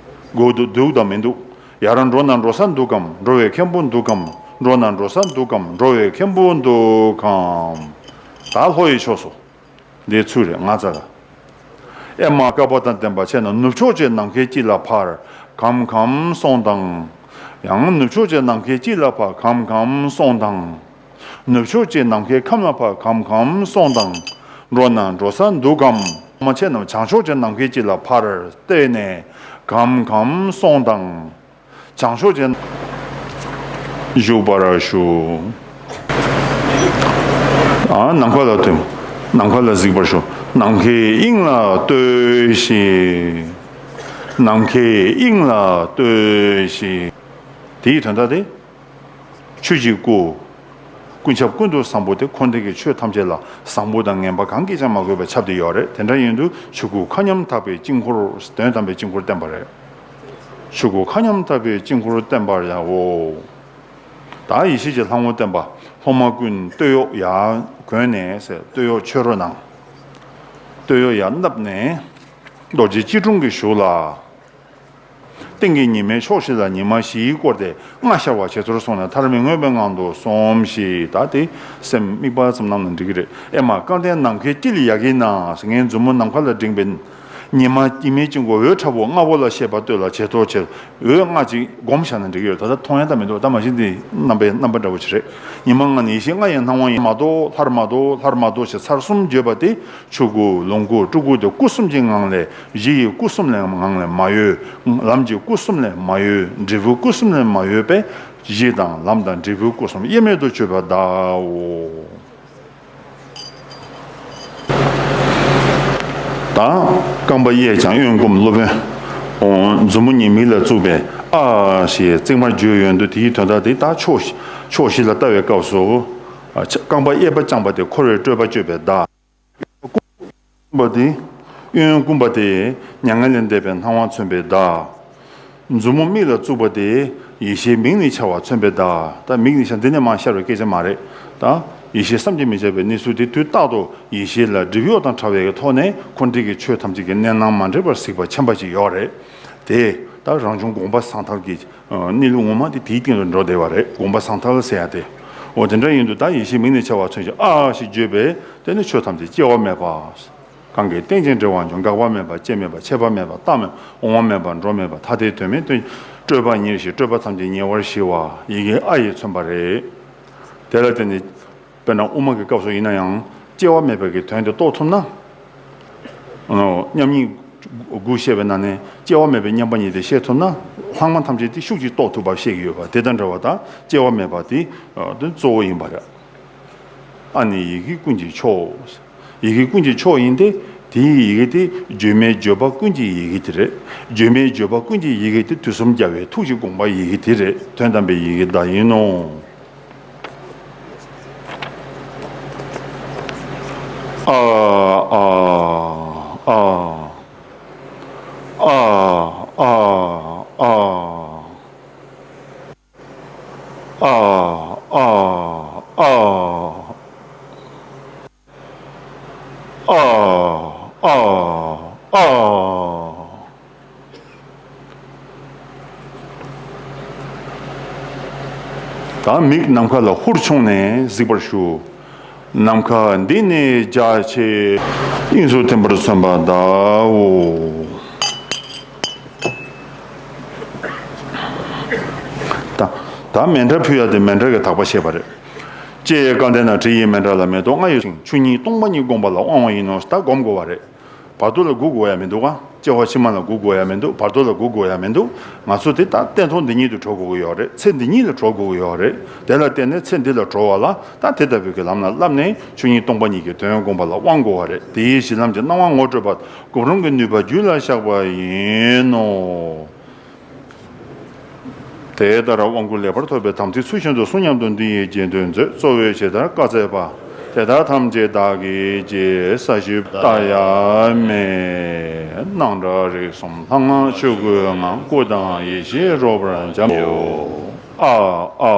སྒུག་འདུག་འདུག་དང་མི་འདུག་ཡར་འགྲོ་ན་འགྲོ་ས་འདུག་གམ། འགྲོ་བའི་མཁན་པོ་འདུག་གམ། འགྲོ་ན་འགྲོ་ས་འདུག་གམ། འགྲོ་བའི་མཁན་པོ་འདུག་གམ། ད་ལྷོ་ཡི་ཕྱོགས་སུ། འདིའི་ཚུལ་རེད། ང་ཚ་ལ། ཨེ་མ་བསྐལ་པ་དང་ལྡན་པ་ཁྱེད་རྣམས་ནུབ་ཕྱོགས་ཀྱི་ནམ་མཁའི་དཀྱིལ་ལ་ཕར་གམ་གམ་སོང་དང་། ཡང་ནུབ་ཕྱོགས་ཀྱི་ནམ་མཁའི་དཀྱིལ་ལ་ཕར་གམ་གམ་སོང་དང་། ནུབ་ཕྱོགས་ཀྱི་ནམ་མཁའི་ཁམས་ལ་ཕར་གམ་གམ་སོང་དང་། འགྲོ་ན་འགྲོ་ས་འདུག་གམ། མ་ཁྱེད་རྣམས་བྱང་ཕྱོགས་ཀྱི་ནམ་མཁའི་དཀྱིལ་ལ་ཕར་བལྟས་ནས་གམ་གམ་སོང་དང་། བྱང་ཕྱོགས་ཅན། བཞུགས་པར་ཞུ། ཨ། ནམ་མཁའ་ལ་ལྟོས། ནམ་མཁའ་ལ་གཟིགས་པར་ཞུ། ནམ་མཁའི་དབྱིངས་ལ་ལྟོས་ཤིག་ནམ་མཁའི་དབྱིངས་ལ་ལྟོས་ཤིག་དེའི་དོན་དག་དེ། ཆོས་ཀྱི་སྐུ། ཀུན་ཁྱབ་ཀུན་ཏུ་བཟང་པོ་དེ་འཁོར་འདས་ཀྱི་ཆོས་ཐམས་ཅད་ལ་བཟང་པོ་དང་ངན་པ་གང་གིས་ཀྱང་མ་གོས་པར་ཁྱབ་བསྡད་ཡོད་རེད། དེ་འདྲ་ཡིན་དུས་ཆོས་སྐུ་མཁའ་མཉམ་དག་པའི་དཀྱིལ་འཁོར། དོན་དམ་པའི་དཀྱིལ་འཁོར་བསྟན་པ་རེད། ཆོས་སྐུ་མཁའ་མཉམ་དག་པའི་དཀྱིལ་འཁོར་བསྟན་པར་བྱའོ། ད་ཡེ་ཤེས་ཀྱི་ལྷ་ངོ་བསྟན་པ། སློབ་མ་ཀུན་སྟོད་གཡོགས་ཡར་གོན་ནས་ཟེར། སྟོད་གཡོགས་ཕྱི་རུ་གནང་། སྟོད་གཡོགས་ཡར་བསྣམས་ནས། རྡོ་རྗེ་སྐྱིལ་ཀྲུང་གིས་བཞུགས་ལ། སྟེང་གི་ཉི་མའི་ཕྱོགས་བཞི་ལ་ཉི་མ་བཞིས་བསྐོར་ཏེ་ལྔ་ཤར་བ་ཇེ་ཐུར་སོང་ནས་མཐར་མི་མངོན་པའི་ངང་དུ་སོང་ཞིག་ད་དེ་སེམས་དམིགས་པ་ཙམ་བསྣམས་ན་འགྲིག་གི་རེད། ཨེ་མ། སྐལ་ལྡན་ནམ་མཁའི་དཀྱིལ་ཡ་གི་ན། ངའི་མཛུབ་མོ་ནམ་མཁའ་ལ་བསྒྲེངས་པས། ཉི་མ་ཉི་མའི་དཀྱིལ་འཁོར་འོད་ཁྲ་བོ་ལྔ་པོ་ལ་ཤེས་པ་གཏོད་ལ་ཇེ་མཐོར་ཆེར། འོད་ལྔ་ཅིག་བསྒོམ་བཞག་ན་འགྲིག་གི་ཡོད། ད་ལྟ་མཐོང་ཡ་ད་མི་འདུག་ད་མ་གཞི་འདི་རྣམ་པའི་རྣམ་པ་འདྲ་བོ་ཞིག་རེད། ཉི་མ་ལྔ་ནི་ཡེ་ཤེས་ལྔ་ཡི་སྣང་བ་ཡིན། མ་རྟོགས། སླར་མ་རྟོགས། སླར་མ་རྟོགས་ཞེས་ཚར་གསུམ་བརྗོད་པ་དེ། ཆོས་སྐུ། ལོངས་སྐུ། སྤྲུལ་སྐུ་དེ་སྐུ་གསུམ་གྱི་ངང་ལས། གཞི་ཡི་སྐུ་གསུམ་ལས་ངང་ལས་མ་གཡོས། ལམ་གྱི་སྐུ་གསུམ་ལས་མ་གཡོས། འབྲས་བུའི་སྐུ་གསུམ་ལས་མ་གཡོས་པས། གཞི་དང་ལམ་དང་འབྲས་བུའི་སྐུ་གསུམ་དབྱེར་མེད་དུ་གཅོད་པར་གདའོ། ད་རྐང་པ་གཡས་བརྐྱང་གཡོན་བསྐུམ། སློབ་དཔོན། འོ། མཛུབ་མོ་གཉིས་མིག་ལ་བཙུགས་པས་ཨ་ཞེས་བརྩེགས་མར་བརྗོད་ཡོང་དུས། དེའི་དོན་དག་དེ་ད་ཕྱོགས་ཕྱོགས་བཞི་ལ་ལྟ་བའི་སྐབས་སུ། རྐང་པ་གཡས་པ་བརྐྱངས་པ་དེ་འཁོར་བའི་སྤྲོས་པ་གཅོད་པའི་བརྡ། བསྐུམ་པ་དེ། གཡོན་བསྐུམ་པ་དེ་མྱ་ངན་ལས་འདས་པའི་སྣང་བ་མཚོན་པའི་བརྡ། མཛུབ་མོ་མིག་ལ་བཙུགས་པ་དེ་ཡེ་ཤེས་མིག་ནི་འཆར་བ་མཚོན་པའི་བརྡ། ད་མིག་ནི་འཆར། འདི་ནས་མར་ཤར་བའི་སྐད་ཆ་མ་རེད། ད་ཡེ་ཤེས་བསམ་གྱིས་མི་ཁྱབ་པའི་གནས་ཚུལ་དེ་དུས་རྟག་ཏུ་ཡེ་ཤེས་ལ་སྒྲིབ་གཡོགས་དང་བྲལ་བའི་ཐོག་ནས་འཁོར་འདས་ཀྱི་ཆོས་ཐམས་ཅད་ཀྱི་གནས་སྣང་མ་འདྲེས་པར་གཟིགས་པ་ཆེན་པོ་ཞིག་ཡོད་རེད། དེ་ད་རང་བྱུང་དགོངས་པ་ཟང་ཐལ་གྱི་གནས་ལུགས་ངོ་མ་དེ་དེའི་སྟེང་དུ་འགྲོ་བསྡད་པ་རེད། དགོངས་པ་ཟང་ཐལ་ཟེར་ཡ་དེ། འོ། དེ་འདྲ་ཡིན་དུས་ད་ཡེ་ཤེས་མིག་ནི་འཆར་བ་མཚོན་ཞིང་ཨ་ཞེས་བརྗོད་པས། དེ་ནི་ཆོས་ཐམས་ཅད་སྐྱེ་བ་མེད་པ། གང་གིས་རྟེན་ཅིང་འབྲེལ་བར་འབྱུང་། འགག་པ་མེད་པ། སྐྱེ་མེད་པ། ཆད་པ་མེད་པ། རྟག་མེད་པ། འོང་བ་མེད་པ། འགྲོ་མེད་པ། ཐ་དད་དོན་མེད་དོན། སྤྲོས་པ་ཉེར་ཞི། སྤྲོས་པ་ཐམས་ཅད་ཉེ་བར་ཞི་བ། ཡི་གེ་ཨ་ཡིས་མཚོན་པ་རེད། དེ་ལ་བརྟེན་ནས། དཔེར་ན་དབུ་མ་གི་སྐབས་སུ་ཡིན་ན་ཡང་སྐྱེ་བ་མེད་པ་གི་དོན་དེ་རྟོགས་ཐུབ་ན། མཉམ་ཉིད་དགུ་བཤད་པའི་ནང་ནས་སྐྱེ་བ་མེད་པའི་མཉམ་པ་ཉིད་དེ་བཤད་ཐུབ་ན། ལྷག་མ་ཐམས་ཅད་དེ་ཤུགས་ཀྱིས་རྟོགས་ཐུབ་པ་བཤད་ཀྱི་ཡོད་པ་དེ་དང་འདྲ་བ་དང་། སྐྱེ་བ་མེད་པ་དེ་དེ་གཙོ་བོ་ཡིན་པ་རེད། ཨ་ནི་ཡི་གེ་ཀུན་གྱི་མཆོག་ཡི་གེ་ཀུན་གྱི་མཆོག་ཡིན་ཏེ། དེའི་ཡི་གེ་དེ་བརྗོད་མེད་བརྗོད་པ་ཀུན་གྱི་ཡི་གེ་དེ་རེད། བརྗོད་མེད་བརྗོད་པ་ཀུན་གྱི་ཡི་གེ་དེ་དུས་གསུམ་རྒྱལ་བའི་ཐུགས་ཀྱི་དགོངས་པ་ཡི་གེ་དེ་རེད། དོན་དམ་པའི་ཡི་གེ་བརྡ་ཡིན་ནོ། ཨ་ཨ་ཨ། ཨ་ཨ་ཨ། ཨ་ཨ་ཨ། ཨ་ཨ་ཨ། ད་མིག་ནམ་མཁའ་ལ་ཧུར་ཕྱུང་ནས་གཟིགས་པར་ཞུ། ནམ་མཁའ་འདི་ནི་རྒྱ་ཆེ། དབྱིངས་སུ་ཐིམ་པར་མཚོན་པར་གདའོ། ད་ད་མཎྜལ་ཕུལ་ཡ་དེ་མཎྜལ་གྱི་དག་པ་བཤད་པ་རེད། ལྕེ་ཡི་རྐང་མཐིལ་ན་དྲི་ཡི་མཎྜལ་ལ། མེ་ཏོག་ལྔ་ཡི་ཆུ་གཉིས་སྟོང་པ་ཉིད་བསྒོམ་པ་ལ་དབང་བ་ཡིན་ནོ། ད་སྒོམ་དགོས་པ་རེད། བར་དོ་ལ་སྒུག་དགོས་ཡ་མི་འདུག་ག་ལྕེ་བ་ཕྱི་མ་ལ་སྒུག་དགོས་ཡ་མི་འདུག་བར་དོ་ལ་སྒུག་དགོས་ཡ་མི་འདུག་ང་ཚོ་དེ་ད་སྟན་ཐོག་འདི་ཉིད་དུ་གྲོལ་དགོས་ཀྱི་ཡོད་རེད། ཚེ་འདི་ཉིད་ལ་གྲོལ་དགོས་ཀྱི་ཡོད་རེད། དེ་ལ་བརྟེན་ནས་ཚེ་འདི་ལ་གྲོལ་བ་ལ་ད་དེ་ལྟ་བུའི་གི་ལམ་ལ་བསླབས་ནས་ཆོས་ཉིད་སྟོང་པ་ཉིད་ཀྱི་དོན་བསྒོམ་པ་ལ་དབང་དགོས་པ་རེད། དེའི་གཞི་ལམ་གྱི་སྣང་བ་ངོ་སྤྲོད་པ་གོམས་རིམ་གྱི་ནུས་པ་རྒྱུད་ལ་བཞག་པ་ཡིན་ནོ། དེ་ལྟར་དབང་བསྐུར་ལེགས་པར་ཐོབ་པའི་དམ་ཚིག་ཚུལ་བཞིན་དུ་སྲུང་སྙམ་དུ་འདི་ཡི་རྗེས་ཟློས་མཛོད། གཙོ་བོས་ཇི་ལྟར་བཀའ་སྩལ་པ། དེ་དག་ཐམས་ཅད་བདག་གིས་ཀྱང་ས་གཞི་ལྟ་ཡ་མེད། སྣང་གྲགས་རིག་གསུམ་ལྷ་སྔགས་ཆོས་སྐུའི་ངང་། སྐུ་དང་ཡེ་ཤེས་རོལ་པར་འབྱམས་ཡོད། ཨ་ཨ་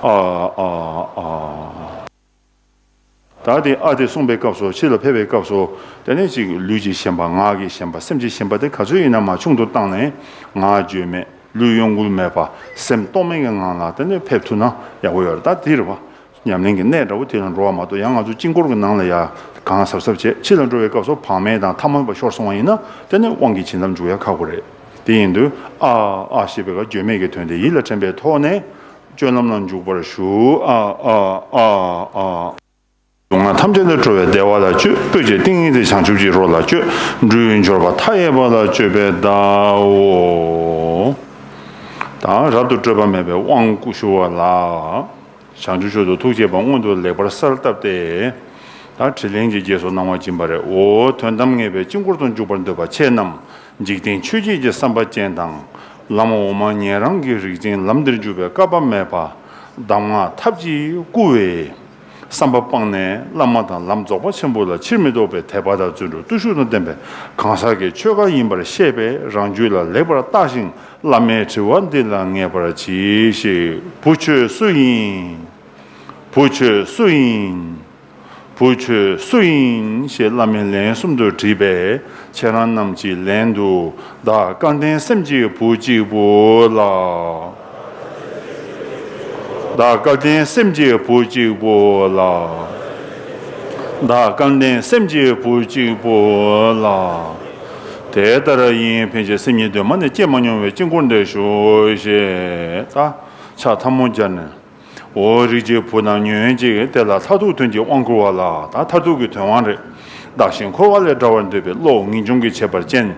ཨ། ད་དེ་ཨ་དེ་གསུངས་པའི་སྐབས་སུ། ཕྱི་ལ་ཕེབས་པའི་སྐབས་སུ། དེ་ནས་ཅིག་ལུས་ཀྱི་ཞེན་པ། ངག་གི་ཞེན་པ། སེམས་ཀྱི་ཞེན་པ་དེ་ག་ཚོད་ཡིན་ན་མར་ཆུང་དུ་བཏང་ནས། ངག་བརྗོད་མེད། ལུས་གཡོ་འགུལ་མེད་པ། སེམས་རྟོག་མེད་ཀྱི་ངང་ལ་དེ་ནས་ཕེབས་ཐུབ་ན་ཡག་པོ་ཡོད་རེད། ད་དེ་རེད་པ། ཉམས་ལེན་གྱི་གནས་འདྲ་བོ་དེ་ལ་འགྲོ་བ་མ་གཏོགས། ཡང་ང་ཚོ་དཀྱིལ་འཁོར་གྱི་ནང་ལ་ཡ་གང་གཟབ་གཟབ་བྱས། ཕྱི་ལ་འགྲོ་བའི་སྐབས་སུ་བག་མེད་དང་ཐ་མལ་པ་ཤོར་སོང་བ་ཡིན་ན། དེ་ནས་དབང་གི་བྱིན་རླབས་འཇུག་ཡ་ཁག་པོ་རེད། དེ་ཡིན་དུས་ཨ་ཨ་ཞེས་པའི་སྐབས་བརྗོད་མེད་ཀྱི་དོན་དེ་ཡིད་ལ་དྲན་པའི་ཐོག་ནས། སྤྱོད་ལམ་ལ་འཇུག་པར་ཞུ། ཨ་ཨ་ཨ་ཨ། སྡུག་བསྔལ་ཐམས་ཅད་ལས་གྲོལ་བའི་བདེ་བ་ལ་སྤྱོད། སྤོས་ཀྱི་ཏིང་ངེ་འཛིན་བྱང་ཆུབ་ཀྱི་རོ་ལ་སྤྱོད། འབྲུའི་འབྱོར་པ་མཐའ་ཡས་པ་ལ་སྤྱོད་པའི་བརྡའོ། ད་རབ་ཏུ་སྤྲོས་པ་མེད་པའི་དབང་བསྐུར་ཞུ་བ་ལ། བྱང་ཆུབ་མཆོག་ཏུ་ཐུགས་བསྐྱེད་པ་སྔོན་དུ་ལེགས་པར་གསལ་བཏབ་སྟེ། ད་དྲིས་ལན་གྱི་རྗེས་སུ་གནང་བ་སྦྱིན་པ་རེད། འོ་དོན་དམ་ངེས་པའི་དཀྱིལ་འཁོར་དུ་འཇུག་པར་འདོད་པ་ཁྱེད་རྣམས་འཇིག་རྟེན་ཆོས་བརྒྱད་ཀྱི་བསམ་པ་ཅན་དང་། ལམ་འོག་མ་ཉན་རང་གི་རིགས་ཅན་ལམ་འདིར་འཇུག་པའི་བསྐལ་པ་མེད་པ་གདམས་ངག་ཐབས་ཀྱིས་བསྐུལ་བའི་བསམ་པ་སྤངས་ནས། བླ་མ་དང་ལམ་རྫོགས་པ་ཆེན་པོ་ལ་ཕྱིར་མི་ལྡོག་པའི་དད་པ་དང་བརྩོན་འགྲུས་བརྟུལ་ཞུགས་དང་ལྡན་པའི་གང་ཟག་གི་ཆོས་འགའ་ཡིན་པར་ཤེས་པས། རང་རྒྱུད་ལ་ལེགས་པར་བརྟགས་ཤིང་། བླ་མའི་དྲི་བ་འདི་ལ་ངེས་པར་གྱིས་ཤིག་བུ་ཁྱོད་སུ་ཡིན། བུ་ཁྱོད་སུ་ཡིན། བུ་ཁྱོད་སུ་ཡིན་ཞེས་བླ་མས་ལན་གསུམ་དུ་དྲིས་པས། ཁྱེད་རང་རྣམས་ཀྱིས་ལན་དུ། བདག་སྐལ་ལྡན་སེམས་ཀྱི་བུ་གཅིག་པུ་ལགས། བདག་སྐལ་ལྡན་སེམས་ཀྱི་བུ་གཅིག་པུ་ལགས། བདག་སྐལ་ལྡན་སེམས་ཀྱི་བུ་གཅིག་པུ་ལགས། དེ་ལྟར་ཡིན་ཕན་ཕྱིར་སེམས་ཉིད་གདོད་མ་ནས་སྐྱེས་མ་མྱོང་བའི་དཀྱིལ་འཁོར་འདིར་བཞུགས་ཤིག་ད་ཕྱག་ཐལ་མོ་སྦྱར་ནས། འོ་རིགས་ཀྱི་བུ་དང་ཉོན་ཅིག་དེ་ལ་མཐར་ཐུག་དོན་གྱི་དབང་བསྐུར་བ་ལ། ད་མཐར་ཐུག་གི་དོན་དབང་རེད། བདག་གཞན་འཁོར་བ་ལས་བསྒྲལ་བར་འདོད་པའི་བློ་ངེས་འབྱུང་གི་བྱེད་པར་བཅས།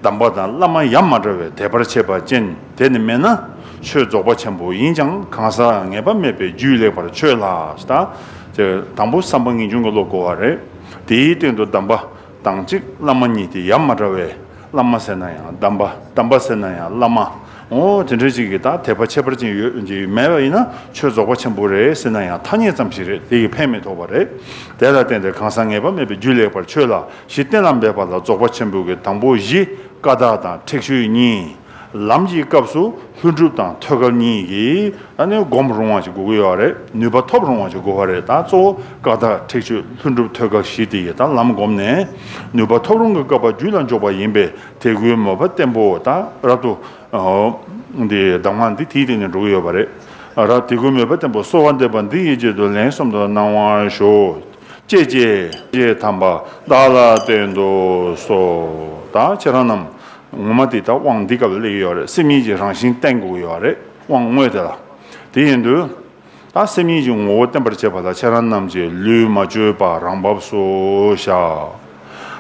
གདམས་པ་དང་བླ་མ་ཡ་མ་བྲལ་བའི་དད་པར་བྱེད་པར་བཅས། དེ་ནི་མེད་ན་ཆོས་རྫོགས་པ་ཆེན་པོ་ཡིན་ཀྱང་གང་ཟག་ངེས་པ་མེད་པས་རྒྱུད་ལེགས་པར་ཆོད་ལ། ད་དང་པོ་བསམ་པ་ངེས་འབྱུང་གི་བློ་བསྐུར་བ་རེད། དེའི་སྟེང་དུ་གདམས་པ་དང་གཅིག་བླ་མ་གཉིས་ཏེ་ཡ་མ་བྲལ་བའི་བླ་མ་ཟེར་ན་ཡང་གདམས་པ། གདམས་པ་ཟེར་ན་ཡང་བླ་མ། འོ་དེ་འདྲ་ཅིག་གིས་ད་དད་པ་ཁྱད་པར་ཅན་ཡོད་ཅིག་མེད་པ་ཡིན་ན་ཆོས་རྫོགས་པ་ཆེན་པོ་རེད་ཟེར་ན་ཡང་ཐ་སྙད་ཙམ་ཞིག་རེད། དེ་ཡིས་ཕན་མི་ཐོགས་པ་རེད། དེ་ལ་བརྟེན་ཏེ་གང་ཟག་ངེས་པ་མེད་པའི་རྒྱུད་ལེགས་པར་ཆོད་ལ། གཞི་གཏན་ལ་འབེབས་པ་ལ་རྫོགས་པ་ཆེན་པོའི་གི་དང་པོ་བཞི་ཀ་དག་དང་ཁྲེགས་ཆོད་གཉིས། ལམ་གྱི་སྐབས་སུ་ལྷུན་གྲུབ་དང་ཐོད་རྒལ་གཉིས་ཀྱིས་ད་ནི་སྒོམ་རུང་བ་ཞིག་དགོས་ཀྱི་ཡོད་རེད། ནུས་པ་ཐོབ་རུང་བ་ཞིག་དགོས་པ་རེད། ད་གཙོ་བོ་ཀ་དག་ཁྲེགས་ཆོད་ལྷུན་གྲུབ་ཐོད་རྒལ་བཞི་དེ་ཡིས་ད་ལམ་བསྒོམས་ནས་ནུས་པ་ཐོབ་རུང་གི་སྐབས་པ་རྒྱུད་ལ་འཇོག་པ་ཡིན་པས། དད་གུས་མོས་པ་བརྟན་པོ་ད་རབ་ཏུ་འདི་གདམས་ངག་འདི་དེའི་སྟེང་ནས་འགྲོ་གི་ཡོད་པ་རེད། རབ་དད་གུས་མོས་པ་བརྟན་པོ་གསོལ་བ་འདེབས་པ་འདི་ཡི་རྗེས་སུ་ལན་གསུམ་དུ་གནང་བར་ཞུ། ཀྱེ་ཀྱེ། ཀྱེ་དམ་པ་བདག་ལ་བསྟན་དུ་གསོལ། ད་ཁྱེད་རང་རྣམས་ངོ་མ་དེ་ད་དབང་འདི་སྐབས་ལ་སླེབས་ཡོད་རེད། སེམས་ཉིད་ཀྱི་རང་བཞིན་བསྟན་དགོས་ཡོད་རེད། དབང་དངོས་དེ་ལ། དེ་ཡིན་དུས། ད་སེམས་ཉིད་ཀྱི་ངོ་བོ་བསྟན་པར་བྱེད་པ་ལ་ཁྱེད་རང་རྣམས་ཀྱིས་ལུས་མ་བཅོས་པ་རང་བབས་སུ་བཞག་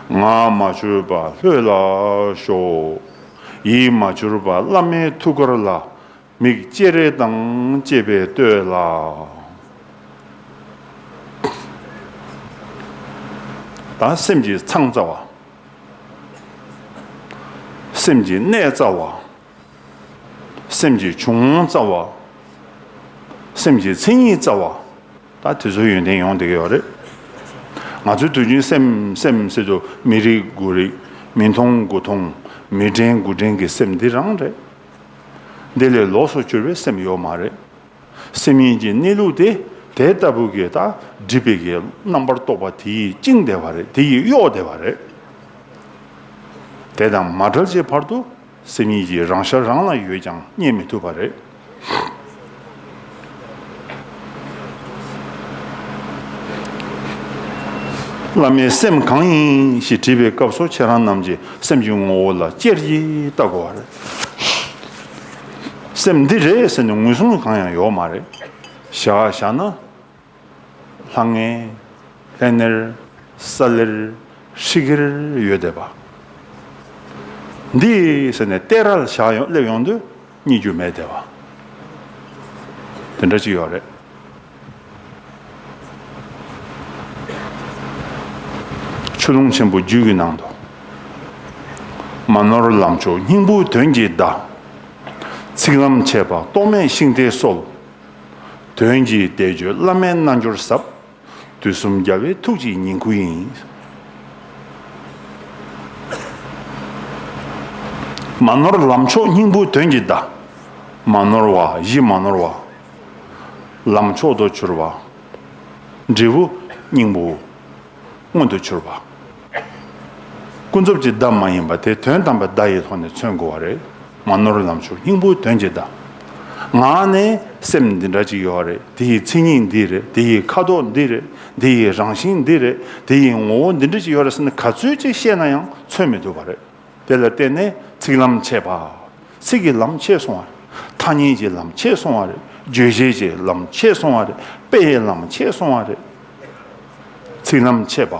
ངག་མ་བཅོས་པ་ལྷོད་ལ་ཞོག་ཡིད་མ་བཅོས་པ་བླ་མའི་ཐུགས་ཀར་ལ། མིག་ཅེ་རེ་དང་བཅས་པས་ལྟོས་ལ། ད་སེམས་ཀྱི་མཚང་རྩ་བ། སེམས་ཀྱི་གནས་རྩ་བ། སེམས་ཀྱི་བྱུང་རྩ་བ། སེམས་ཀྱི་མཚན་ཉིད་རྩ་བ། ད་དེ་ཚོའི་ཡོན་ཏན་ཡོང་བསྡད་ཀྱི་ཡོད་རེད། ང་ཚོའི་དུས་རྒྱུན་སེམས་སེམས་ཟེར་དུས་མི་རིག་དགུ་རིག་མི་མཐོང་དགུ་མཐོང་། མི་དྲན་དགུ་དྲན་གྱི་སེམས་འདི་རང་རེད། འདི་ལས་ལོགས་སུ་གྱུར་པའི་སེམས་ཡོད་མ་རེད། སེམས་ཉིད་ཀྱི་གནས་ལུགས་དེ་དེ་ལྟ་བུ་གི་ད་སྒྲིབ་པའི་གི་རྣམ་པར་རྟོག་པ་དེ་ཡིས་བཅིངས་བསྡད་པ་རེད། དེ་ཡིས་གཡོགས་བསྡད་པ་རེད། དེ་དང་མ་བྲལ་གྱི་བར་དུ་སེམས་ཉིད་ཀྱི་རང་ཤར་རང་ལ་ཡོད་ཀྱང་རྙེད་མི་ཐུབ་པ་རེད། བླ་མས་སེམས་གང་ཡིན་ཞེས་དྲིས་པའི་སྐབས་སུ་ཁྱེད་རང་རྣམས་ཀྱིས་སེམས་ཀྱི་ངོ་བོ་ལ་ཅེར་གྱིས་ལྟ་དགོས་པ་རེད། སེམས་འདི་རེད་ཟེར་ནས་ངོས་བཟུང་གང་ཡང་ཡོད་མ་རེད། བཞག་བཞག་ན། ལྷང་ངེ། ལྷན་ནེར། ས་ལེར། ཧྲིག་གེར་ཡོད་བསྡད་པ། འདི་ཟེར་ནས་བལྟས་ར་ལ་བཞག་ཡོང་སླེབས་ཡོང་དུས་རྙེད་རྒྱུ་མེད་བསྡད་པ། དེ་འདྲ་ཅིག་ཡོད་རེད། ཆུ་ཀླུང་ཆེན་པོ་རྒྱུད་ཀྱི་ནང་དུ། མ་ནོར་ལམ་མཆོག་སྙིང་པོའི་དོན་གྱི་བརྡ། ཚིག་ལམ་འཆད་པ་རྟོག་མེད་ཤིང་རྟའི་སྲོལ། དོན་གྱི་བཟླས་བརྗོད་བླ་མའི་རྣལ་འབྱོར་ཟབ། དུས་གསུམ་རྒྱལ་བའི་ཐུགས་ཀྱི་ཉིང་ཁུ་ཡིན། མ་ནོར་ལམ་མཆོག་སྙིང་པོའི་དོན་གྱི་བརྡ། མ་ནོར་བ་གཞི་མ་ནོར་བ། ལམ་མཆོག་ཏུ་གྱུར་པ། འབྲས་བུ་སྙིང་པོ། མངོན་དུ་གྱུར་པ། ཀུན་རྫོབ་ཀྱི་བརྡ་མ་ཡིན་པ་དེ་དོན་དམ་པའི་བརྡ་ཡི་ཐོག་ནས་མཚོན་དགོས་པ་རེད། མ་ནོར་ལམ་མཆོག་སྙིང་པོའི་དོན་གྱི་བརྡ། ངག་ནས་སེམས་འདི་འདྲ་ཅིག་ཡོད་རེད། དེ་ཡི་མཚན་ཉིད་འདི་རེད། དེ་ཡི་ཁ་དོག་འདི་རེད། དེ་ཡི་རང་བཞིན་འདི་རེད། དེ་ཡི་ངོ་བོ་འདི་འདྲ་ཅིག་ཡོད་རེད་ཟེར་ནས་ག་ཚོད་ཅིག་བཤད་ན་ཡང་མཚོན་མི་ཐུབ་པ་རེད། དེ་ལ་བརྟེན་ནས་ཚིག་ལམ་འཆད་པ། ཚིག་གི་ལམ་འཆད་སོང་བ་རེད། ཐ་སྙད་ཀྱི་ལམ་འཆད་སོང་བ་རེད། རྗོད་བྱེད་ཀྱི་ལམ་འཆད་སོང་བ་རེད། དཔེ་ཡི་ལམ་འཆད་སོང་བ་རེད། ཚིག་ལམ་འཆད་པ།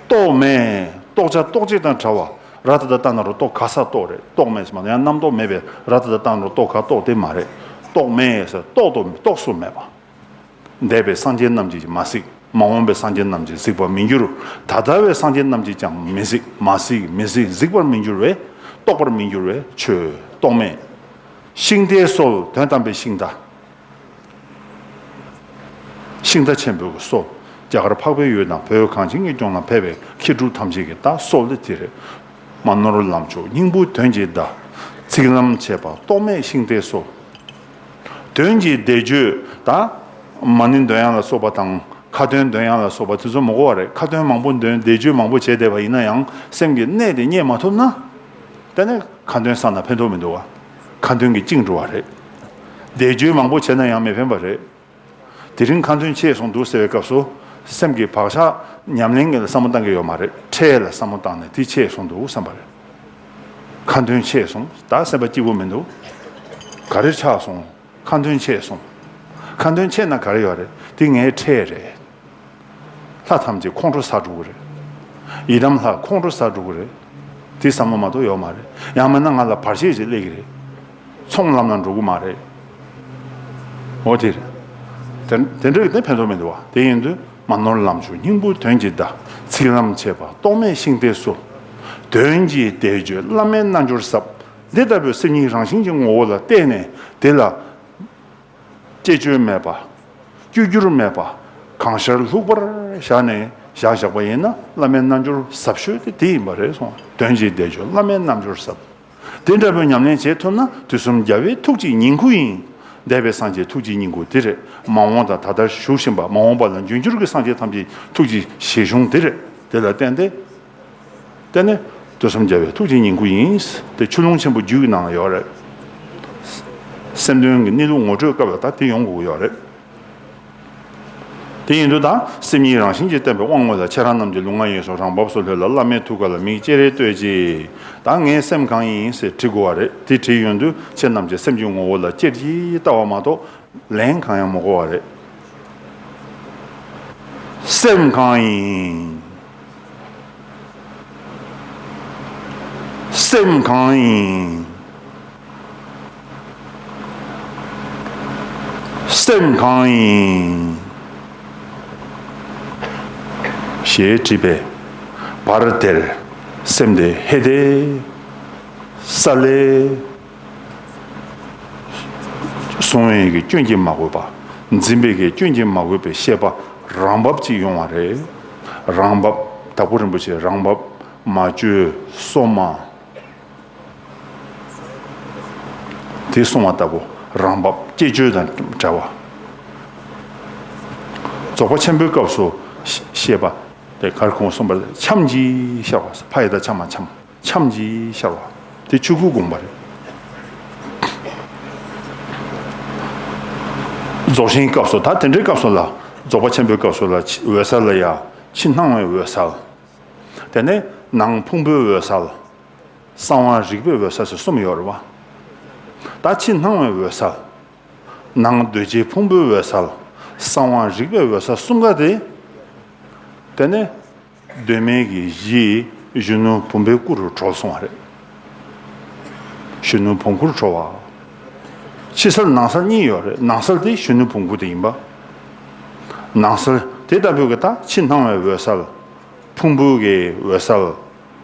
རྟོག་མེད། རྟོག་བྱ་རྟོག་བྱེད་དང་བྲལ་བ། ར་ཏ་བཏགས་རྟ་ན་རོ་རྟོ་ག་ས་རྟོག་རེད། རྟོག་མེད་ཟེར་མ་ཡང་རྣམ་རྟོག་མེད་པས་ར་ཏ་བཏགས་རྟ་ན་རོ་རྟོ་ག་རྟོག་དེ་མ་རེད། རྟོག་མེད་ཟེར་རྟོག་ཏུ་རྟོགས་སུ་མེད་པ། འདས་པའི་སངས་རྒྱས་རྣམས་ཀྱིས་མ་གཟིགས། མ་འོངས་པའི་སངས་རྒྱས་རྣམས་ཀྱིས་གཟིགས་པར་མི་འགྱུར། ད་ལྟ་བའི་སངས་རྒྱས་རྣམས་ཀྱིས་ཀྱང་མི་གཟིགས། མ་གཟིགས། མི་གཟིགས། གཟིགས་པར་མི་འགྱུར་བས་རྟོགས་པར་མི་འགྱུར་བའི་ཆོས་རྟོག་མེད། ཤིང་རྟའི་སྲོལ། དོན་དམ་པའི་ཤིང་རྟ། ཤིང་རྟ་ཆེན་པོའི་སྲོལ། རྒྱ་གར་འཕགས་པའི་ཡུལ་དང་བོད་གངས་ཅན་གྱི་ལྗོངས་ལ་ཕེབས་པའི་མཁས་གྲུབ་ཐམས་ཅད་ཀྱི་ད་སྲོལ་དེ་དེ་རེད། མ་ནོར་ལམ་མཆོག་སྙིང་པོའི་དོན་གྱི་བརྡ། ཚིག་ལམ་འཆད་པ་རྟོག་མེད་ཤིང་རྟའི་སྲོལ། དོན་གྱི་བཟླས་བརྗོད་ད། མ་ཎི་འདོན་ཡག་ལ་སོགས་པ་དང་ཁ་ཏོན་འདོན་ཡག་ལ་སོགས་པ་དེ་ཚོ་མི་དགོས་པ་རེད། ཁ་ཏོན་མང་པོ་འདོན། བཟླས་བརྗོད་མང་པོ་བྱས་བསྡད་པ་ཡིན་ན་ཡང་སེམས་ཀྱི་གནད་དེ་རྙེད་མ་ཐུབ་ན། དེ་ནས་ཁ་འདོན་བསགས་ན་ཕན་ཐོགས་མི་འདུག་བ། ཁ་འདོན་གྱིས་བཅིངས་འགྲོ་བ་རེད། བཟླས་བརྗོད་མང་པོ་བྱས་ན་ཡང་མི་ཕན་པ་རེད། དེ་རིང་ཁ་འདོན་ཆད་སོང་འདུག་ཟེར་བའི་སྐབས་སུ། སེམས་ཀྱི་བག་ཆགས་ཉམས་ལེན་གྱི་ལ་བསམ་བློ་བཏང་གི་ཡོད་མ་རེད། ཁྲལ་ལ་བསམ་བློ་བཏང་ནས་དེ་ཆད་སོང་འདུག་བསམ་པ་རེད། ཁ་འདོན་ཆད་སོང་། ད་སེམས་པ་སྐྱིད་པོ་མི་འདུག་ག་རེ་ཆགས་སོང་། ཁ་འདོན་ཆད་སོང་། ཁ་འདོན་ཆད་ན་ག་རེ་ཡོད་རེད། དེ་ངའི་ཁྲལ་རེད། ལྷ་ཐམས་ཅད་ཁོང་ཁྲོ་ཟ་འགྲོ་གི་རེད། ཡི་དམ་ལྷ་ཁོང་ཁྲོ་ཟ་འགྲོ་གི་རེད། དེ་བསམ་བློ་མ་གཏོགས་ཡོད་མ་རེད། ཡང་མིན་ན་ང་ལ་བར་ཆད་ཅིག་སླེབས་ཀྱི་རེད། ཚོང་ལམ་ལ་འགྲོ་གི་མ་རེད། འོ་དེ་རེད། དེ་དེ་འདྲ་གི་དེ་ཕན་ཐོགས་མི་འདུག་བ། དེ་ཡིན་དུས་མ་ནོར་ལམ་མཆོག་སྙིང་པོའི་དོན་གྱི་བརྡ། ཚིག་ལམ་འཆད་པ་རྟོག་མེད་ཤིང་རྟའི་སྲོལ། དོན་གྱི་བཟླས་བརྗོད་བླ་མེད་རྣལ་འབྱོར་ཟབ། འདི་ལྟ་བུའི་སེམས་ཉིད་རང་བཞིན་གྱི་ངོ་བོ་ལ་བལྟས་ནས་དེ་ལ། བཅས་བཅོས་མེད་པ། བཅོས་བསྒྱུར་མེད་པ། གང་ཤར་ལྷུག་པར་བཞག་ནས་བཞག་བཞག་པ་ཡིན་ན་བླ་མེད་རྣལ་འབྱོར་ཟབ་ཤོས་དེ་དེ་ཡིན་པ་རེད་གསུངས། དོན་གྱི་བཟླས་བརྗོད་བླ་མེད་རྣལ་འབྱོར་ཟབ། དེ་འདྲ་བའི་ཉམས་ལེན་བྱེད་ཐུབ་ན་དུས་གསུམ་རྒྱལ་བའི་ཐུགས་ཀྱི་ཉིང་ཁུ་ཡིན། འདས་པའི་སངས་རྒྱས་ཐུགས་ཀྱི་ཉིང་ཁུ་དེ་རེད། མ་འོངས་དང་ད་ལྟར་བཞུགས་བཞིན་པ། མ་འོངས་པ་ལ་འབྱུང་འགྱུར་གྱི་སངས་རྒྱས་ཐམས་ཅད་ཐུགས་ཀྱི་བཞེད་གཞུང་དེ་རེད། དེ་ལ་བརྟེན་ཏེ། དེ་ནི་དུས་གསུམ་རྒྱལ་བའི་ཐུགས་ཀྱི་ཉིང་ཁུ་ཡིན། དེ་ཆུ་ཀླུང་ཆེན་པོ་རྒྱུད་ཀྱི་ནང་ལ་ཡོད་རེད། སེམས་དོན་གྱི་གནས་ལུགས་ངོ་སྤྲོད་སྐབས་ལ་ད་དེ་ཡོང་དགོས་ཀྱི་ཡོད་རེད། དེ་ཡིན་དུས་ད་སེམས་ཉིད་རང་བཞིན་གྱིས་བསྟན་པའི་དབང་ངོ་ལ། ཁྱེད་རང་རྣམས་ཀྱི་ལུས་ངག་ཡིད་གསུམ་རང་བབས་སུ་ལྷོད་ལ། བླ་མའི་ཐུགས་ཀ་ལ་མིག་ཅེ་རེ་ལྟོས་ཀྱིས། ད་ངའི་སེམས་གང་ཡིན་ཟེར་དྲི་དགོས་པ་རེད། དེ་དྲིས་ཡོང་དུས་ཁྱེད་རྣམས་ཀྱི་སེམས་ཀྱི་ངོ་བོ་ལ་ཅེར་གྱིས་ལྟ་བ་མ་གཏོགས། ལན་གང་ཡང་མི་གོ་བ་རེད། སེམས་གང་ཡིན། སེམས་གང་ཡིན། སེམས་གང་ཡིན། ཞེས་དྲིས་པས། བར་དེར་སེམས་དེ་ཧད་དེ་ས་ལས། གཟུང་བའི་གི་སྐྱོན་གྱིས་མ་གོས་པ། འཛིན་པའི་གི་སྐྱོན་གྱིས་མ་གོས་པའི་ཤེས་པ་རང་བབས་ཅིག་ཡོང་བ་རེད། རང་བབས། དྭགས་པོ་རིན་པོ་ཆེ་རང་བབས། མ་བཅོས་སོ་མ། དེ་གསུང་བ་ལྟ་བུ་རང་བབས་བཅས་བཅོས་དང་བྲལ་བ། རྫོགས་པ་ཆེན་པོའི་སྐབས་སུ་ཤེས་པ་དེ་གར་ཁོང་གསུངས་པ་ལ་ཁྱམས་ཀྱིས་ཤར་བ། ཕ་ཡི་ད་ཁྱམས་མ་ཁྱམས། ཁྱམས་ཀྱིས་ཤར་བ། དེ་ཆོས་སྐུ་དགོངས་པ་རེད། རྫོགས་ཆེན་སྐབས་སུ། ད་དེ་འདྲའི་སྐབས་སུ་ལ། རྫོགས་པ་ཆེན་པོའི་སྐབས་སུ་ལ་འོད་གསལ་ལ་ཡ། ཕྱི་སྣང་བའི་འོད་གསལ། དེ་ནས་ནང་ཕུང་པོའི་འོད་གསལ། གསང་བ་རིག་པའི་འོད་གསལ་ཟེར་གསུམ་ཡོད་རེད་བ། ད་ཕྱི་སྣང་བའི་འོད་གསལ། ནང་གདོས་བཅས་ཕུང་པོའི་འོད་གསལ། གསང་བ་རིག་པའི་འོད་གསལ་གསུམ་ཀ་དེ། དེ་ནས་གདོད་མའི་གི་གཞི་གཞོན་ནུ་བུམ་པའི་སྐུ་རུ་གྲོལ་སོང་བ་རེད། གཞོན་ནུ་བུམ་སྐུར་གྲོལ་བ། ཕྱི་གསལ་ནང་གསལ་གཉིས་ཡོད་རེད། ནང་གསལ་དེ་གཞོན་ནུ་བུམ་སྐུ་དེ་ཡིན་པ། ནང་གསལ་དེ་ལྟ་བུའི་གི་ད་ཕྱི་སྣང་བའི་འོད་གསལ། ཕུང་པོའི་གི་འོད་གསལ།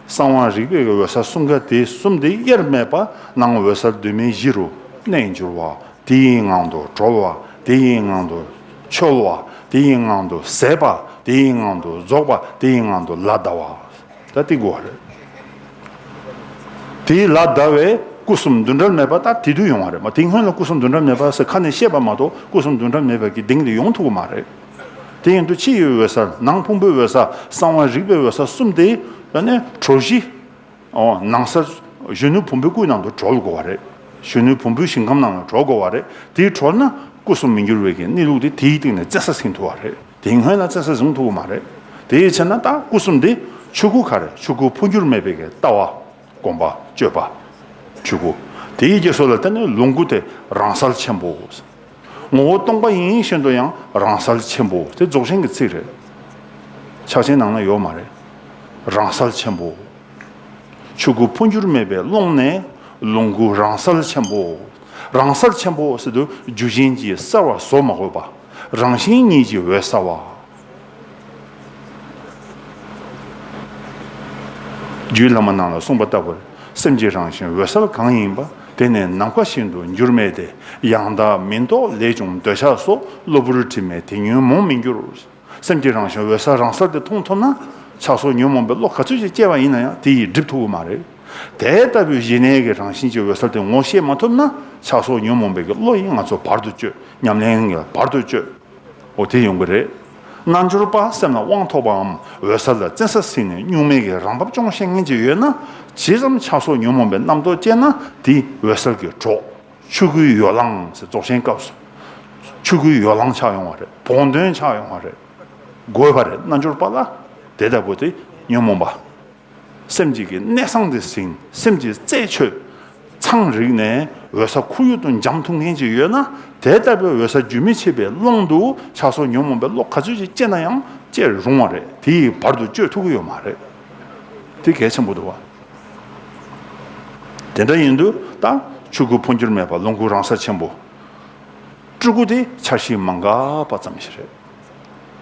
གསང་བ་རིག་པའི་གི་འོད་གསལ་གསུམ་ཀ་དེ་གསུམ་དེ་དབྱེར་མེད་པ་ནང་འོད་གསལ་གདོད་མའི་གཞི་རུ་གནས་འགྱུར་བ། དེ་ཡི་ངང་དུ་གྲོལ་བ། དེ་ཡི་ངང་དུ་འཆོལ་བ། དེ་ཡི་ངང་དུ་ཟད་པ། དེ་ཡི་ངང་དུ་རྫོགས་པ། དེ་ཡི་ངང་དུ་ལ་བཟླ་བ། ད་དེ་དགོས་པ་རེད། དེའི་ལ་བཟླ་བའི་སྐུ་གསུམ་འདུ་འབྲལ་མེད་པ་ད་དེ་དུས་ཡོང་བ་རེད་མ། དེ་སྔོན་ལ་སྐུ་གསུམ་འདུ་འབྲལ་མེད་པ་ཟེར་ཁ་ནས་བཤད་པ་མ་གཏོགས་སྐུ་གསུམ་འདུ་འབྲལ་མེད་པ་གི་གདེང་དེ་ཡོང་ཐུབ་ཀྱི་མ་རེད། དེ་ཡིན་དུས་ཕྱི་ཡི་འོད་གསལ། ནང་ཕུང་པོའི་འོད་གསལ། གསང་བ་རིག་པའི་འོད་གསལ་གསུམ་དེ་ཡང་ནས་གྲོལ་གཞི། ཨོ། ནང་གསལ་གཞོན་ནུ་བུམ་པའི་སྐུའི་ནང་དུ་གྲོལ་དགོས་པ་རེད། གཞོན་ནུ་བུམ་པའི་ཞིང་ཁམས་ནང་ལ་གྲོལ་དགོས་པ་རེད། དེའི་གྲོལ་ན་སྐུ་གསུམ་མི་འགྱུར་བའི་གི་གནས་ལུགས་དེ་དེའི་སྟེང་ནས་བཙན་ས་ཟིན་ཐུབ་པ་རེད། དེ་སྔོན་ལ་བཙན་ས་ཟིན་ཐུབ་ཀྱི་མ་རེད། དེའི་ཕྱིར་ན་ད་སྐུ་གསུམ་དེ་ཆོས་སྐུ་ག་རེ། ཆོས་སྐུ་འཕོ་འགྱུར་མེད་པའི་གི་ལྟ་བ། སྒོམ་པ། སྤྱོད་པ། ཆོས་སྐུ། དེའི་རྗེས་སུ་ལ་བརྟེན་ནས་ལོངས་སྐུ་དེ་རང་གསལ་ཆེན་པོ། ངོ་བོ་སྟོང་པ་ཡིན་བཞིན་དུ་ཡང་རང་གསལ་ཆེན་པོ། དེ་རྫོགས་ཆེན་གྱི་ཚིག་རེད། ཕྱག་ཆེན་ནང་ན་ཡོད་མ་རེད། རང་གསལ་ཆེན་པོ། ཆོས་སྐུ་འཕོ་འགྱུར་མེད་པའི་ཀློང་ནས་ལོངས་སྐུ་རང་གསལ་ཆེན་པོ། རང་གསལ་ཆེན་པོ་ཟེར་དུས་རྒྱུ་རྐྱེན་གྱིས་གསལ་བ་བཟོ་མ་དགོས་པ། རང་བཞིན་ཉིད་ཀྱིས་འོད་གསལ་བ། རྒྱུད་བླ་མ་རྣམས་ལ་གསུངས་པ་ལྟ་བུར། སེམས་ཀྱི་རང་བཞིན་འོད་གསལ་གང་ཡིན་པ། དེ་ནི་ནམ་མཁའ་བཞིན་དུ་འགྱུར་མེད་དེ། ཡང་དག་མིན་རྟོག་ལས་བྱུང་འདོད་ཆགས་སོགས། གློ་བུར་དྲི་མས་དེ་ཉོན་མོངས་མི་འགྱུར། སེམས་ཀྱི་རང་བཞིན་འོད་གསལ་རང་གསལ་དེ་མཐོང་ཐུབ་ན། ཆགས་སོགས་ཉོན་མོངས་པའི་བློ་ག་ཚོད་ཅིག་སྐྱེ་བ་ཡིན་ན་ཡང་དེ་ཡིས་འགྲིབ་ཐུབ་ཀྱི་མ་རེད། དེ་ལྟ་བུའི་གཞི་གནས་ཀྱི་རང་བཞིན་གྱི་འོད་གསལ་དེ་ངོ་ཤེས་མ་ཐུབ་ན། ཆགས་སོགས་ཉོན་མོངས་པའི་གི་བློ་ཡིས་ང་ཚོ་བར་དུ་གཅོད། ཉམས་ལེན་གྱི་བར་དུ་གཅོད། འོ་དེ་ཡོང་གི་རེད། རྣལ་འབྱོར་པ་སེམས་ལ་དབང་ཐོབ་པའམ་འོད་གསལ་ལ་བཙན་ས་ཟིན་ནས་གཉུག་མའི་གི་རང་བབས་སྐྱོང་ཤེས་མཁན་ཅིག་ཡོད་ན། ཇི་ཙམ་ཆགས་སོགས་ཉོན་མོངས་པའི་རྣམ་རྟོག་སྐྱེས་ན་དེ་འོད་གསལ་གྱི་གྲོགས། ཆོས་སྐུའི་ཡོ་ལང་ཟེར་རྫོགས་ཆེན་སྐབས་སུ། ཆོས་སྐུའི་ཡོ་ལང་ཆགས་ཡོང་བ་རེད། བོགས་འདོན་ཆགས་ཡོང་བ་རེད། དགོས་པ་རེད་རྣལ་འབྱོར་པ་ལ། དེ་ལྟ་བུ་དེ་ཉོན་མོངས་པ། སེམས་ཀྱི་གི་གནས་སྟངས་དེ་ཟིན། སེམས་ཀྱི་རྩད་ཆོད། ཚང་རིག་ནས་འོད་གསལ་ཁོར་ཡུག་ཏུ་འབྱམས་ཐུབ་མཁན་ཅིག་ཡོད་ན། དེ་ལྟ་བུའི་འོད་གསལ་རྒྱུན་མི་འཆད་པའི་ཀློང་དུ་ཆགས་སོགས་ཉོན་མོངས་པའི་བློ་ག་ཚོད་ཅིག་སྐྱེས་ན་ཡང་སྐྱེ་རུང་བ་རེད། དེ་ཡི་བར་དུ་གཅོད་ཐུབ་ཀྱི་ཡོད་མ་རེད། དེ་གལ་ཆེན་པོ་འདུག་བ། དེ་འདྲ་ཡིན་དུས་ད་ཆོས་སྐུ་འཕོ་འགྱུར་མེད་པ་ལོངས་སྐུ་རང་གསལ་ཆེན་པོ། སྤྲུལ་སྐུ་དེ་འཆར་གཞི་མ་འགགས་པ་ཙམ་ཞིག་རེད།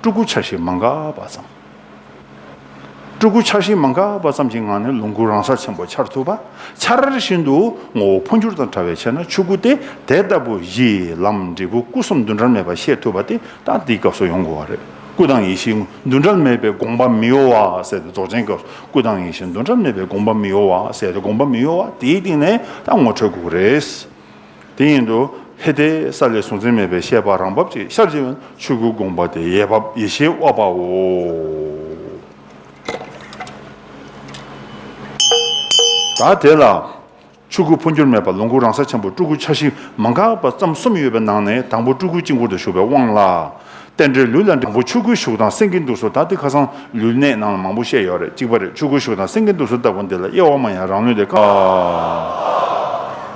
སྤྲུལ་སྐུ་འཆར་གཞི་མ་འགགས་པ་ཙམ། སྤྲུལ་སྐུ་འཆར་གཞི་མ་འགགས་པ་ཙམ་གྱི་ངང་ནས་ལོངས་སྐུ་རང་གསལ་ཆེན་པོ་འཆར་ཐུབ་པ། འཆར་བཞིན་དུ་ངོ་བོ་འཕོ་འགྱུར་དང་བྲལ་བའི་ཆ་ན་ཆོས་སྐུ་དེ་དེ་ལྟ་བུ་གཞི་ལམ་འབྲས་བུ་སྐུ་གསུམ་འདུ་འབྲལ་མེད་པར་ཤེས་ཐུབ་པ་དེ་ད་འདིའི་སྐབས་སུ་ཡོང་དགོས་པ་རེད། སྐུ་དང་ཡེ་ཤེས་འདུ་འབྲལ་མེད་པའི་དགོངས་པ་མི་གཡོ་བ་ཟེར་ཏེ་རྫོགས་ཆེན་སྐབས་སུ་སྐུ་དང་ཡེ་ཤེས་འདུ་འབྲལ་མེད་པའི་དགོངས་པ་མི་གཡོ་བ་ཟེར་ཏེ་དགོངས་པ་མི་གཡོ་བ་དེའི་སྟེང་ནས་ད་ངོ་འཕྲོད་དགོས་ཀྱི་རེད། དེ་ཡིན་དུས་ཧེ་ཏེ་ས་ལེ་གཟུང་འཛིན་མེད་པའི་ཤེས་པ་རང་བབས་ཀྱི་ཤར་གྱི་ཆོས་སྐུའི་དགོངས་པ་དེ་ཡེ་བབ་ཡེ་ཤེས་དབབ་པའོ། ད་དེ་ལ་ཆོས་སྐུ་འཕོ་འགྱུར་མེད་པ་ལོངས་སྐུ་རང་གསལ་ཆེན་པོ་སྤྲུལ་སྐུ་འཆར་གཞི་མ་འགགས་པ་ཙམ་གསུམ་ཡོད་པའི་ནང་ནས་དང་པོ་སྤྲུལ་སྐུའི་དཀྱིལ་འཁོར་དུ་བཞུགས་པའི་དབང་ལ། རྟེན་འབྲེལ་ལུས་ལ་དང་པོ་ཆོས་སྐུའི་བཞུགས་སྟངས་སེང་གེ་འདུག་སོ། ད་དེ་ཁ་སང་ལུས་གནད་ནང་ལ་མང་པོ་བཤད་ཡོད་རེད། གཅིག་པ་རེད། ཆོས་སྐུའི་བཞུགས་སྟངས་སེང་གེ་འདུག་སོ་ལྟ་བུ་འདི་ལ་དབྱེ་བ་མ་ཡིན་རང་ལུས་དེ་ཀ་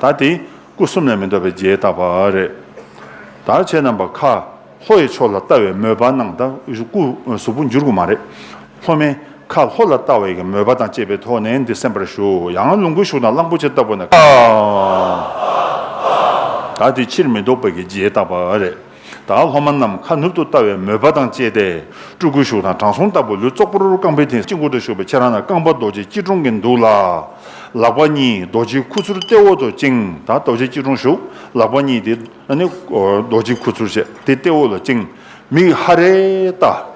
ད་དེ་སྐུ་གསུམ་ལས་མི་འདའ་བའི་རྗེས་བཏགས་པ་རེད། ད་ཁྱེད་རྣམ་པ་ཁ་ལྷོ་ཡི་ཕྱོགས་ལ་ལྟ་བའི་མོས་པ་གནང་། ད་སྐུ་གཟུགས་པོ་འགྱུར་དགོས་མ་རེད། ལྷོ་མའི་ཁ་ལྷོ་ལ་ལྟ་བའི་གི་མོས་པ་དང་བཅས་པའི་ཐོག་ནས་འདི་གསན་པར་ཞུ། ཡང་ལོངས་སྐུའི་བཞུགས་སྟངས་གླང་པོ་ཆེ་ལྟ་བུ་ནི་ཀ་ད་དེ་ཕྱིར་མི་ལྡོག་པའི་གི་རྗེས་བཏགས་པ་རེད། ད་སློབ་མ་རྣམས་ཁ་ནུབ་ཏུ་ལྟ་བའི་མོས་པ་དང་བཅས་ཏེ། སྤྲུལ་སྐུའི་བཞུགས་སྟངས་དྲང་སྲོང་ལྟ་བུ་ལུས་ཙོག་པུར་རྐང་པའི་སྟེང་དཀྱིལ་འཁོར་དུ་བཞུགས་པའི་ཁྱེད་རང་ན་རྐང་པ་རྡོ་རྗེ་སྐྱིལ་ཀྲུང་གིས་འདུག་ལ། ལག་པ་གཉིས་རྡོ་རྗེའི་ཁུ་ཚུར་ལྟེ་འོག་ཏུ་བཅིངས། ད་རྡོ་རྗེ་སྐྱིལ་ཀྲུང་བཞུགས། ལག་པ་གཉིས་དེ་ཨ་ནི་རྡོ་རྗེའི་ཁུ་ཚུར་བྱས་དེ་ལྟེ་འོག་ལ་བཅིངས། མིག་ཧ་རེ་ལྟ།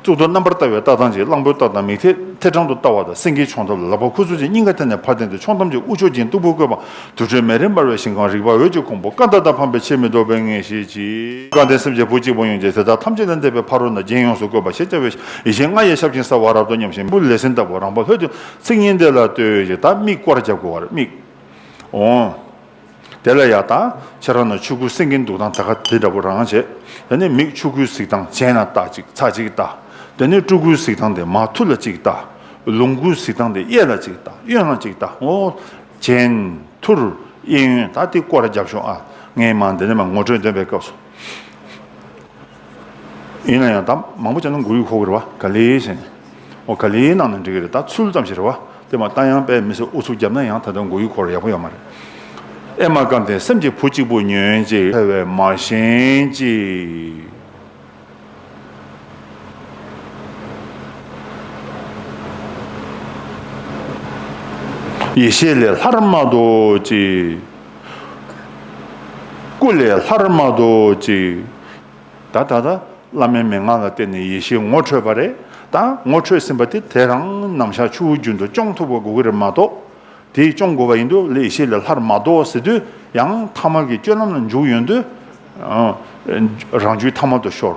གཙུག་ཏོར་རྣམ་པར་ལྟ་བའི་ལྟ་སྟངས་ཀྱིས་གླང་པོའི་ལྟ་སྟངས་མིག་ཐད་ཐད་དྲང་དུ་ལྟ་བ་དང་། སེང་གེའི་མཆོངས་ཐབས་ལ་ལག་པ་ཁུ་ཚུར་གྱིས་སྙིང་ག་ཐད་ནས་ཕར་བསྟན་ཏེ་མཆོངས་ཐབས་ཀྱི་དབུ་ཕྱོགས་ཀྱི་སྟུག་པོ་བཀོད་པ། དུར་ཁྲོད་མེ་རི་འབར་བའི་ཞིང་ཁམས་རིག་པ་འོད་ཀྱི་གོང་བུ་སྐར་མདའ་དང་འཕངས་པའི་ཕྱིར་མི་ལྡོག་པའི་ངེས་ཤེས་ཀྱིས། སྐལ་ལྡན་སེམས་ཅན་བུ་གཅིག་པུ་ཡོངས་ཀྱི་དེ་དག་ཐམས་ཅད་ལ་འདས་པའི་ཕ་རོལ་ན་རྒྱན་ཡོངས་སུ་བཀོད་པ་ཞེས་བྱ་བའི་ཡེ་ཤེས་ལྔ་ཡི་ཞབས་ཀྱིས་གསལ་བ་རབ་ཏུ་ཉམས་ཤིང་། འབུལ་ལེ་ཚན་ལྟ་བུ་རང་དཔའ་ལྷོད་དུ་ཚིག་སྙན་དེ་ལ་ལྟོས་ཞེས་ད་མིག་སྐོར་རྒྱབ་དགོས་པ་རེད། མིག་འོང་། དེ་ལ་ཡང་ད་ཁྱེད་རང་ནི་ཆོས་སྐུ་སེང་གེ་འདུག་སྟངས་ད་ག་དེ་འདྲ་པོ་རང་བྱས། ད་ནི་མིག་ཆོས་སྐུའི་གཟིགས་སྟངས་གྱེན་ལ་ལྟ་གཅིག་ཚར་གཅིག་ལྟ། དེ་ནི་སྤྲུལ་སྐུའི་གཟིགས་སྟངས་དེ་མར་ཐུར་ལ་གཅིག་ལྟ། ལོངས་སྐུའི་གཟིགས་སྟངས་དེ་གཡས་ལ་གཅིག་ལྟ། གཡོན་ལ་གཅིག་ལྟ། འོ། གྱེན་ཐུར་གཡས་གཡོན་ད་དེ་སྐོར་ར་རྒྱབ་ཤོག་ཨ། ངས་མ་འདི་ནས་མ་ངོ་སྤྲོད་འདོན་པའི་སྐབས་སུ། ཡིན་ན་ཡང་ད་མང་པོ་བྱས་ན་མགོ་ཡུ་འཁོར་གི་རེད་བ། ག་ལེ་ཟེར་ནས། འོ་ག་ལེ་གནང་ན་འགྲིག་གི་རེད། ད་ཚུལ་ཙམ་ཞིག་རེད་བ། དེ་མ་ད་ཡང་དཔེ་མི་སྲིད་ཨུ་ཚུགས་བརྒྱབ་ན་ཡང་ད་དུང་མགོ་ཡུ་འཁོར་ཡག་པོ་ཡོད་མ་རེད། ཨེ་མ་སྐལ་ལྡན་སེམས་ཀྱི་བུ་གཅིག་པུ་ཉོན་ཅིག་འཕེལ་བས་མ་ཞེན་ཅིག་ཡེ་ཤེས་ལས་སླར་མ་ལྡོག་ཅིག་སྐུ་ལས་སླར་མ་ལྡོག་ཅིག་ད་ད་ལྟ་བླ་མའི་མན་ངག་ལ་བརྟེན་ནས་ཡེ་ཤེས་ངོ་འཕྲོད་པ་རེད། ད་ངོ་འཕྲོད་ཟིན་པ་དེ་དེ་རང་ནམ་ཞག་ཆུ་བོ་རྒྱུན་དུ་སྐྱོང་ཐུབ་པ་དགོས་ཀྱི་རེད་མ་གཏོགས། དེ་སྐྱོང་དགོས་པ་ཡིན་དུས་ལས་ཡེ་ཤེས་ལས་སླར་མ་ལྡོག་ཟེར་དུས་ཡང་ཐ་མལ་གྱི་སྤྱོད་ལམ་ལ་འཇུག་ཡོང་དུས། རང་རྒྱུད་ཐ་མལ་དུ་ཤོར།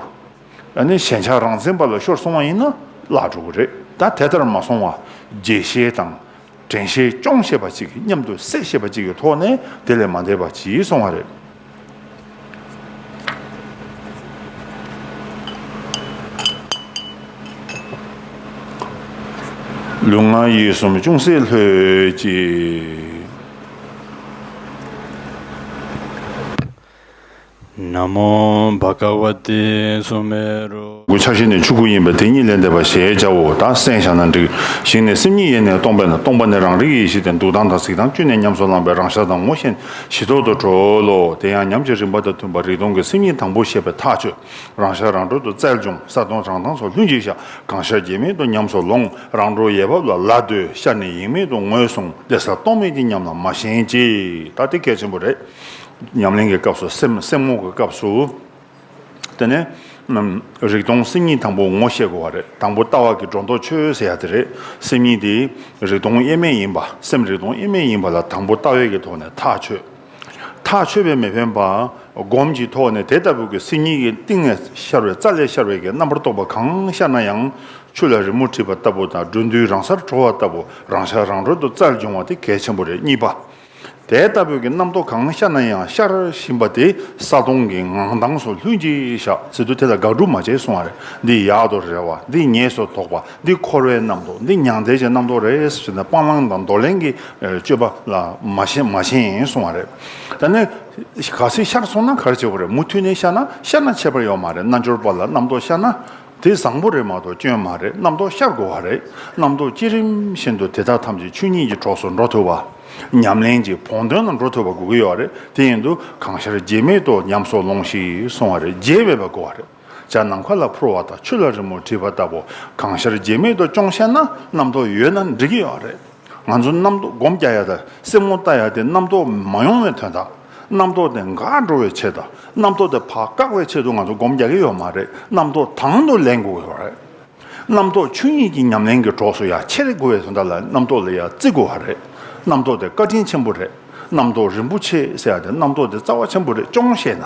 ཨ་ནི་ཞེན་ཆགས་རང་འཛིན་པ་ལ་ཤོར་སོང་བ་ཡིན་ན་བརླག་འགྲོ་གི་རེད། ད་དེ་ལྟར་མ་སོང་བ། རྗེས་ཤེས་དང་། དྲན་ཤེས་སྐྱོང་ཤེས་པ་གཅིག་གིས་མཉམ་དུ་སད་ཤེས་པ་གཅིག་གི་ཐོག་ནས་དེ་ལས་མ་འདས་པ་གྱིས་སོང་བ་རེད། ལུས་ངག་ཡིད་གསུམ་ཅུང་ཟད་ལྷོད་ཅིག་ན་མོ་བྷ་ག་ཝ་ཏི་སུ་མེ་རུ། གུ་ཆ་ཤས་ནས་ཆུ་གུ་ཡིན་པས་དེ་གཉིས་ལས་འདས་པ་ཞེས་བྱའོ། ད་གསན་བཞག་ན་འགྲིག། ཞིང་ནས་སེམས་ཉིད་ཡེ་ནས་སྟོང་པས་ན་སྟོང་པ་ནི་རང་རིག་ཡེ་ཤེས་ཏེ། འདུག་སྟངས་དང་གཟིགས་སྟངས་བཅུ་ནས་ཉམས་སུ་བླངས་པས་རང་ཤར་དང་ངོ་ཤེས་ཞི་ལྡོག་ཏུ་གྲོལ་ལོ། དེ་ཡང་ཉམས་ཀྱི་རིམ་པ་དང་མཐུན་པར་རིག་སྟོང་གི་སེམས་ཉིད་དང་པོ་བཤད་པས་ཐག་ཆོད། རང་ཤར་རང་གྲོལ་དུ་རྩལ་སྦྱོང་། གསལ་སྟོང་རང་མདངས་སོགས་ལྷུན་གྱིས་ཤར། གང་ཤར་རྗེས་མེད་དུ་ཉམས་སུ་ལོངས། རང་གྲོལ་ཡས་བབས་ལ་ལ་ལྟོས། ཤར་ནས་ཡེངས་མེད་དུ་ངོས་བཟུང་། དེ་སར་རྟོག་མེད་ཀྱི་ཉམས་ལ་མ་ཞེན་ཅིག། ད་དེ་གལ་ཆེན་པོ་རེད། ཉམས་ལེན་གྱི་སྐབས་སུ་སེམས་སེམས་ངོ་གི་སྐབས་སུ། དེ་ནས་ནམ་རིག་སྟོང་སེམས་ཉིད་དང་པོ་ངོ་ཤེས་དགོས་པ་རེད། དང་པོ་ལྟ་བ་གི་སྒྲོ་འདོགས་ཆོད་ཟེར་ཡ་དེ་རེད། སེམས་ཉིད་དེ་རིག་སྟོང་དབྱེར་མེད་ཡིན་པ། སེམས་རིག་སྟོང་དབྱེར་མེད་ཡིན་པ་ལ་དང་པོ་ལྟ་བའི་གི་ཐོག་ནས་ཐག་ཆོད། ཐག་ཆོད་པས་མི་ཕན་པ། སྒོམ་གྱི་ཐོག་ནས་དེ་ལྟ་བུ་གི་སེམས་ཉིད་ཀྱི་གཏིང་ནས་ཤར་བའི་རྩ་ལས་ཤར་བའི་གི་རྣམ་པར་རྟོག་པ་གང་ཤར་ན་ཡང་། ཆུ་ལ་རི་མོ་བྲིས་པ་ལྟ་བུ་དང་། འགྲོ་འདུལ་རང་སར་གྲོལ་བ་ལྟ་བུ་རང་ཤར་རང་གྲོལ་དུ་རྩལ་སྦྱོང་བ་དེ་གལ་ཆེན་པོ་རེད། གཉིས་པ། དེ་ལྟ་བུའི་གི་རྣམ་རྟོག་གང་ཤར་ན་ཡང་ཤར་བཞིན་པ་དེ་གསལ་སྟོང་གི་ངང་མདངས་སུ་ལྷུན་གྱིས་ཤར་ཟེར་དུས། དེ་ལ་དགག་སྒྲུབ་མ་བྱེད་གསུང་བ་རེད། འདི་ཡག་ཏུ་རེ་བ། འདི་ཉེས་སུ་དོགས་པ། འདི་འཁོར་བའི་རྣམ་རྟོག། འདི་མྱང་འདས་ཀྱི་རྣམ་རྟོག་རེད་ཟེར་ནས་སྤང་བླང་དང་འདོར་ལེན་གྱི་སྤྱོད་པ་ལ་མ་ཞེན་མ་ཞེན་གསུང་བ་རེད། ད་ནི་གལ་སྲིད་ཤར་སོང་ན་ག་རེ་བྱེད་དགོས་རེད། མུ་མཐུད་ནས་ཤར་ན་ཤར་ན་ཁྱད་པར་ཡོད་མ་རེད། རྣལ་འབྱོར་པ་ལ་རྣམ་རྟོག་ཤར་ན། དེ་བཟང་པོ་རེད་མ་གཏོགས་སྐྱོན་མ་རེད། རྣམ་རྟོག་ཤར་དགོས་པ་རེད། རྣམ་རྟོག་བསྐྱེད་རིམ་བཞིན་དུ་དེ་དག་ཐམས་ཅད་ཆོས་ཉིད་ཀྱི་གྲོགས་སུ་འགྲོ་ཐུབ་པ། ཉམས་ལེན་གྱི་བོགས་འདོན་ལ་འགྲོ་ཐུབ་པ་དགོས་ཀྱི་ཡོད་རེད། དེ་ཡིན་དུས་གང་ཤར་རྗེས་མེད་དུ་ཉམས་སུ་ལོངས་ཤིག་གསུང་བ་རེད། རྗེས་མེད་པ་དགོས་པ་རེད། བྱ་ནམ་མཁའ་ལ་འཕུར་བ་དང་། ཆུ་ལ་རི་མོ་བྲིས་པ་ལྟ་བུ་གང་ཤར་རྗེས་མེད་དུ་སྐྱོང་ཤེས་ན། རྣམ་རྟོག་ཡོད་ན་འགྲིག་གི་ཡོད་རེད། ང་ཚོ་རྣམ་རྟོག་སྒོམ་རྒྱག་ཡ་དང་སེམས་ངོ་ལྟ་ཡ་དེ་རྣམ་རྟོག་མ་ཡོང་བའི་དོན་དག། རྣམ་རྟོག་དེ་འགག་འགྲོ་བའི་ཆེད་དང་། རྣམ་རྟོག་དེ་ཕར་བཀག་པའི་ཆེད་དུ་ང་ཚོ་སྒོམ་རྒྱག་གི་ཡོད་མ་རེད། རྣམ་རྟོག་དང་དུ་ལེན་དགོས་ཀྱི་ཡོད་རེད། རྣམ་རྟོག་ཆོས་ཉིད་ཀྱི་ཉམས་ལེན་གྱི་གྲོགས་སུ་ཡར་འཁྱེར་དགོས་པའི་དོན་དག་ལ་རྣམ་རྟོག་ལ་ཡར་བརྩི་དགོས་པ་རེད། རྣམ་རྟོག་དེ་བཀའ་དྲིན་ཆེན་པོ་རེད། རྣམ་རྟོག་རིན་པོ་ཆེ་ཟེར་ཡ་དེ། རྣམ་རྟོག་དེ་རྩ་བ་ཆེན་པོ་རེད། སྐྱོང་ཤེས་ན།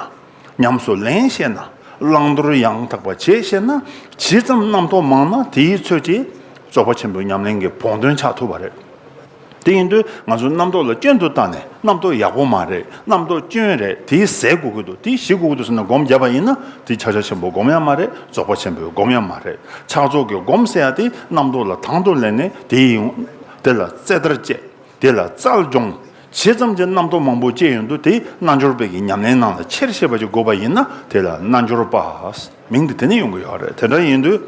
ཉམས་སུ་ལེན་ཤེས་ན། བླང་དོར་ཡང་དག་པ་བྱེད་ཤེས་ན། ཇི་ཙམ་རྣམ་རྟོག་མང་ན་དེའི་ཚོད་ཀྱིས་རྫོགས་པ་ཆེན་པོའི་ཉམས་ལེན་གྱི་བོགས་འདོན་ཆགས་ཐུབ་པ་རེད། དེ་ཡིན་དུས་ང་ཚོ་རྣམ་རྟོག་ལ་སྐྱོན་དུ་བལྟས་ནས། རྣམ་རྟོག་ཡག་པོ་མ་རེད། རྣམ་རྟོག་སྐྱོན་རེད། དེ་ཟད་དགོས་ཀྱི་འདུག། དེ་ཞི་དགོས་ཀྱི་འདུག་ཟེར་ནས་སྒོམ་བརྒྱབ་པ་ཡིན་ན། དེ་ཕྱག་རྒྱ་ཆེན་པོའི་སྒོམ་ཡང་མ་རེད། རྫོགས་པ་ཆེན་པོའི་སྒོམ་ཡང་མ་རེད། ཕྱག་རྫོགས་ཀྱི་སྒོམ་ཟེར་ཡ་དེ་རྣམ་རྟོག་ལ་དང་དུ་ལེན་ནས། དེ་ཡི་དེ་ལ་རྩེ་ལྟར་བཅད། དེ་ལ་རྩལ་སྦྱོང་། ཇི་ཙམ་གྱི་རྣམ་རྟོག་མང་པོ་སྐྱེ་ཡོང་དུས། དེ་རྣལ་འབྱོར་པའི་གི་ཉམས་ལེན་ནང་ལ་འཁྱེར་ཤེས་པ་ཅིག་དགོས་པ་ཡིན་ན། དེ་ལ་རྣལ་འབྱོར་པ་མིང་དེ་དེ་ནས་ཡོང་གི་ཡོད་རེད། དེ་འདྲ་ཡིན་དུས་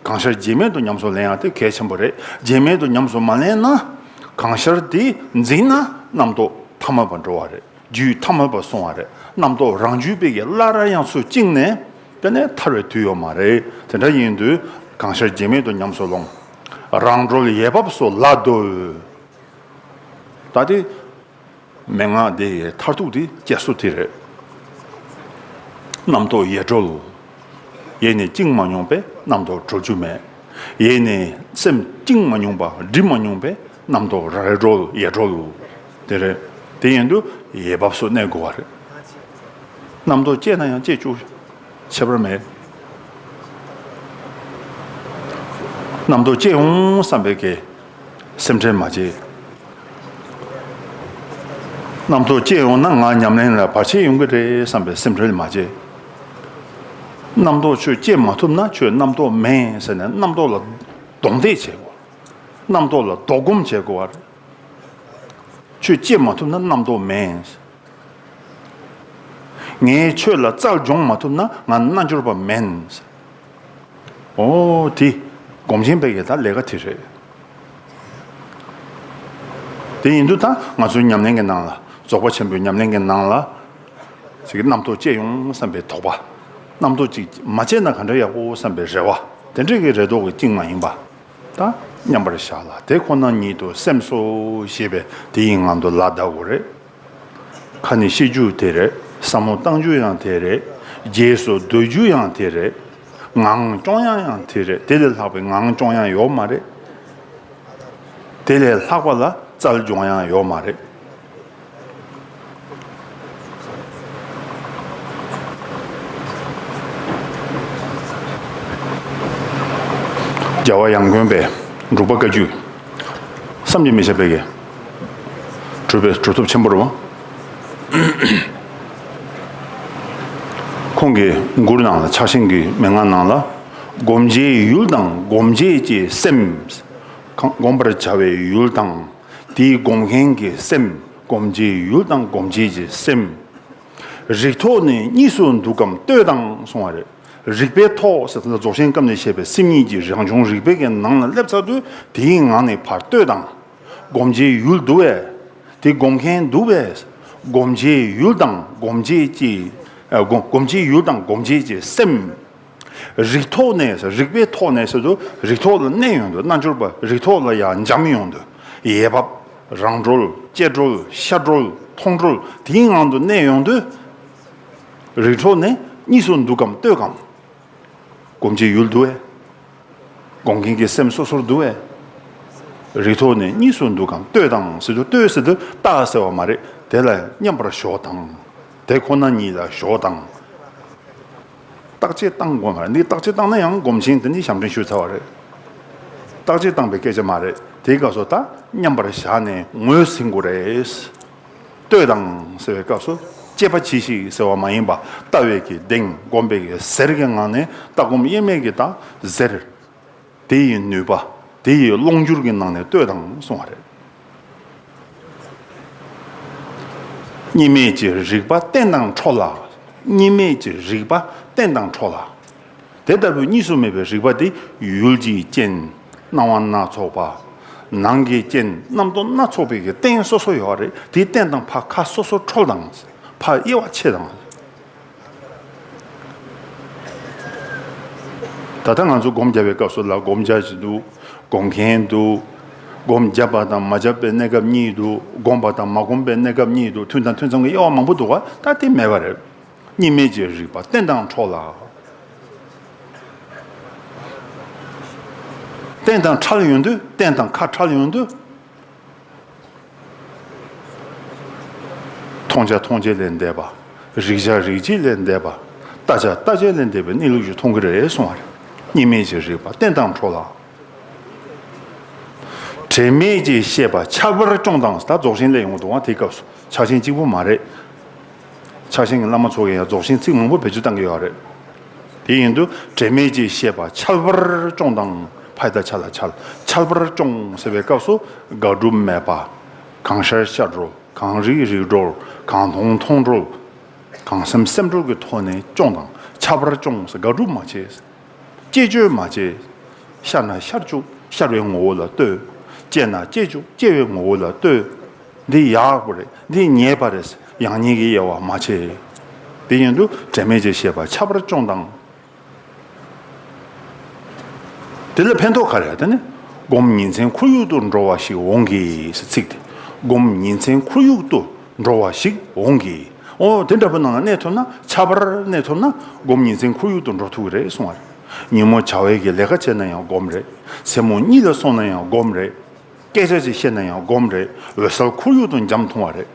གང་ཤར་རྗེས་མེད་དུ་ཉམས་སུ་ལེན་ཡ་དེ་གལ་ཆེན་པོ་རེད། རྗེས་མེད་དུ་ཉམས་སུ་མ་ལེན་ན། གང་ཤར་དེ་འཛིན་ན་རྣམ་རྟོག་ཐ་མལ་པ་འགྲོ་བ་རེད། རྒྱུད་ཐ་མལ་པ་སོང་བ་རེད། རྣམ་རྟོག་རང་རྒྱུད་པའི་གི་བླ་ར་ཡང་སུ་བཅིངས་ནས། དེ་ནས་ཐར་བའི་དུས་ཡོད་མ་རེད། དེ་འདྲ་ཡིན་དུས་གང་ཤར་རྗེས་མེད་དུ་ཉམས་སུ་ལོངས། རང་གྲོལ་ཡས་བབས་སུ་ལ་ལྟོས། ད་དེ་མན་ངག་འདི་ཡི་མཐར་ཐུག་དེ་སྐྱེལ་སོ་དེ་རེད། རྣམ་རྟོག་ཡེ་གྲོལ། ཡེ་ནས་བཅིངས་མ་མྱོང་པས་རྣམ་རྟོག་གྲོལ་རྒྱུ་མེད། ཡེ་ནས་སེམས་བཅིངས་མ་མྱོང་པ། སྒྲིབ་མ་མྱོང་པས་རྣམ་རྟོག་རང་གྲོལ་ཡེ་གྲོལ། དེ་རེད། དེ་ཡིན་དུས་ཡས་བབས་སུ་གནས་དགོས་པ་རེད། རྣམ་རྟོག་སྐྱེས་ན་ཡང་སྐྱེ་བཅུག། ཁྱད་པར་མེད། རྣམ་རྟོག་སྐྱེ་ཡོང་བསམ་པའི་གི་སེམས་ཁྲལ་མ་བྱེད། རྣམ་རྟོག་སྐྱེ་ཡོང་ན་ང་ཉམས་ལེན་ལ་བར་ཆད་ཡོང་གི་རེད་བསམ་པའི་སེམས་ཁྲལ་མ་བྱེད། རྣམ་རྟོག་ཁྱོད་སྐྱེ་མ་ཐུབ་ན་ཁྱོད་རྣམ་རྟོག་མེད་ཟེར་ནས་རྣམ་རྟོག་ལ་གདོང་གཏད་བྱེད་དགོས། རྣམ་རྟོག་ལ་ལྡོག་སྒོམ་བྱེད་དགོས་པ་རེད། ཁྱོད་སྐྱེ་མ་ཐུབ་ན་རྣམ་རྟོག་མེད། ངས་ཁྱོད་ལ་རྩལ་སྦྱོང་མ་ཐུབ་ན་ང་རྣལ་འབྱོར་པ་མིན། ཨོ་དེ་སྒོམ་ཆེན་པའི་གི་ད་ལས་ཀ་དེ་རེད། དེ་ཡིན་དུས་ད་ང་ཚོའི་ཉམས་ལེན་གྱི་ནང་ལ། རྫོགས་པ་ཆེན་པོའི་ཉམས་ལེན་གྱི་ནང་ལ་ཅིག་རྣམ་རྟོག་སྐྱེ་ཡོང་བསམ་པའི་དོགས་པ། རྣམ་རྟོག་ཅིག་མ་སྐྱེས་ན་ག་འདྲ་ཡག་པོ་བསམ་པའི་རེ་བ། དེ་འདྲའི་གི་རེ་དོགས་ཀྱི་བཅིངས་མ་ཡིན་པ། ད་མཉམ་པར་བཞག་ལ་དེ་ཁོ་ན་ཉིད་དུ་སེམས་སོ་ཞེས་པའི་དེ་ཡི་ངང་དུ་ལ་བཟླ་དགོས་རེད། ཁ་ནས་བཤད་རྒྱུ་དེ་རེད། བསམ་བློ་བཏང་རྒྱུ་ཡང་དེ་རེད། རྗེས་སུ་ཟློས་རྒྱུ་ཡང་དེ་རེད། ངང་སྐྱོང་ཡག་ཡང་དེ་རེད། དེ་ལས་ལྷག་པའི་ངང་སྐྱོང་ཡག་ཡོད་མ་རེད། དེ་ལས་ལྷག་པ་ལ་རྩལ་སྦྱོང་ཡག་ཡོད་མ་རེད། རྒྱལ་བ་ཡང་དགོན་པའི་འབྲུག་པ་བཀའ་བརྒྱུད། བསམ་གྱིས་མི་ཁྱབ་པའི་གི་གྲུབ་པའི་གྲུབ་ཐོབ་ཆེན་པོ་རེད་བ། ཁོང་གི་མགུར་ནང་ལ། ཕྱག་ཆེན་གྱི་མན་ངག་ནང་ལ། སྒོམ་བྱའི་ཡུལ་དང་སྒོམ་བྱེད་ཀྱི་སེམས། སྒོམ་པར་བྱ་བའི་ཡུལ་དང་། དེའི་སྒོམ་མཁན་གྱི་སེམས། སྒོམ་བྱའི་ཡུལ་དང་སྒོམ་བྱེད་ཀྱི་སེམས། རིགས་ཐོག་ནས་གཉིས་སུ་འདུ་གམ་ལྟོས་དང་གསུང་བ་རེད། རིགས་པའི་ཐོག་ཟེར་ན་རྫོགས་ཆེན་སྐབས་ནས་བཤད་པའི་སེམས་ཉིད་ཀྱི་རང་བྱུང་རིག་པའི་གི་ནང་ལ་སླེབས་ཚར་དུས་དེའི་ངང་ནས་ཕར་ལྟོས་དང་། སྒོམ་བྱེད་ཡུལ་འདུ་བས། དེ་སྒོམ་མཁན་འདུ་བས། སྒོམ་བྱེད་ཡུལ་དང་སྒོམ་བྱེད་ཀྱི་ཨ། སྒོམ་སྒོམ་བྱེད་ཡུལ་དང་སྒོམ་བྱེད་ཀྱི་སེམས། རིགས་ཐོག་ནས་ཟེར། རིགས་པའི་ཐོག་ནས་ཟེར་དུས་རིགས་ཐོག་ལ་གནས་ཡོང་དུས། རྣལ་འབྱོར་པ་རིགས་ཐོག་ལ་ཡང་འབྱམས་ཡོང་དུས། ཡས་བབས། རང་གྲོལ། སྐྱེ་གྲོལ། ཤར་གྲོལ། མཐོང་གྲོལ་དེའི་ངང་དུ་གནས་ཡོང་དུས། རིགས་ཐོག་ནས་གཉིས་སུ་འདུ་གམ་ལྟོས་གམ། སྒོམ་བྱེད་ཡུལ་འདུ་བས། སྒོམ་མཁན་གྱི་སེམས་སོ་སོར་འདུ་བས། རིགས་ཐོག་ནས་གཉིས་སུ་འདུ་གམ་ལྟོས་དང་ཟེར་དུས། ལྟོས་ཟེར་དུས་བརྟག་ཟེར་བ་མ་རེད། དེ་ལ་མཉམ་པར་ཞོག་དང་། དེ་ཁོ་ན་ཉིད་ལ་ཞོག་དང་། བརྟག་དཔྱད་བཏང་དགོས་མ་རེད། འདི་བརྟག་དཔྱད་བཏང་ན་ཡང་སྒོམ་ཆེན་དེ་ནི་ཞབས་འདྲེན་ཞུས་ཚར་བ་རེད། བརྟག་དཔྱད་བཏང་པའི་སྐད་ཆ་མ་རེད། དེའི་སྐབས་སུ་ད་མཉམ་པར་བཞག་ནས་ངོས་ཟིན་དགོས་རེད། ལྟོས་དང་ཟེར་བའི་སྐབས་སུ་དཔྱད་པ་གྱིས་ཤིག་ཟེར་བ་མ་ཡིན་པ། ལྟ་བའི་གི་གདེང་། སྒོམ་པའི་གི་གཟེར་གྱི་ངང་ནས། ལྟ་སྒོམ་དབྱེར་མེད་ཀྱི་ད་གཟེར། དེ་ཡི་ནུས་པ། དེ་ཡི་རླུང་འགྱུར་གྱི་ནང་ནས་ལྟོས་དང་གསུང་བ་རེད། གཉིས་མེད་ཀྱི་རིག་པ་བརྟན་དང་འཕྲོ་ལ། གཉིས་མེད་ཀྱི་རིག་པ་བརྟན་དང་འཕྲོ་ལ། དེ་ལྟ་བུའི་གཉིས་སུ་མེད་པའི་རིག་པ་དེ་ཡུལ་གྱི་རྐྱེན། སྣང་བ་སྣ་ཚོགས་པ། ནང་གི་རྐྱེན། རྣམ་རྟོག་སྣ་ཚོགས་པའི་གི་རྟེན་སོ་སོ་ཡོད་རེད། དེའི་རྟེན་དང་ཕར་ཁ་སོ་སོ་འཕྲོ་དང་། ཕར་དབྱེ་བ་ཕྱེ་དང་། ད་ལྟ་ང་ཚོ་སྒོམ་རྒྱབ་པའི་སྐབས་སུ་ལ་སྒོམ་རྒྱག་གི་འདུག་སྒོམ་མཁན་འདུག་སྒོམ་བརྒྱབ་པ་དང་མ་བརྒྱབ་པའི་གནས་སྐབས་གཉིས་འདུག་སྒོམ་པ་དང་མ་སྒོམ་པའི་གནས་སྐབས་གཉིས་འདུག་ཐུན་དང་ཐུན་མཚམས་ཀྱི་དབྱེ་བ་མང་པོ་འདུག་ག་ད་དེ་མེད་པ་རེད། གཉིས་མེད་ཀྱི་རིག་པ་བརྟན་དང་འཕྲོ་ལ། བརྟན་དང་འཕྲལ་ཡོང་དུས། བརྟན་དང་ཁ་འཕྲལ་ཡོང་དུས། མཐོང་བྱ་མཐོང་བྱེད་ལས་འདས་པ། རིག་བྱ་རིག་བྱེད་ལས་འདས་པ། ལྟ་བྱ་ལྟ་བྱེད་ལས་འདས་པའི་གནས་ལུགས་ཤིག་མཐོང་གི་རེད་གསུང་བ་རེད། གཉིས་མེད་ཀྱི་རིག་པ་བརྟན་དང་འཕྲོ་ལ། དྲན་མེད་ཀྱི་ཤེས་པ་ཁྱབ་པར་སྐྱོང་དང་། ད་རྫོགས་ཆེན་སླེབས་ཡོང་གི་འདུག་ག་དེའི་སྐབས་སུ། ཕྱག་ཆེན་གཅིག་པུ་མ་རེད། ཕྱག་ཆེན་གྱི་བླ་མ་ཚོ་གིས་ཡང་རྫོགས་ཆེན་ཚིག་མང་པོ་བེད་སྤྱོད་བཏང་གི་ཡོད་རེད། དེ་ཡིན་དུས་དྲན་མེད་ཀྱི་ཤེས་པ་ཁྱབ་པར་སྐྱོང་དང་། ཕ་ཡ་བཏགས་ཕྱ་ལ་འཕྱལ། ཁྱབ་པར་སྐྱོང་ཟེར་བའི་སྐབས་སུ་དགག་སྒྲུབ་མེད་པ། གང་ཤར་ཤར་འགྲོ། གང་རིག་རིག་འགྲོ། གང་མཐོང་མཐོང་འགྲོ། གང་སེམས་སེམས་འགྲོ་གི་ཐོག་ནས་སྐྱོང་དང་། ཁྱབ་པར་སྐྱོང་ཟེར། དགག་སྒྲུབ་མ་བྱེད། བཅས་བཅོས་མ་བྱེད། ཤར་ན་ཤར་བཅུག་ཤར་བའི་ངོ་བོ་ལ་ལྟོས། བཅས་ན་བཅས་བཅུག་བཅས་པའི་ངོ་བོ་ལ་ལྟོས། འདི་ཡག་པོ་རེད། འདི་ཉེས་པ་རེད། ཡང་ཉེས་ཀྱི་དབྱེ་བ་མ་ཕྱེ། དེ་ཡིན་དུས་དྲན་མེད་ཀྱི་ཤེས་པ་ཁྱབ་པར་སྐྱོང་དང་། དེ་ལ་ཕན་ཐོགས་ག་རེ། དེ་ནི་སྒོམ་ཉིན་མཚན་ཁོར་ཡུག་ཏུ་འགྲོ་བ་ཞིག་འོང་གི་ཟེར་ཚིག་དེ། སྒོམ་ཉིན་མཚན་ཁོར་ཡུག་ཏུ་འགྲོ་བ་ཞིག་འོང་གི། ཨོ་དེ་འདྲ་པོ་ནང་ལ་གནས་ཐུབ་ན། ཁྱབ་པར་གནས་ཐུབ་ན་སྒོམ་ཉིན་མཚན་ཁོར་ཡུག་ཏུ་འགྲོ་ཐུབ་ཀྱི་རེད་གསུང་བ་རེད། ཉིན་མོ་བྱ་བའི་གི་ལས་ཀ་བྱས་ན་ཡང་སྒོམ་རེད། མཚན་མོ་གཉིད་ལ་སོང་ན་ཡང་སྒོམ་རེད། སྐད་ཆ་ཅིག་བཤད་ན་ཡང་སྒོམ་རེད། འོད་གསལ་ཁོར་ཡུག་ཏུ་འབྱམས་ཐུབ་པ་རེད།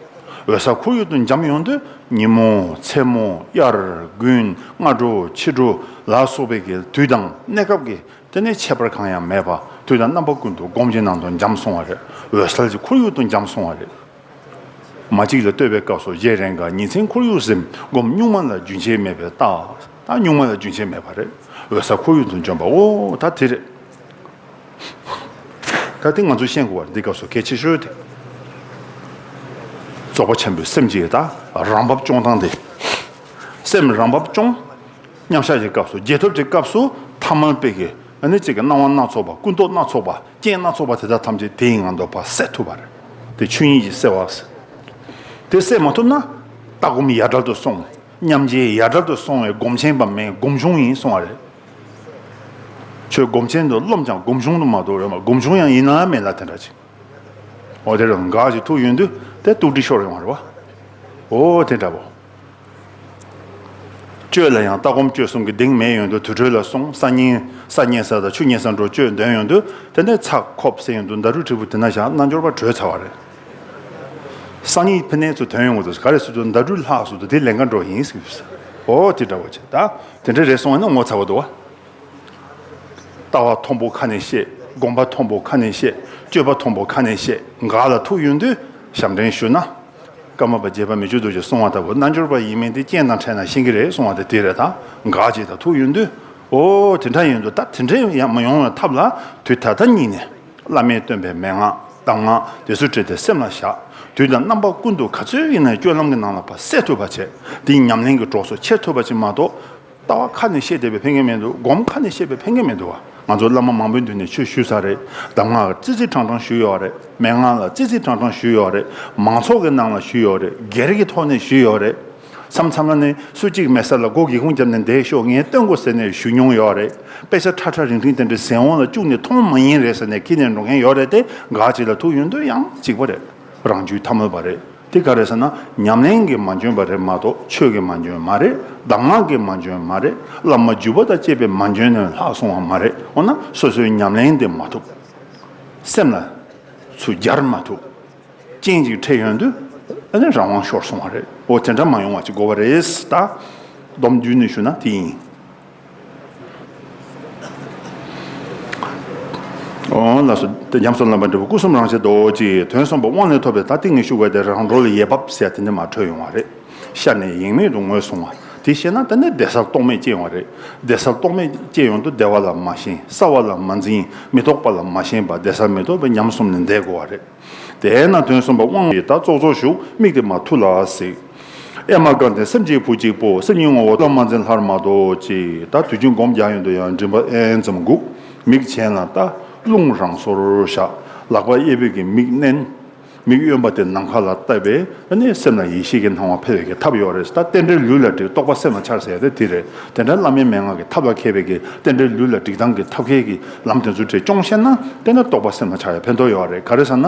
འོད་གསལ་ཁོར་ཡུག་ཏུ་འབྱམས་ཡོང་དུས་ཉིན་མོ། མཚན་མོ། དབྱར། དགུན། སྔ་དྲོ། ཕྱི་དྲོ་ལ་སོགས་པའི་གི་དུས་དང་གནས་སྐབས་ཀྱི་དེ་ནས་ཁྱད་པར་གང་ཡང་མེད་པ། དུས་དང་རྣམ་པ་ཀུན་ཏུ་སྒོམ་གྱི་ནང་དུ་འབྱམས་སོང་བ་རེད། འོད་གསལ་གྱི་ཁོར་ཡུག་ཏུ་འབྱམས་སོང་བ་རེད། མ་གཅིག་ལ་ལྟོས་པའི་སྐབས་སུ་གཞན་རེས་འགའ་ཉིན་མཚན་ཁོར་ཡུག་ཟིན། སྒོམ་གཉུག་མ་ལ་རྒྱུན་ཆད་མེད་པའི་རྟགས། ད་གཉུག་མ་ལ་རྒྱུན་ཆད་མེད་པ་རེད། འོད་གསལ་ཁོར་ཡུག་ཏུ་འབྱམས་པ། ཨོ་ད་དེ་རེད། ད་དེ་ང་ཚོས་ཤེས་དགོས་པ་རེད། འདི་སྐབས་སུ་གལ་ཆེ་ཤོས་དེ། རྫོགས་པ་ཆེན་པོའི་སེམས་ཀྱི་ད་རང་བབས་སྐྱོང་སྟངས་དེ། སེམས་རང་བབས་སྐྱོང་། མཉམ་བཞག་གི་སྐབས་སུ། རྗེས་ཐོབ་ཀྱི་སྐབས་སུ་ཐ་མལ་པའི་གི་ཨ་ནི་གཅིག་གི་སྣང་བ་སྣ་ཚོགས་པ། ཀུན་རྟོག་སྣ་ཚོགས་པ། རྐྱེན་སྣ་ཚོགས་པ་དེ་དག་ཐམས་ཅད་དེའི་ངང་དུ་ཕར་བསལ་ཐུབ་པ་རེད། དེ་ཆོས་ཉིད་ཀྱི་བསལ་བ་ཟེར། དེ་བསལ་མ་ཐུབ་ན་ལྟ་སྒོམ་ཡ་བྲལ་དུ་སོང་། མཉམ་རྗེས་ཡ་བྲལ་དུ་སོང་བའི་སྒོམ་ཆེན་པ་མིན། སྒོམ་ཆུང་ཡིན་གསུང་བ་རེད། ཁྱོད་སྒོམ་ཆེན་དུ་རློམ་ཀྱང་སྒོམ་ཆུང་དུ་མ་གཏོགས་རེད་མ། སྒོམ་ཆུང་ཡང་ཡིན་ན་མེད་ལ་དེ་འདྲ་ཅིག་འོ་དེ་རུ་འགག་ཅིག་ཐུག་ཡོང་དུས་དེ་སྡུག་སྒྲིག་ཤོར་ཡོང་བ་རེད་བ། འོ་དེ་འདྲ་བོ། གཅོད་ལ་ཡང་ལྟ་སྒོམ་སྤྱོད་གསུམ་གྱི་གདེང་མེད་ཡོང་དུས་དུར་ཁྲོད་ལ་སོང་། ས་ཉིན་ས་ཉལ་ས་དང་ཆུ་ཉལ་ས་འགྲོ་སྤྱོད་འདོན་ཡོང་དུས་དེ་ནས་ཚ་ཁོབ་ཟེར་ཡོང་དུས་ཟླ་གྲུ་ཕྲུ་གུ་དེ་ན་བཞག་རྣལ་འབྱོར་པ་བྲོས་ཚར་བ་རེད། སང་ཉིན་ཕི་ནས་ཚུར་ཐོན་ཡོང་དུས་ག་རེ་ཟེར་དུས་ཟླ་གྲུ་ལྷག་ཟེར་དུས་དེ་ལེན་ག་འགྲོ་ཡིན་ཟེར། འོ་དེ་འདྲ་བོ་བྱས། ད་དེ་འདྲ་རེད་སོང་བ་ན་ངོ་ཚ་བ་འདུག་བ། ལྟ་བ་མཐོན་པོ་ཁ་ནས་བཤད། སྒོམ་པ་མཐོན་པོ་ཁ་ནས་བཤད། སྤྱོད་པ་མཐོན་པོ་ཁ་ནས་བཤད། འགག་ལ་ཐུག་ཡོང་དུས་ཞབས་འདྲེན་ཞུ་ན། ཀརྨ་པ་དགྱེས་པ་མི་བསྐྱོད་རྡོ་རྗེས་གསུང་བ་ལྟ་བུ་རྣལ་འབྱོར་པ་ཡིན་མིན་དེ་རྐྱེན་དང་འཕྲད་ན་ཤེས་ཀྱི་རེད་གསུང་བ་དེ་དེ་རེད། ད་འགག་ཅིག་དང་ཐུག་ཡོང་དུས། ཨོ་དེ་འདྲ་ཡོང་དུས་ད་དེ་འདྲ་ཡང་མ་ཡོང་བའི་ཐབས་ལ་དུས་ད་ལྟ་ཉིད་ནས་བླ་མས་སྟོན་པའི་མན་ངག་གདམས་ངག་དེ་ཚོ་བྲིས་ཏེ་སེམས་ལ་བཞག་དུས་དང་རྣམ་པ་ཀུན་ཏུ་ག་ཚོད་ཡིན་ན་སྤྱོད་ལམ་གྱི་ནང་ལ་ཕར་གསལ་ཐུབ་པ་བྱས། དེ་ཉམས་ལེན་གྱི་གྲོགས་སུ་འཁྱེར་ཐུབ་པ་ཅིག་མ་གཏོགས། ལྟ་བ་ཁ་ནས་བཤད་བསྡད་པའི་ཕན་གྱི་མི་འདུག་སྒོམ་ཁ་ནས་བཤད་པའི་ཕན་གྱི་མི་འདུག་བ། ང་ཚོ་བླ་མ་མང་པོའི་མདུན་ནས་ཆོས་ཞུས་ཚར་རེད། གདམས་ངག་ཙི་ཙི་ཕྲང་ཕྲང་ཞུས་ཡོད་རེད། མན་ངག་ལ་ཙི་ཙི་ཕྲང་ཕྲང་ཞུས་ཡོད་རེད། མང་ཚོགས་ཀྱི་ནང་ལ་ཞུས་ཡོད་རེད། སྒེར་གྱི་ཐོག་ནས་ཞུས་ཡོད་རེད། མཚམས་མཚམས་ལ་ནི་སུ་གཅིག་མེད་ས་ལ་སྒོ་སྒེའུ་ཁུང་བརྒྱབ་ནས་བསྡད་ཤོག་ངས་སྟོན་དགོས་ཟེར་ནས་ཞུ་མྱོང་ཡོད་རེད། དཔེ་ཆ་ཁྲ་ཁྲ་རིང་རིང་དེ་འདྲ་གཟིགས་འོང་ལ་བཅུག་ནས་མཐོང་མ་ཡིན་རེད་ཟེར་ནས་ཁྱེར་ནས་འགྲོ་མཁན་ཡོད་རེད་དེ། འགའ་ཅིག་ལ་ཐུག་ཡོང་དུས་ཡང་གཅིག་པ་རེད། རང་རྒྱུད་ཐ་མལ་པ་རེད། དེ་ག་རེ་ཟེར་ན། ཉམས་ལེན་གྱིས་མ་འཇོན་པ་རེད་མ་གཏོགས་ཆོས་ཀྱིས་མ་འཇོན་མ་རེད། གདམས་ངག་གིས་མ་འཇོན་མ་རེད། བླ་མ་བརྒྱུད་པ་དང་བཅས་པས་མ་འཇོན་ནས་ལྷག་སོང་བ་མ་རེད། འོ་ན་སོ་སོའི་ཉམས་ལེན་དེ་མ་ཐུབ། སེམས་ལ་ཚུར་སྦྱར་མ་ཐུབ། རྐྱེན་ཅིག་འཕྲད་ཡོང་དུས་ཨ་ནི་རང་དབང་ཤོར་སོང་བ་རེད། འོ་དེ་འདྲ་མ་ཡོང་བ་ཅིག་དགོས་པ་རེད། ད་སྡོམ་བརྒྱུད་ནས་ཞུ་ན་དེ་ཡིན། འོ་ལགས་སོ། དེ་ཉམས་སུ་བླངས་པ་འབྲས་བུ་སྐུ་གསུམ་རང་ཆས་རྡོ་རྗེ་དོན་གསུམ་པ་དབང་ལས་ཐོབ་པའི་ད་ཏིང་ངེ་ཞུགས་པ་དེ་རང་གྲོལ་ལ་ཡས་བབས་ཟེར་དེ་འདྲ་མ་འཕྲོད་ཡོང་བ་རེད། ཤར་ནས་ཡེངས་མེད་དུ་ངོས་བཟུང་བ་དེ་ཤེས་ན་ད་ནི་བདེ་གསལ་རྟོག་མེད་སྐྱེ་ཡོང་བ་རེད། བདེ་གསལ་རྟོག་མེད་སྐྱེ་ཡོང་དུས་བདེ་བ་ལ་མ་ཞེན། སྲ་བ་ལ་མ་འཛིན། མི་རྟོག་པ་ལ་མ་ཞེན་པ་བདེ་གསལ་མི་རྟོག་པའི་ཉམས་གསུམ་ནི་འདས་དགོས་བ་རེད། དེས་ན་དོན་གསུམ་པ་དབང་གིས་ད་ཙོག་ཙོག་ཞུགས་མིག་དེ་མ་ཐུ་ལ་གཟིགས། ཨེ་མ་སྐལ་ལྡན་སེམས་ཀྱི་བུ་གཅིག་པོ། སེམས་ཉིད་ངོ་བོ་ལ་མ་འཛིན་ལྷར་མ་རྟོགས་ཅིག་ད་དུས་རྒྱུན་སྒོམ་རྒྱག་ཡོང་དུས་ཡང་མགྲིན་པ་ཨེན་ཙམ་སྒུག་མིག་གྱེན་ལ་ལྟ། རླུང་རང་སོར་བཞག་ལག་པ་གཡས་པའི་གི་མིག་མནན། མིག་གཡོན་པ་དེ་ནམ་མཁའ་ལ་ལྟ་བས་ཨ་ནི་སེམས་ལ་ཡེ་ཤེས་ཀྱི་སྣང་བ་འཕེལ་བའི་གི་ཐབས་ཡོད་རེད། ད་རྟེན་འབྲེལ་ལུས་ལ་འགྲིག་རྟོགས་པ་སེམས་ལ་འཆར་ཟེར་ཡ་དེ་དེ་རེད། དེ་འདྲ་བླ་མའི་མན་ངག་གི་ཐབས་ལ་མཁས་པའི་གི་རྟེན་འབྲེལ་ལུས་ལ་འགྲིག་སྟངས་ཀྱི་ཐབས་མཁས་ཀྱི་ལམ་དེ་ཚོ་གྲས་སྐྱོང་ཤེས་ན་དེ་ནི་རྟོགས་པ་སེམས་ལ་འཆར་ཡ་ཕན་ཐོགས་ཡོད་རེད། ག་རེ་ཟེར་ན།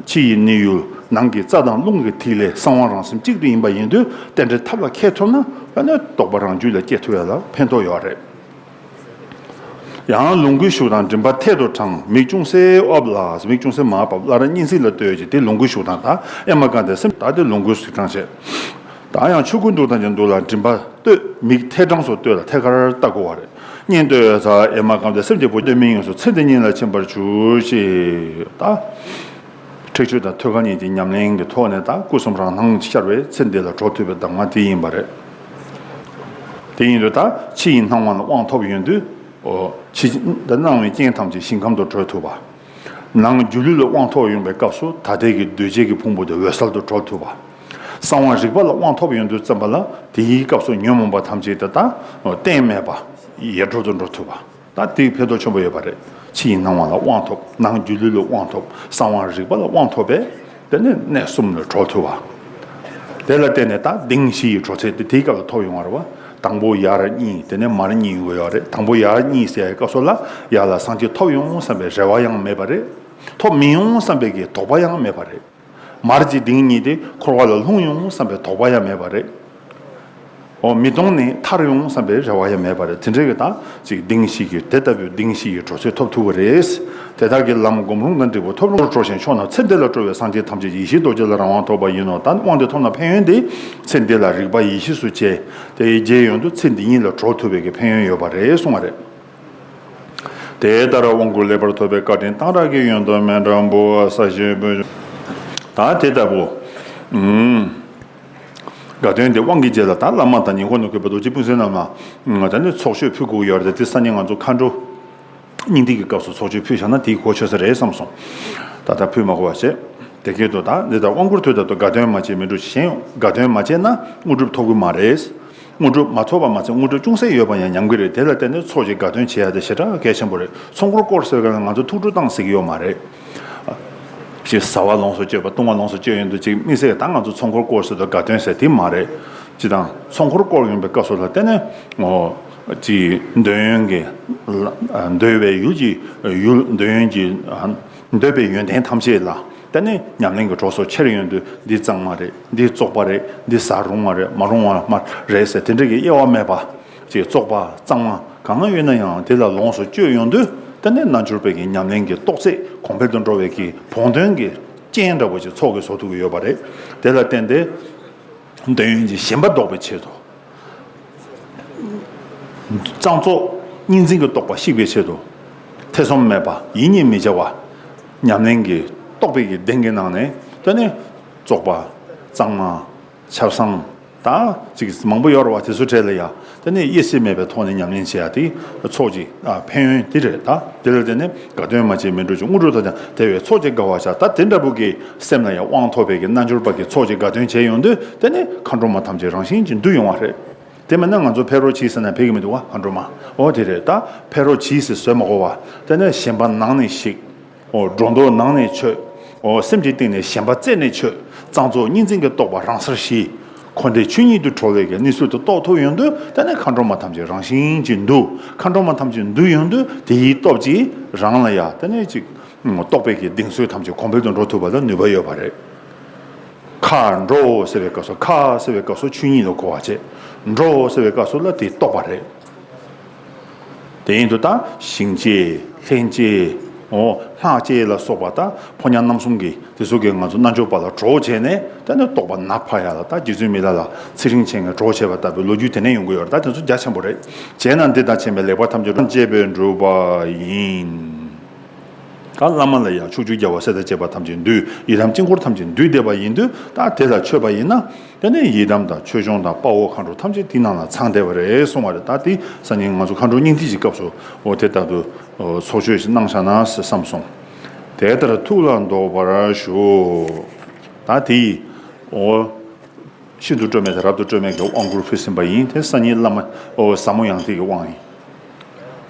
ཕྱི་ཡི་གནས་ཡུལ་ནང་གི་རྩ་དང་རླུང་གི་ཐིག་ལེ་གསང་བ་རང་སེམས་གཅིག་ཏུ་ཡིན་པ་ཡིན་དུས་རྟེན་འབྲེལ་ཐབས་ལ་མཁས་ཐུབ་ན་ཨ་ནི་རྟོགས་པ་རང་རྒྱུད་ལ་སྐྱེ་ཐུབ་ཡ་ལ་ཕན་ཐོགས་ཡོད་རེད། ཡང་ལོངས་སྐུའི་ཤུགས་དང་མགྲིན་པ་ཐད་དུ་དྲངས། མིག་ཅུང་ཟད་ཨོབ་ལ། མིག་ཅུང་ཟད་མ་ཨབ་སླར་གཉིད་སད་ལ་ལྟོས་ཀྱི་དེ་ལོངས་སྐུའི་ཤུགས་དང་། ད་ཨེ་མ་སྐལ་ལྡན་སེམས་ད་དེ་ལོངས་སྐུའི་ཤུགས་དྲངས་བྱས། ད་ཡང་ཆོས་སྐུ་འདུག་དང་ཀྱང་འདུག་ལ་མགྲིན་པ་གཏོད། མིག་ཐད་དྲངས་སུ་གཏོད་ལ་ཐད་ཀར་ལྟ་དགོས་པ་རེད། གཉིད་གཏོད་ས་ཨེ་མ་སྐལ་ལྡན་སེམས་ཀྱི་བུ་གཏོད་མིག་གཡོན་སུ་ཚེ་འདི་ཉིད་ལ་ཕྱིན་པར་གྱུར་ཅིག་ད་ཁྲེགས་ཆོད་དང་ཐོད་རྒལ་གཉིས་ཀྱི་ཉམས་ལེན་གྱི་ཐོག་ནས་ད་སྐུ་གསུམ་རང་སྣང་ཤར་བའི་ཚེ་འདི་ལ་གྲོལ་ཐུབ་པའི་གདམས་ངག་དེ་ཡིན་པ་རེད། དེ་ཡིན་དུས་ད་ཕྱི་ཡི་སྣང་བ་ལ་དབང་ཐོབ་ཡོང་དུས། ཨོ། ཕྱི་ད་སྣང་བའི་རྐྱེན་ཐམས་ཅད་ཞིང་ཁམས་དུ་གྲོལ་ཐུབ་པ། ནང་སྒྱུ་ལུས་ལ་དབང་ཐོབ་ཡོང་བའི་སྐབས་སུ་ད་ལྟའི་གི་འདུས་བྱས་ཀྱི་ཕུང་པོ་དེ་འོད་གསལ་དུ་གྲོལ་ཐུབ་པ། གསང་བ་རིག་པ་ལ་དབང་ཐོབ་ཡོང་དུས་ཙམ་པ་ལ་དེའི་སྐབས་སུ་ཉོན་མོངས་པ་ཐམས་ཅད་དེ་དག་རྟེན་མེད་པ་ཡེ་གྲོལ་དུ་འགྲོ་ཐུབ་པ། ད་དེའི་ཕན་ཐོགས་ཆེན་པོ་ཡོད་པ་རེད། ཕྱི་ཡི་སྣང་བ་ལ་དབང་ཐོབ། ནང་སྒྱུ་ལུས་ལ་དབང་ཐོབ། གསང་བ་རིག་པ་ལ་དབང་ཐོབ་པས། དེ་ནས་གནས་གསུམ་ལ་གྲོལ་ཐུབ་པ། དེ་ལ་བརྟེན་ནས་ད་གདེང་བཞི་ཡི་གྲོལ་ཚད་དེ་དེའི་སྐབས་ལ་ཐོབ་ཡོང་བ་རེད་བ། དང་པོ་ཡར་གཉིད། དེ་ནས་མར་གཉིད་ཡོང་གི་ཡོད་རེད། དང་པོ་ཡར་གཉིད་ཟེར་ཡའི་སྐབས་སུ་ལ་ཡར་ལ་སངས་རྒྱས་ཐོབ་ཡོང་བསམ་པའི་རེ་བ་ཡང་མེད་པ་རེད། ཐོབ་མི་ཡོང་བསམ་པའི་གི་དོགས་པ་ཡང་མེད་པ་རེད། མར་གྱི་གདེང་གཉིས་དེ་འཁོར་བ་ལ་ལྷུང་ཡོང་བསམ་པའི་དོགས་པ་ཡང་མེད་པ་རེད། འོ་མི་གཏོང་ནས་ཐར་ཡོང་བསམ་པའི་རེ་བ་ཡང་མེད་པ་རེད། དེ་འདྲའི་གི་ད་ཅིག་གདེང་བཞི་གི་དེ་ལྟ་བུའི་གདེང་བཞི་ཡི་གྲོལ་ཚད་ཐོབ་ཐུབ་པ་རེད། དེ་དག་གི་ལམ་སྒོམ་རུང་དང་འབྲས་བུ་ཐོབ་རུང་གྲོལ་ཞིང་ཕྱོགས་རྣམས་ཚེ་འདི་ལ་སྤྲོ་བའི་སངས་རྒྱས་ཐམས་ཅད་ཡེ་ཤེས་རྡོ་རྗེ་ལ་རང་དབང་ཐོབ་པ་ཡིན་ནོ། ད་དབང་དེ་ཐོབ་ན་ཕན་ཡོན་དེ་ཚེ་འདི་ལ་རིག་པ་ཡེ་ཤེས་སུ་སྐྱེ། དེ་ཡི་རྗེས་ཡོང་དུ་ཚེ་འདི་ཉིད་ལ་གྲོལ་ཐུབ་པའི་གི་ཕན་ཡོན་ཡོད་པ་རེད་གསུང་བ་རེད། དེ་ལྟར་དབང་བསྐུར་ལེགས་པར་ཐོབ་པའི་བཀའ་དྲིན་གཏང་རག་གི་ཡོན་དུ་མཎྜལ་འབུལ་བ་ས་གཞི་འབུལ། ད་དེ་ལྟ་བུ། ཨུམ། དགའ་སྟོན་འདི་དབང་གི་རྗེས་ལ་ད་བླ་མ་དང་ཉེ་འཁོར་ནས་འཁོད་པའི་རྡོ་རྗེ་སྤུན་སྲིང་རྣམས་ལ་ད་ནི་ཚོགས་མཆོད་ཕུལ་དགོས་ཡོད་རེད། དེ་ས་ནས་ང་ཚོ་མཁའ་འགྲོ་སྙིང་ཐིག་གི་སྐབས་སུ་ཚོགས་མཆོད་ཕུལ་བཞག་ན་དེའི་གོ་ཆོད་ས་རེད་བསམ་སོང་། ད་ལྟ་ཕུལ་མ་དགོས་པ་བྱས། དེ་སྐད་དུ་ད་འདི་ལྟར་དབང་བསྐུར་དུས་ད་དུ་དགའ་སྟོན་མ་བྱས་མི་འགྲུབ་ཅིང་། དགའ་སྟོན་མ་བྱས་ན་དངོས་གྲུབ་ཐོབ་གི་མ་རེད། དངོས་གྲུབ་མ་ཐོབ་པ་མ་ཚད་དངོས་གྲུབ་ཅུང་ཟད་ཡོད་པ་ཡང་ཉམས་ཀྱི་རེད། དེ་ལ་བརྟེན་ནས་ཚོགས་ཀྱི་དགའ་སྟོན་བྱེད་ཡ་དེ་ཞེ་དྲག་གལ་ཆེན་པོ་རེད། ཚོགས་འཁོར་བསྐོར་ཟེར་ག་ལ་ང་ཚོ་ཐུགས་སྤྲོ་བཏང་ཟེར་གྱི་ཡོད་མ་རེད། ཅིག་བཟའ་བ་ལོངས་སུ་སྤྱོད་པ་བཏུང་བ་ལོངས་སུ་སྤྱོད་ཡོང་དུས་ཅིག་དམིགས་བསལ་ད་ང་ཚོ་ཚོགས་འཁོར་བསྐོར་ཟེར་དུས་དགའ་སྟོན་ཟེར་དེ་མ་རེད། ཅིག་དང་ཚོགས་འཁོར་བསྐོར་ཡོང་པའི་སྐབས་སུ་ལ་བརྟེན་ནས་ངོ་ཅིག་འདོད་ཡོན་གྱི་འདོད་པའི་ཡུལ་གྱི་ཡུལ་འདོད་ཡོན་གྱི་འདོད་པའི་ཡོན་ཏན་ཐམས་ཅད་ལ། དེ་ནས་ཉམས་ལེན་གྱི་གྲོགས་སུ་ཁྱེར་ཡོང་དུས་འདི་གཙང་མ་རེད། འདི་བཙོག་པ་རེད། འདི་ཟ་རུང་བ་རེད། མ་རུང་བ་མ་རེད་ཟེར་དེ་འདྲ་གི་དབྱེ་བ་མེད་པ་ཅིག་བཙོག་པ་གཙང་མ་གང་ཡོད་ན་ཡང་དེ་ལ་ལོངས་སུ་སྤྱོད་ཡོང་དུས་དེ་ནས་རྣལ་འབྱོར་པའི་གི་ཉམས་ལེན་གྱི་རྟོགས་ཚད་གོང་འཕེལ་དུ་འགྲོ་བའི་གི་བོགས་འདོན་གྱི་རྐྱེན་འདྲ་བོ་ཅིག་ཚོགས་ཀྱིས་བཟོ་ཐུབ་ཀྱི་ཡོད་པ་རེད། དེ་ལ་བརྟེན་ཏེ་འདོད་ཡོན་གྱི་ཞེན་པ་ལྡོག་པའི་ཆེད་དུ། གཙང་བཙོག་གཉིས་འཛིན་གྱི་རྟོག་པ་བཤིག་པའི་ཆེད་དུ། ཐེ་ཚོམ་མེད་པ་ཡིད་གཉིས་མི་བྱ་བ། ཉམས་ལེན་གྱི་རྟོགས་པའི་གི་གདེང་གི་ནང་ནས་དེ་ནས་བཙོག་པ། གཙང་མ། ཆབ་གསང་ ད་ཅིག་མང་པོ་ཡོད་རེད་བ། དེ་ཚོ་གྲས་ལ་ཡ་དེ་ནས་དབྱེ་གསེས་མེད་པའི་ཐོག་ནས་ཉམས་ལེན་བྱེད་ཡ་དེ་ཚོགས་ཀྱི་ཨ་ཕན་ཡོན་དེ་རེད། ད་དེ་ལ་བརྟེན་ནས་དགའ་སྟོན་མ་བྱེད་མི་འགྲོ་ཅིག་དངོས་གྲུབ་ཐོབ་ཀྱང་དེ་བས་ཚོགས་ཀྱིས་དགའ་བར་བྱ། ད་དེ་འདྲ་པོ་གི་སེམས་ལ་ཡང་དབང་ཐོབ་པའི་གི་རྣལ་འབྱོར་པ་གི་ཚོགས་ཀྱིས་དགའ་སྟོན་བྱས་ཡོང་དུས་དེ་ནས་མཁའ་འགྲོ་མ་ཐམས་ཅད་རང་བཞིན་གྱིས་འདུ་ཡོང་བ་རེད། དེ་མིན་ན་ང་ཚོ་ཕེབས་རོགས་གྱིས་ཟེར་ན་ཕེབས་ཀྱི་མི་འདུག་བ། མཁའ་འགྲོ་མ། འོ་དེ་རེད། ད་ཕེབས་རོགས་གྱིས་ཟེར་བཟོས་མ་དགོས་བ། དེ་ནས་ཞེན་པ་ནང་ནས་ཞིག་འོ་སྒྲོ་འདོགས་ནང་ནས་ཆོད། འོ་སེམས་ཀྱི་གཏིང་ནས་ཞེན་པ་རྩད་ནས་ཆོད། གཙང་བཙོག་གཉིས་འཛིན་གྱི་རྟོག་པ་རང་སར་ཞི། འཁོར་འདས་ཆོས་ཉིད་དུ་གྲོལ་བའི་གི་གནས་ཚུལ་དེ་རྟོགས་ཐུབ་ཡོང་དུས་དེ་ནས་མཁའ་འགྲོ་མ་ཐམས་ཅད་རང་བཞིན་གྱིས་འདུ། མཁའ་འགྲོ་མ་ཐམས་ཅད་འདུ་ཡོང་དུས་དེའི་སྟོབས་ཀྱིས་རང་ལ་ཡ་དེ་ནས་ཅིག་རྟོག་པའི་གི་གདེང་ཚོད་ཐམས་ཅད་གོང་འཕེལ་དུ་འགྲོ་ཐུབ་པ་ལ་ནུས་པ་ཡོད་པ་རེད། མཁའ་འགྲོ་ཟེར་བའི་སྐབས་སུ། མཁའ་ཟེར་བའི་སྐབས་སུ་ཆོས་ཉིད་ལ་གོ་བ་བྱེད། འགྲོ་ཟེར་བའི་སྐབས་སུ་ལ་དེ་རྟོགས་པ་རེད། དེ་ཡིན་དུས་ད་ཞིང་བཅས་ལྷན་སྐྱེས། འོ་སྔགས་བཅས་ལ་སོགས་པ་ད་ཕོ་ཉ་རྣམ་གསུམ་གྱི་དེ་ཚོ་གིས་ང་ཚོ་རྣལ་འབྱོར་པ་ལ་གྲོགས་བྱས་ནས་ད་ནི་རྟོགས་པ་ནར་འཕར་ཡ་ལ། ད་རྗེ་བཙུན་མི་ལ་ལ་ཚེ་རིང་མཁྱེན་ནས་གྲོགས་བྱས་པ་ལྟ་བུའི་ལོ་རྒྱུས་དེ་ནས་ཡོང་གི་ཡོད་རེད། ད་དེ་ཚོ་རྒྱ་ཆེན་པོ་རེད། བྱས་ན་འདི་དང་མཚུངས་པའི་ལེགས་པ་ཐམས་ཅད་རང་བཅས་པས་འགྲུབ་པ་ཡིན། ད་བླ་མ་ལ་ཡང་ཕྱོགས་བཅུའི་རྒྱལ་བ་སྲས་དང་བཅས་པ་ཐམས་ཅད་འདུས། ཡི་དམ་དཀྱིལ་འཁོར་ཐམས་ཅད་འདུས་བསྡད་པ་ཡིན་དུས་ད་དེ་ལ་མཆོད་པ་ཡིན་ན། དེ་ནས་ཡི་དམ་དང་ཆོས་སྐྱོང་དང་དཔའ་བོ་མཁའ་འགྲོ་ཐམས་ཅད་དེའི་ནང་ལ་ཚང་བསྡད་པ་རེད་གསུང་བ་རེད། ད་དེ་སང་ཉིན་ང་ཚོ་མཁའ་འགྲོ་སྙིང་ཐིག་གི་སྐབས་སུ་འོ་དེ་ལྟར་དུ་ཚོགས་མཆོད་ཞིག་གནང་བཞག་ན་བསམ་སོང་། དེ་ལྟར་ཐུགས་ལ་འདོགས་པར་ཞུ། ད་དེ་ཡིས་འོ། ཤིན་ཏུ་སྤྲོས་མེད་དང་རབ་ཏུ་སྤྲོས་མེད་ཀྱི་དབང་བསྐུར་ཕུལ་ཟིན་པ་ཡིན། དེ་སང་ཉིན་བླ་མ་ཨོ་ཟབ་མོ་ཡང་ཏིག་གི་དབང་ཡིན།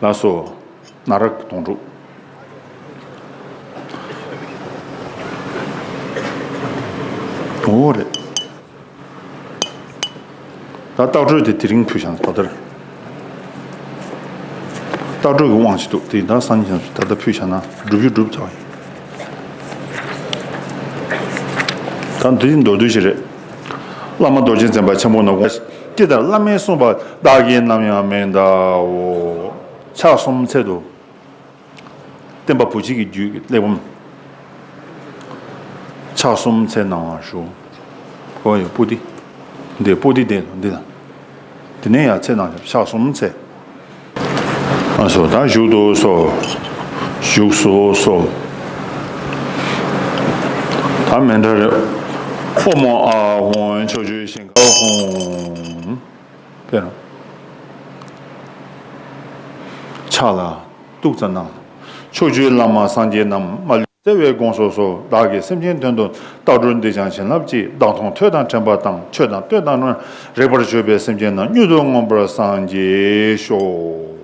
ལགས་སོ། ན་རག་དོང་སྤྲུགས། འོ་རེད། ད་བཏགས་གྲོལ་དེ་དེ་རིང་ཕུལ་བཞག་ན་ད་ལྟར། བཏགས་གྲོལ་གྱི་དབང་ཞིག་འདུག་དེ་ད་སང་ཉིན་ད་ལྟ་ཕུལ་བཞག་ན་སྒྲུབ་རྒྱུ་སྒྲུབ་ཚར་བ་ཡིན། ད་འདི་མདོར་བསྡུས་ཤིག་རེད། བླ་མ་རྡོ་རྗེ་འཛིན་པ་ཆེན་པོ་ནི། ཇི་ལྟར་བླ་མས་གསུངས་པ་བདག་གིས་ནམ་ཡང་མི་འདའོ། ཕྱག་གསུམ་འཚལ་དུ། བསྟན་པ་བུ་གཅིག་གི་རྒྱུད་ཀྱི་གླེགས་བམ། ཕྱག་གསུམ་འཚལ་གནང་བར་ཞུ། ཨོ་ཡ་པོ་ཏི། འདི་པོ་ཏི་འདི་འདི་དང་། དེ་ནས་ཡང་འཚལ་གནང་ཕྱག་གསུམ་འཚལ། ཨ་སོ་ད་བཞུགས་དུ་སོ། བཞུགས་སོ་སོ། ད་མཎྜལ་རེད། ཨོཾ་ཨཱཿཧཱུྃ་ཕྱོགས་བཅུའི་ཞིང་ཁམས་ཧཱུྃ། ཕྱག་ལ་གཏུགས་ཙམ་གནང་། ཕྱོགས་བཅུའི་བླ་མ་སངས་རྒྱས་རྣམས། མ་ལུས་བརྩེ་བས་དགོངས་སུ་གསོལ། བདག་གིས་སེམས་ཅན་དོན་དུ་བཏགས་གྲོལ་འདི་ཀྱང་བྱིན་རླབས་ཀྱིས། བདག་མཐོང་ཐོས་དང་དྲན་པ་དང་། ཆོས་དང་ལྟོས་དང་རེག་པར་གྱུར་པའི་སེམས་ཅན་རྣམས། མྱུར་དུ་མངོན་པར་སངས་རྒྱས་ཤོག།